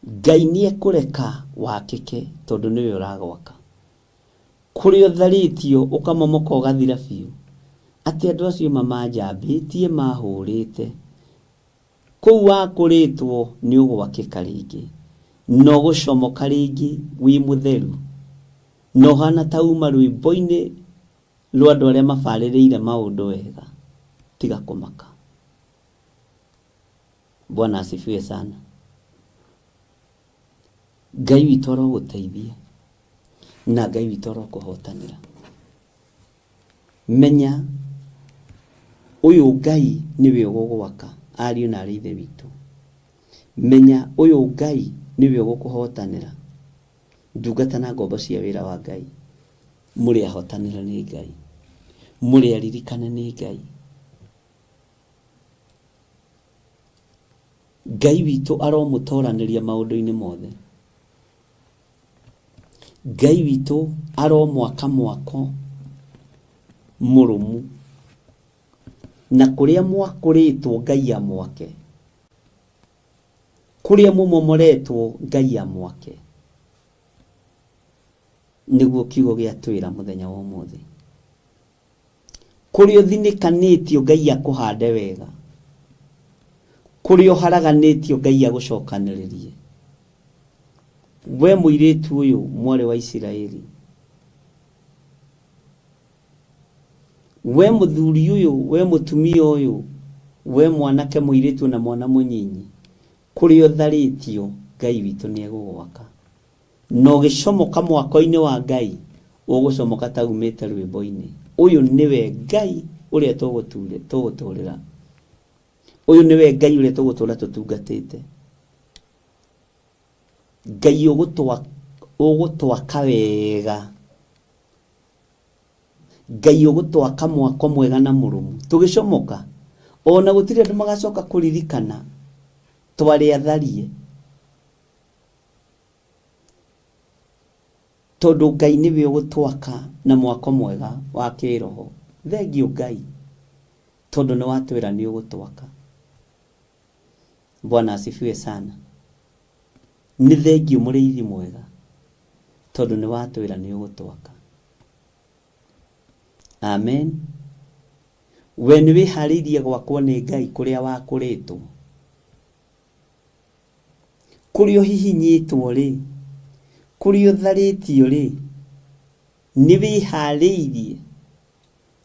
Ngai nĩ ekũreka wakĩke tondũ nĩwe ũragwaka. Kũrĩa ũtharĩtio ũkamomoka ũgathira biũ. Atĩ andũ acio mamanjambĩtie mahũrĩte. Kũu wakũrĩtwo nĩ ũgwakĩka rĩngĩ. Na ũgũcomoka rĩngĩ wĩ mũtheru. Na ũhana ta uma rwĩmbo-inĩ rwa andũ arĩa mabarĩrĩire maũndũ wega. Tiga kũmaka. Bwana asifiwe sana. Ngai witũ arogũteithia na Ngai witũ arokũhotanĩra. Menya ũyũ Ngai nĩwe ũgũgwaka, ariũ na arĩ ithe witũ. Menya ũyũ Ngai nĩwe ũgũkũhotanĩra. Ndungata na ngombo cia wĩra wa Ngai, mũrĩ ahotanĩre nĩ Ngai, mũrĩ aririkane nĩ Ngai. Ngai witũ aromũtoranĩria maũndũ-inĩ mothe. Ngai witũ aromwaka mwako mũrũmu, na kũrĩa mwakũrĩtwo Ngai amwake, kũrĩa mũmomoretwo Ngai amwake. Nĩguo kiugo gĩatwĩra mũthenya wa ũmũthĩ. Kũrĩa ũthinĩkanĩtio Ngai akũhande wega, kũrĩa ũharaganĩtio Ngai agũcokanĩrĩrie. We mũirĩtu ũyũ mwarĩ wa Isiraeli, we mũthuri ũyũ, we mũtumia ũyũ, we mwanake mũirĩtu na mwana mũnyinyi, kũrĩa ũtharĩtio Ngai witũ nĩ egũgwaka. Na ũgĩcomoka mwako-inĩ wa Ngai, ũgũcomoka ta umĩte rwĩmbo-inĩ. Ũyũ nĩwe Ngai ũrĩa tũgũtũrĩra. Ũyũ nĩwe Ngai ũrĩa tũgũtũra tũtungatĩte. Ngai ũgũtwaka wega. Ngai ũgũtwaka mwako mwega na mũrũmu. Tũgĩcomoka, ona gũtirĩ andũ magacoka kũririkana twarĩ atharie. Tondũ Ngai nĩwe ũgũtwaka na mwako mwega wa kĩroho. Thengiũ Ngai, tondũ nĩ watwĩra nĩ ũgũtwaka. Bwana asifiwe sana. Nĩ thengiũ mũrĩithi mwega, tondũ nĩ watwĩra nĩ ũgũtwaka. Amen. We nĩ wĩharĩirie gwakwo nĩ Ngai kũrĩa wakũrĩtwo. Kũrĩa ũhihinyĩtwo rĩ, kũrĩa ũtharĩtio rĩ, nĩ wĩharĩirie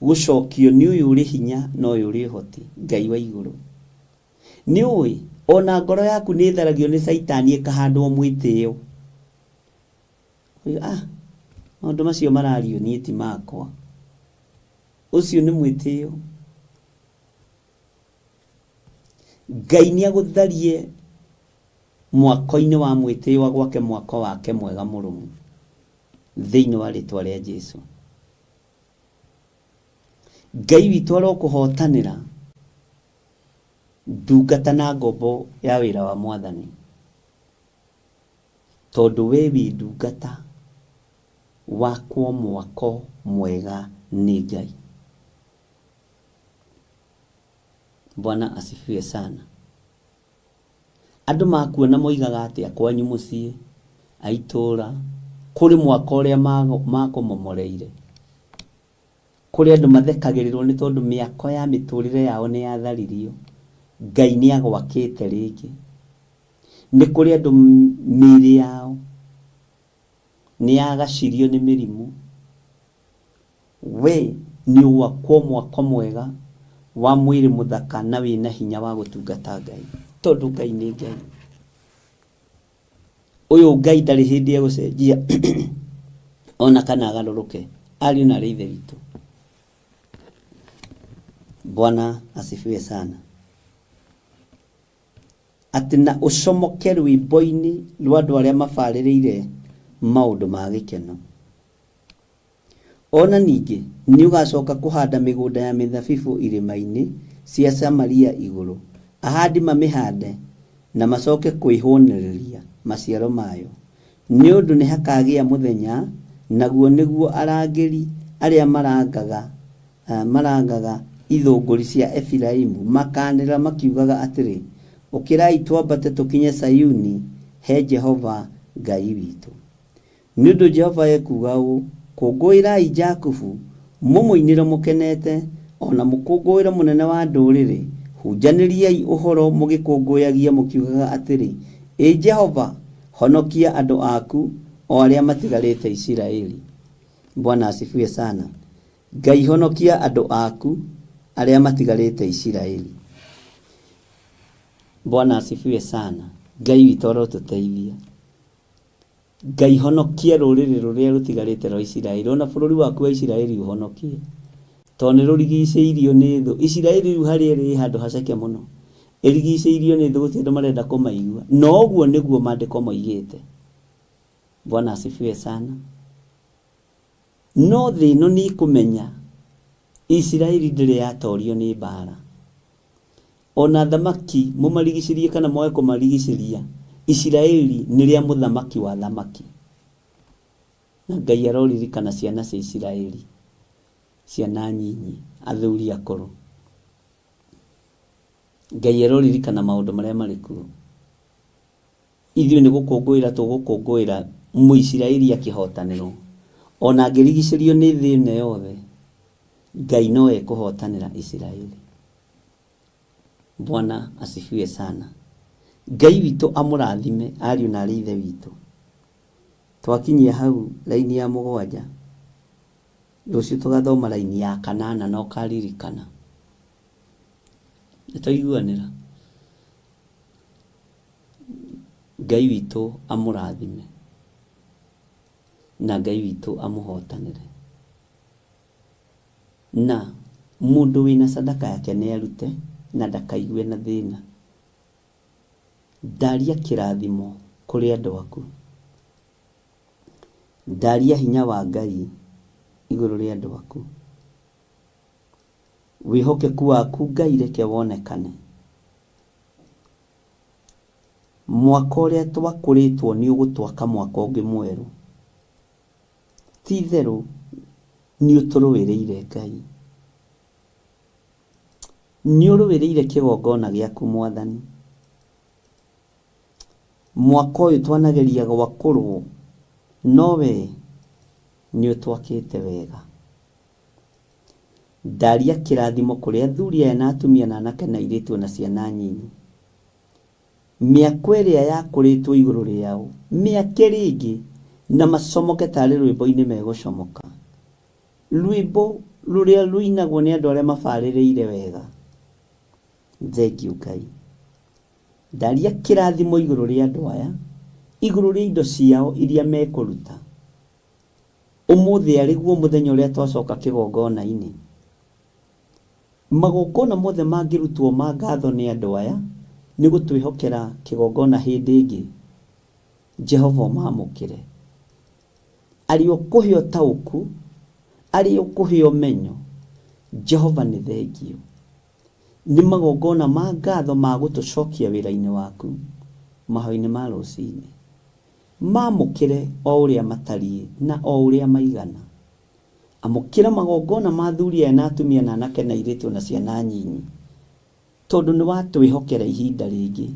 gũcokio nĩ ũyũ ũrĩ hinya na ũyũ ũrĩ ũhoti, Ngai wa igũrũ. Nĩ ũĩ, ona ngoro yaku nĩ ĩtharagio nĩ Caitani ĩkahandwo mwĩtĩo. Ah, maũndũ macio marario niĩ ti makwa. Ũcio nĩ mwĩtĩo. Ngai nĩ agũtharie mwako-inĩ wa mwĩtĩo agwake mwako wake mwega mũrũmu thĩinĩ wa rĩtwa rĩa Jesu. Ngai witũ arokũhotanĩra ndungata na ngombo ya wĩra wa Mwathani, tondũ we wĩ ndungata wakwo mwako mwega nĩ Ngai. Bwana asifiwe sana. Andũ makuona moigaga atĩa kwanyu mũciĩ, a itũũra, kũrĩ mwaka ũrĩa makũmomoreire? Kũrĩ andũ mathekagĩrĩrwo nĩ tondũ mĩako ya mĩtũrĩre yao nĩ yatharirio, Ngai nĩ agwakĩte rĩngĩ. Nĩ kũrĩ andũ mĩĩrĩ yao nĩ yagacirio nĩ mĩrimũ. We nĩ ũgwakwo mwako mwega wa mwĩrĩ mũthaka na wĩna hinya wa gũtungata Ngai. Tondũ Ngai nĩ Ngai. Ũyũ Ngai ndarĩ hĩndĩ egũcenjia ona kana agarũrũke. Ariũ na aarĩ a Ithe witũ. Bwana asifiwe sana. Atĩ na ũcomoke rwĩmbo-inĩ rwa andũ arĩa mabarĩrĩire maũndũ ma gĩkeno. O na ningĩ nĩũgacoka kũhanda mĩgũnda ya mĩthabibũ irĩma-inĩ cia Samaria igũrũ, ahandi mamĩhande na macoke kwĩhũnĩrĩria maciaro mayo, nĩ ũndũ nĩhakagĩa mũthenya, naguo nĩguo arangĩri arĩa marangaga, marangaga ithũngũri cia Efiraimu makaanĩrĩra makiugaga atĩrĩ, Ũkĩrai twambate tũkinye Zayuni he Jehova Ngai witũ. Nĩ ũndũ Jehova ekuuga ũũ, Kũngũĩrai Jakubu, mũmũinĩre mũkenete, o na mũkũngũĩre mũnene wa ndũrĩrĩ, hunjanĩriai ũhoro mũgĩkũngũyagia mũkiugaga atĩrĩ, Ĩ Jehova, honokia andũ aku, o arĩa matigarĩte Isiraeli. Bwana asifiwe sana. Ngai honokia andũ aku, arĩa matigarĩte Isiraeli. Bwana asifiwe sana. Ngai witũ arotũteithia. Ngai honokia rũrĩrĩ rũrĩa rũtigarĩte rwa Isiraeli, ona bũrũri waku wa Isiraeli ũhonokie, tondũ nĩ rũrigicĩirio nĩ thũ. Isiraeli rĩu harĩa ĩrĩ ĩ handũ haceke mũno, ĩrigicĩirio nĩ thũ, gũtirĩ andũ marenda kũmaigua. Na ũguo nĩguo maandĩko moigĩte. Bwana asifiwe sana. No thĩ ĩno nĩ ĩkũmenya Isiraeli ndĩrĩ yatorio nĩ mbaara. O na athamaki mũmarigicĩrie kana mwage kũmarigicĩria, Isiraeli nĩ rĩa mũthamaki wa athamaki. Na Ngai aroririkana ciana cia Isiraeli, ciana nyinyi, athuri akũrũ. Ngai aroririkana maũndũ marĩa marĩ kuo. Ithuĩ nĩ gũkũngũĩra tũgũkũngũĩra Mũisiraeli akĩhotanĩrwo. O na angĩrigicĩrio nĩ thĩ ĩno yothe, Ngai no ekũhotanĩra Isiraeli. Bwana asifiwe sana. Ngai witũ amũrathime ariũ na arĩ ithe witũ. Twakinyia hau raini ya mũgwanja, rũciũ tũgathoma raini ya kanana na ũkaririkana. Nĩ twaiguanĩra? Ngai witũ amũrathime na Ngai witũ amũhotanĩre. Na mũndũ wĩna sadaka yake nĩ arute na ndakaigue na thĩna. Ndaria kĩrathimo kũrĩ andũ aku. Ndaria hinya wa Ngai igũrũ rĩa andũ aku. Wĩhokeku waku Ngai reke wonekane. Mwaka ũrĩa twakũrĩtwo nĩ ũgũtwaka mwaka ũngĩ mwerũ. Ti itherũ nĩ ũtũrũĩrĩire Ngai. Nĩ ũrũĩrĩire kĩgongona gĩaku Mwathani. Mwaka ũyũ twanageria gwakũrwo no we nĩ ũtwakĩte wega. Ndaria kĩrathimo kũrĩ athuri aya na atumia na anake na airĩtu ona ciana nyinyi. Mĩako ĩrĩa yakũrĩtwo igũrũ rĩao, mĩake rĩngĩ na macomoke tarĩ rwĩmbo-inĩ megũcomoka. Rwĩmbo rũrĩa rũinagwo nĩ andũ arĩa mabarĩrĩire wega. Thengiũ Ngai. Ndaria kĩrathimo igũrũ rĩa andũ aya, igũrũ rĩa indo ciao iria mekũruta. Ũmũthĩ arĩ guo mũthenya ũrĩa twacoka kĩgongona-inĩ. Magongona mothe mangĩrutwo ma ngatho nĩ andũ aya, nĩ gũtwĩhokera kĩgongona hĩndĩ ĩngĩ. Jehova ũmamũkĩre. Arĩa ũkũhe ũtaũku, arĩa ũkũhe ũmenyo, Jehova nĩ thengiũ. Nĩ magongona ma ngatho ma gũtũcokia wĩra-inĩ waku mahoya-inĩ ma rũcinĩ. Mamũkĩre o ũrĩa matariĩ na o ũrĩa maigana. Amũkĩra magongona ma athuri aya na atumia na anake na airĩtu na ciana nyinyi, tondũ nĩ watwĩhokera ihinda rĩngĩ.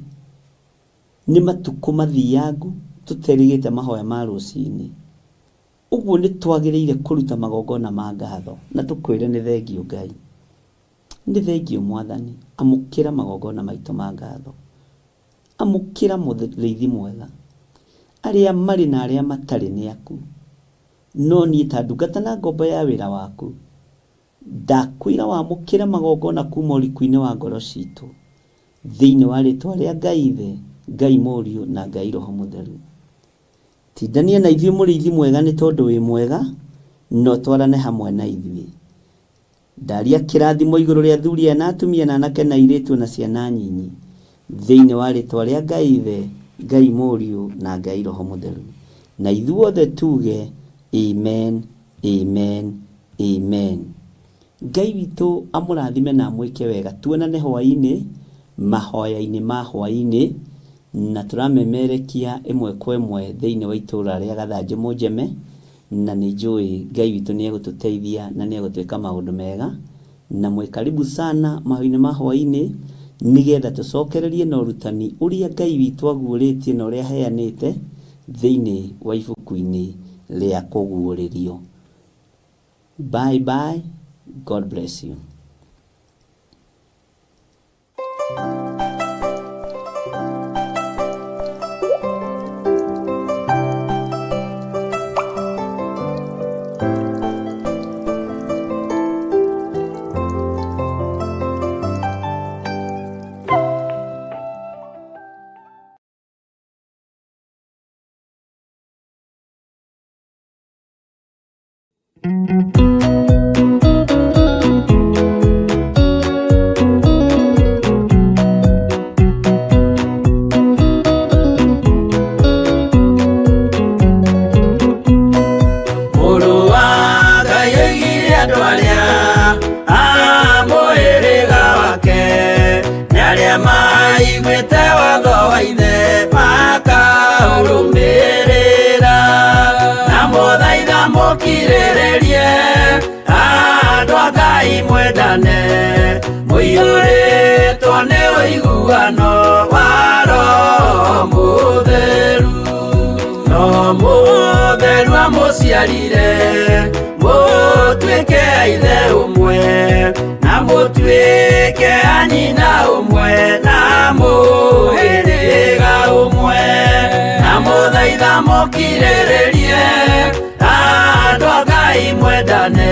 Nĩ matukũ mathiangu tũterĩgĩte mahoya ma rũcinĩ. Ũguo nĩ twagĩrĩire kũruta magongona ma ngatho na tũkwĩre nĩ thengiũ Ngai. Nĩ thengiũ Mwathani, amũkĩra magongona maitũ ma ngatho. Amũkĩra mũrĩithi mwega. Arĩa marĩ na arĩa matarĩ nĩ aku. No niĩ ta ndungata na ngombo ya wĩra waku, ndakwĩra wamũkĩre magongona kuma ũriku-inĩ wa ngoro citũ. Thĩinĩ wa rĩtwa rĩa Ngai Ithe, Ngai Mũriũ na Ngai Roho Mũtheru. Tindania na ithuĩ mũrĩithi mwega nĩ tondũ wĩ mwega na ũtwarane hamwe na ithuĩ. Ndaria kĩrathimo igũrũ rĩa athuri aya na atumia na anake na airĩtu na ciana nyinyi. Thĩinĩ wa rĩtwa rĩa Ngai Ithe, Ngai Mũriũ na Ngai Roho Mũtheru. Na ithuothe tuge amen, amen, amen. Ngai witũ amũrathime na amwĩke wega. Tuonane hwaĩ-inĩ mahoya-inĩ ma hwaĩ-inĩ na tũramemerekia ĩmwe kwa ĩmwe thĩinĩ wa itũra rĩa Gathanjĩ Mũnjeme, na nĩ njũĩ Ngai witũ nĩ egũtũteithia na nĩ egũtwĩka maũndũ mega. Na mwĩ karibu sana mahoya-inĩ ma hwaĩ-inĩ nĩgetha tũcokererie na ũrutani ũrĩa Ngai witũ aguũrĩtie na ũrĩa aheanĩte thĩinĩ wa ibuku-inĩ rĩa kũguũrĩrio. Bye bye. God bless you. Mũrũ wa Ngai oigire andũ arĩa a mũhĩrĩga wake nĩ arĩa maiguĩte watho wa ithe makaũrũmĩrĩra na mũthaitha mũkirĩrĩrie andũ a Ngai mwendane mũiyũrĩtwo nĩ ũiguano wa Roho Mũtheru. No mũtheru amũciarire mũtuĩke a ithe ũmwe na mũtuĩke a nyina ũmwe na mũhĩrĩga ũmwe na mũthaitha Ndamũthaitha mũkirĩrĩrie andũ a Ngai mwendane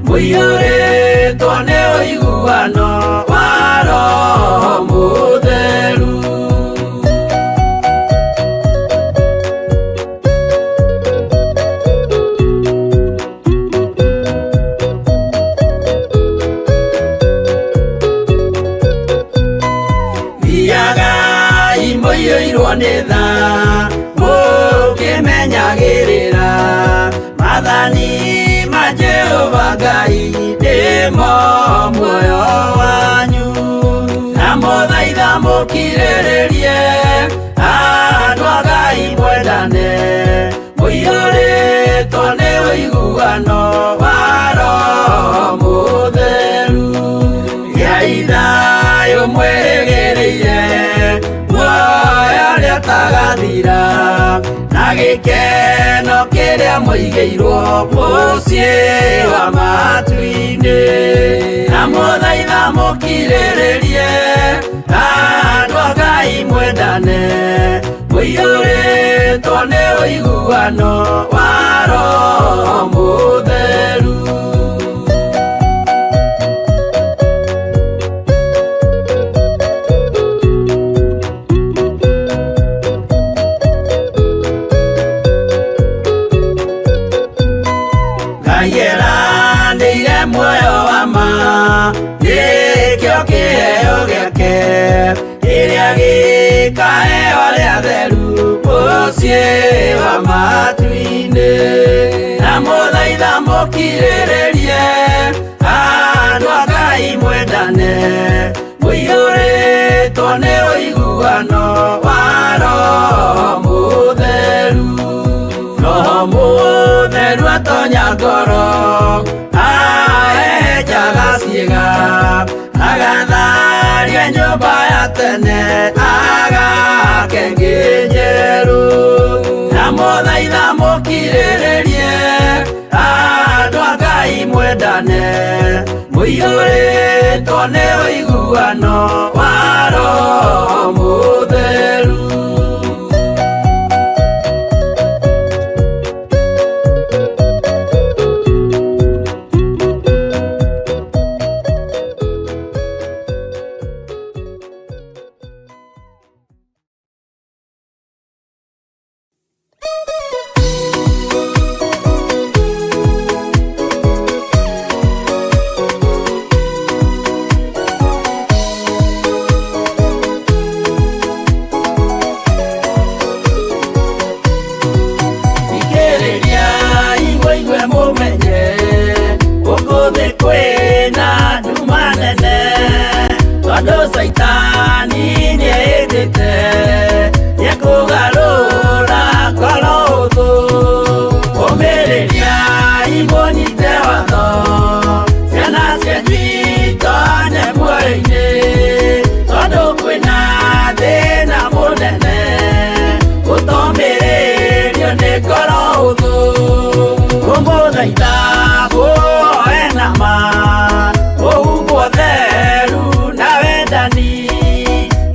mũiyũrĩtwo nĩ ũiguano wa Roho Mũtheru. Thiagai mũiyũirwo nĩ tha mũkĩmenyagĩrĩra maathani ma Jehova Ngai nĩmo muoyo wanyu. Ndamũthaitha mũkirĩrĩrie andũ a Ngai mwendane mũiyũrĩtwo nĩ ũiguano wa Roho Mũtheru. Gĩai thayũ mwĩrĩgĩrĩire muoyo ũrĩa ũtagathira na gĩkeno kĩrĩa mũigĩirwo mũciĩ wa matu-inĩ. Ndamũthaitha mũkirĩrĩrie andũ a Ngai mwendane mũiyũrĩtwo nĩ ũiguano wa Roho Mũtheru. Ngai eranĩire muoyo wa ma nĩkĩo kĩheo gĩake kĩrĩa gĩkaheo arĩa atheru mũciĩ wa matu-inĩ. Ndamũthaitha mũkirĩrĩrie andũ a Ngai mwendane mũiyũrĩtwo nĩ ũiguano wa Roho Mũtheru. Roho Mũtheru atonya ngoro ahehenjaga ciĩga agatharia nyũmba ya tene agake ĩngĩ njerũ. Ndamũthaitha mũkirĩrĩrie andũ a Ngai mwendane mũiyũrĩtwo nĩ ũiguano wa Roho Mũtheru. Thikĩrĩriai mũigue mũmenye gũkũ thĩ kwĩna nduma nene tondũ Caitani nĩehĩtĩte nĩekũgarũra ngoro ũthũ. Ũmĩrĩriai mũnyite watho ciana cianyu itonye muoyo-inĩ tondũ kwĩna thĩna mũnene gũtomĩrĩrio nĩ ngoro ũthũ. Kũmũthaitha muoe na ma mũhumbwo theru na wendani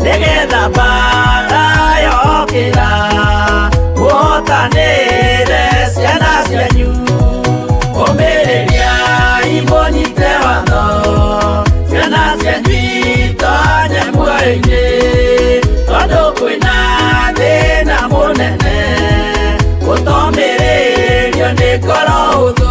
nĩgetha mbara yokĩra mũhotanĩre ciana cianyu. Ũmĩrĩriai mũnyite watho ciana cianyu itonye muoyo-inĩ tondũ kwĩna thĩna mũnene gũtomĩrĩrio nĩ ngoro ũthũ.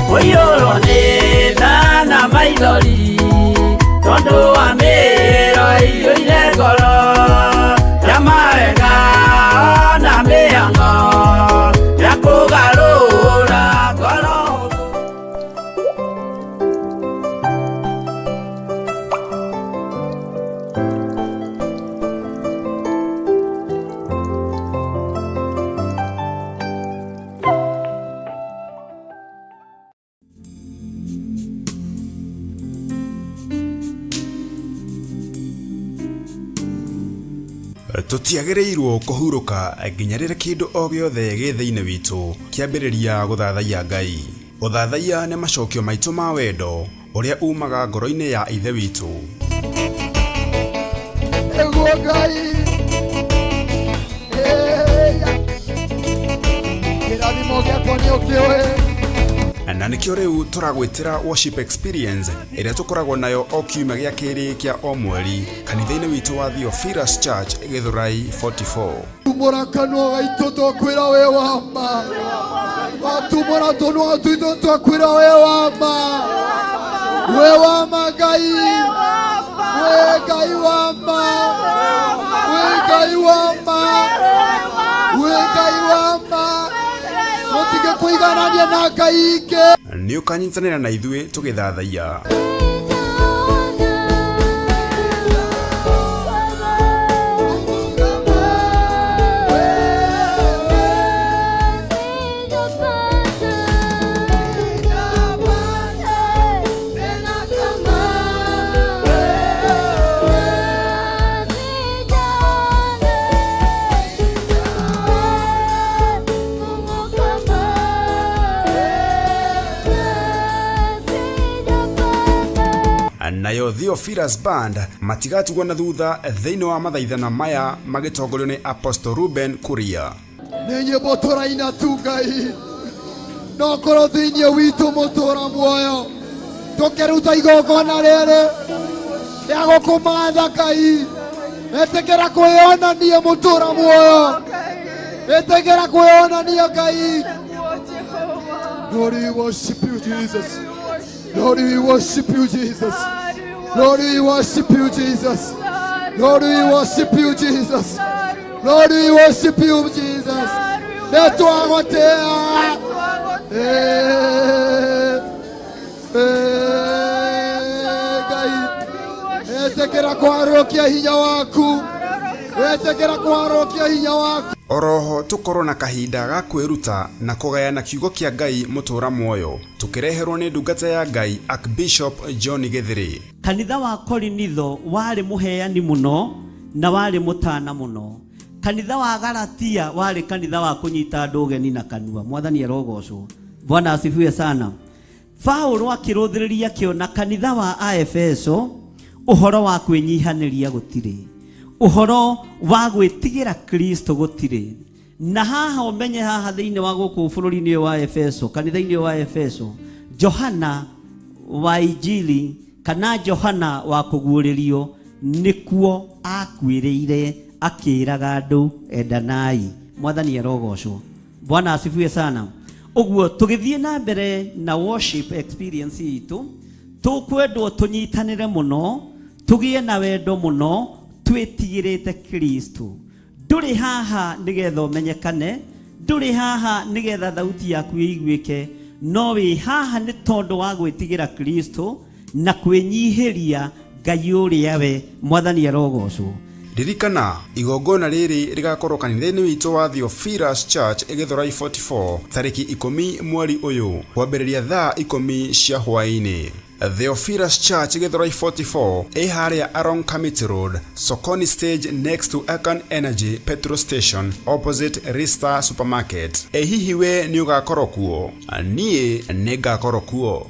Mũiyũrwo nĩ tha na maithori tondũ wa mĩĩro ĩiyũire ngoro ya mawega na mĩhang'o ya kũgarũra ngoro. Tũtiagĩrĩirwo kũhurũka nginya rĩrĩa kĩndũ o gĩothe gĩ thĩinĩ witũ kĩambĩrĩria gũthathaiya Ngai. Ũthathaiya nĩ macokio maitũ ma wendo ũrĩa umaga ngoro-inĩ ya Ithe witũ. Nĩguo Ngai. Ĩya. Kĩrathimo gĩakwa nĩ ũkĩũĩ. Na nĩkĩo rĩu tũragwĩtĩra worship experience ĩrĩa tũkoragwo nayo o kiumia gĩa kerĩ kĩa o mweri kanitha-inĩ witũ wa Theophilus Church, Gĩthũrai 44. Tumũra kanua gaitũ twakwĩra wĩ wa ma. Watumũra tũnua twitũ twakwĩra wĩ wa ma. Wĩ wa ma Ngai. Wĩ Ngai wa ma. Wĩ Ngai wa ma. Wĩ Ngai wa ma. Mũtige kũiganania na Ngai ingĩ. Nĩ ũkanyitanĩra na ithuĩ tũgĩthathaiya. Nayo Theophilus Band matigatigwo na thutha thĩinĩ wa mathaithana maya magĩtongorio nĩ Apostle Ruben Kuria. Nĩ nyĩmbo tũraina tu Ngai, no korwo thĩinĩ witũ mũtũra muoyo tũkĩruta igongona rĩrĩ rĩa gũkũmatha Ngai. Ĩtĩkĩra kwĩyonania mũtũra muoyo, ĩtĩkĩra kwĩyonania Ngai. Lord, we worship you, Jesus. Lord, we worship you, Jesus. Lord, we worship you, Jesus. Lord, we worship you, Jesus. Lord, we worship you, Jesus. Nĩtwagũtĩĩa. Eh, eh, Ngai, ĩtĩkĩra kwarũkia hinya waku, ĩtĩkĩra kwarũkia hinya waku. Oroho tũkorwo na kahinda ga kwĩruta na kũgayana kiugo kĩa Ngai mũtũra muoyo tũkĩreherwo nĩ ndungata ya Ngai Archbishop John Gĩthĩrĩ. Kanitha wa Korinitho warĩ mũheani mũno na warĩ mũtana mũno. Kanitha wa Galatia warĩ kanitha wa kũnyita andũ ũgeni na kanua. Mwathani arogocwo. Bwana asifiwe sana. Paulo akĩrũthĩrĩria akĩona kanitha wa Aefeso ũhoro wa kwĩnyihanĩria gũtirĩ, ũhoro wa gwĩtigĩra Kristo gũtirĩ. Na haha ũmenye haha thĩinĩ wa gũkũ bũrũri-inĩ ũyũ wa Efeso, kanitha-inĩ ũyũ wa Efeso, Johana wa Injili kana Johana wa kũguũrĩrio nĩkuo akuĩrĩire akĩraga andũ endanai. Mwathani arogocwo. Bwana asifiwe sana. Ũguo tũgĩthiĩ na mbere na worship experience itũ, tũkwendwo tũnyitanĩre mũno, tũgĩe na wendo mũno, twĩtigĩrĩte Kristo. Ndũrĩ haha nĩgetha ũmenyekane, ndũrĩ haha nĩgetha thauti yaku ĩiguĩke, no wĩ haha nĩ tondũ wa gwĩtigĩra Kristo na kwĩnyihĩria Ngai ũrĩa we. Mwathani arogocwo. Ririkana igongona rĩrĩ rĩgakorwo kanitha-inĩ witũ wa Theophilus Church, Gĩthũrai 44, tarĩki 10 mweri ũyũ kwambĩrĩria thaa 10 cia hwaĩ-inĩ. Theophilus Church, Gĩthũrai 44, ĩ harĩa along Kamiti Road, Sokoni stage, next to Akan Energy petrol station, opposite Rista Supermarket. Ĩ hihi we nĩ ũgakorwo kuo? Niĩ nĩ ngakorwo kuo.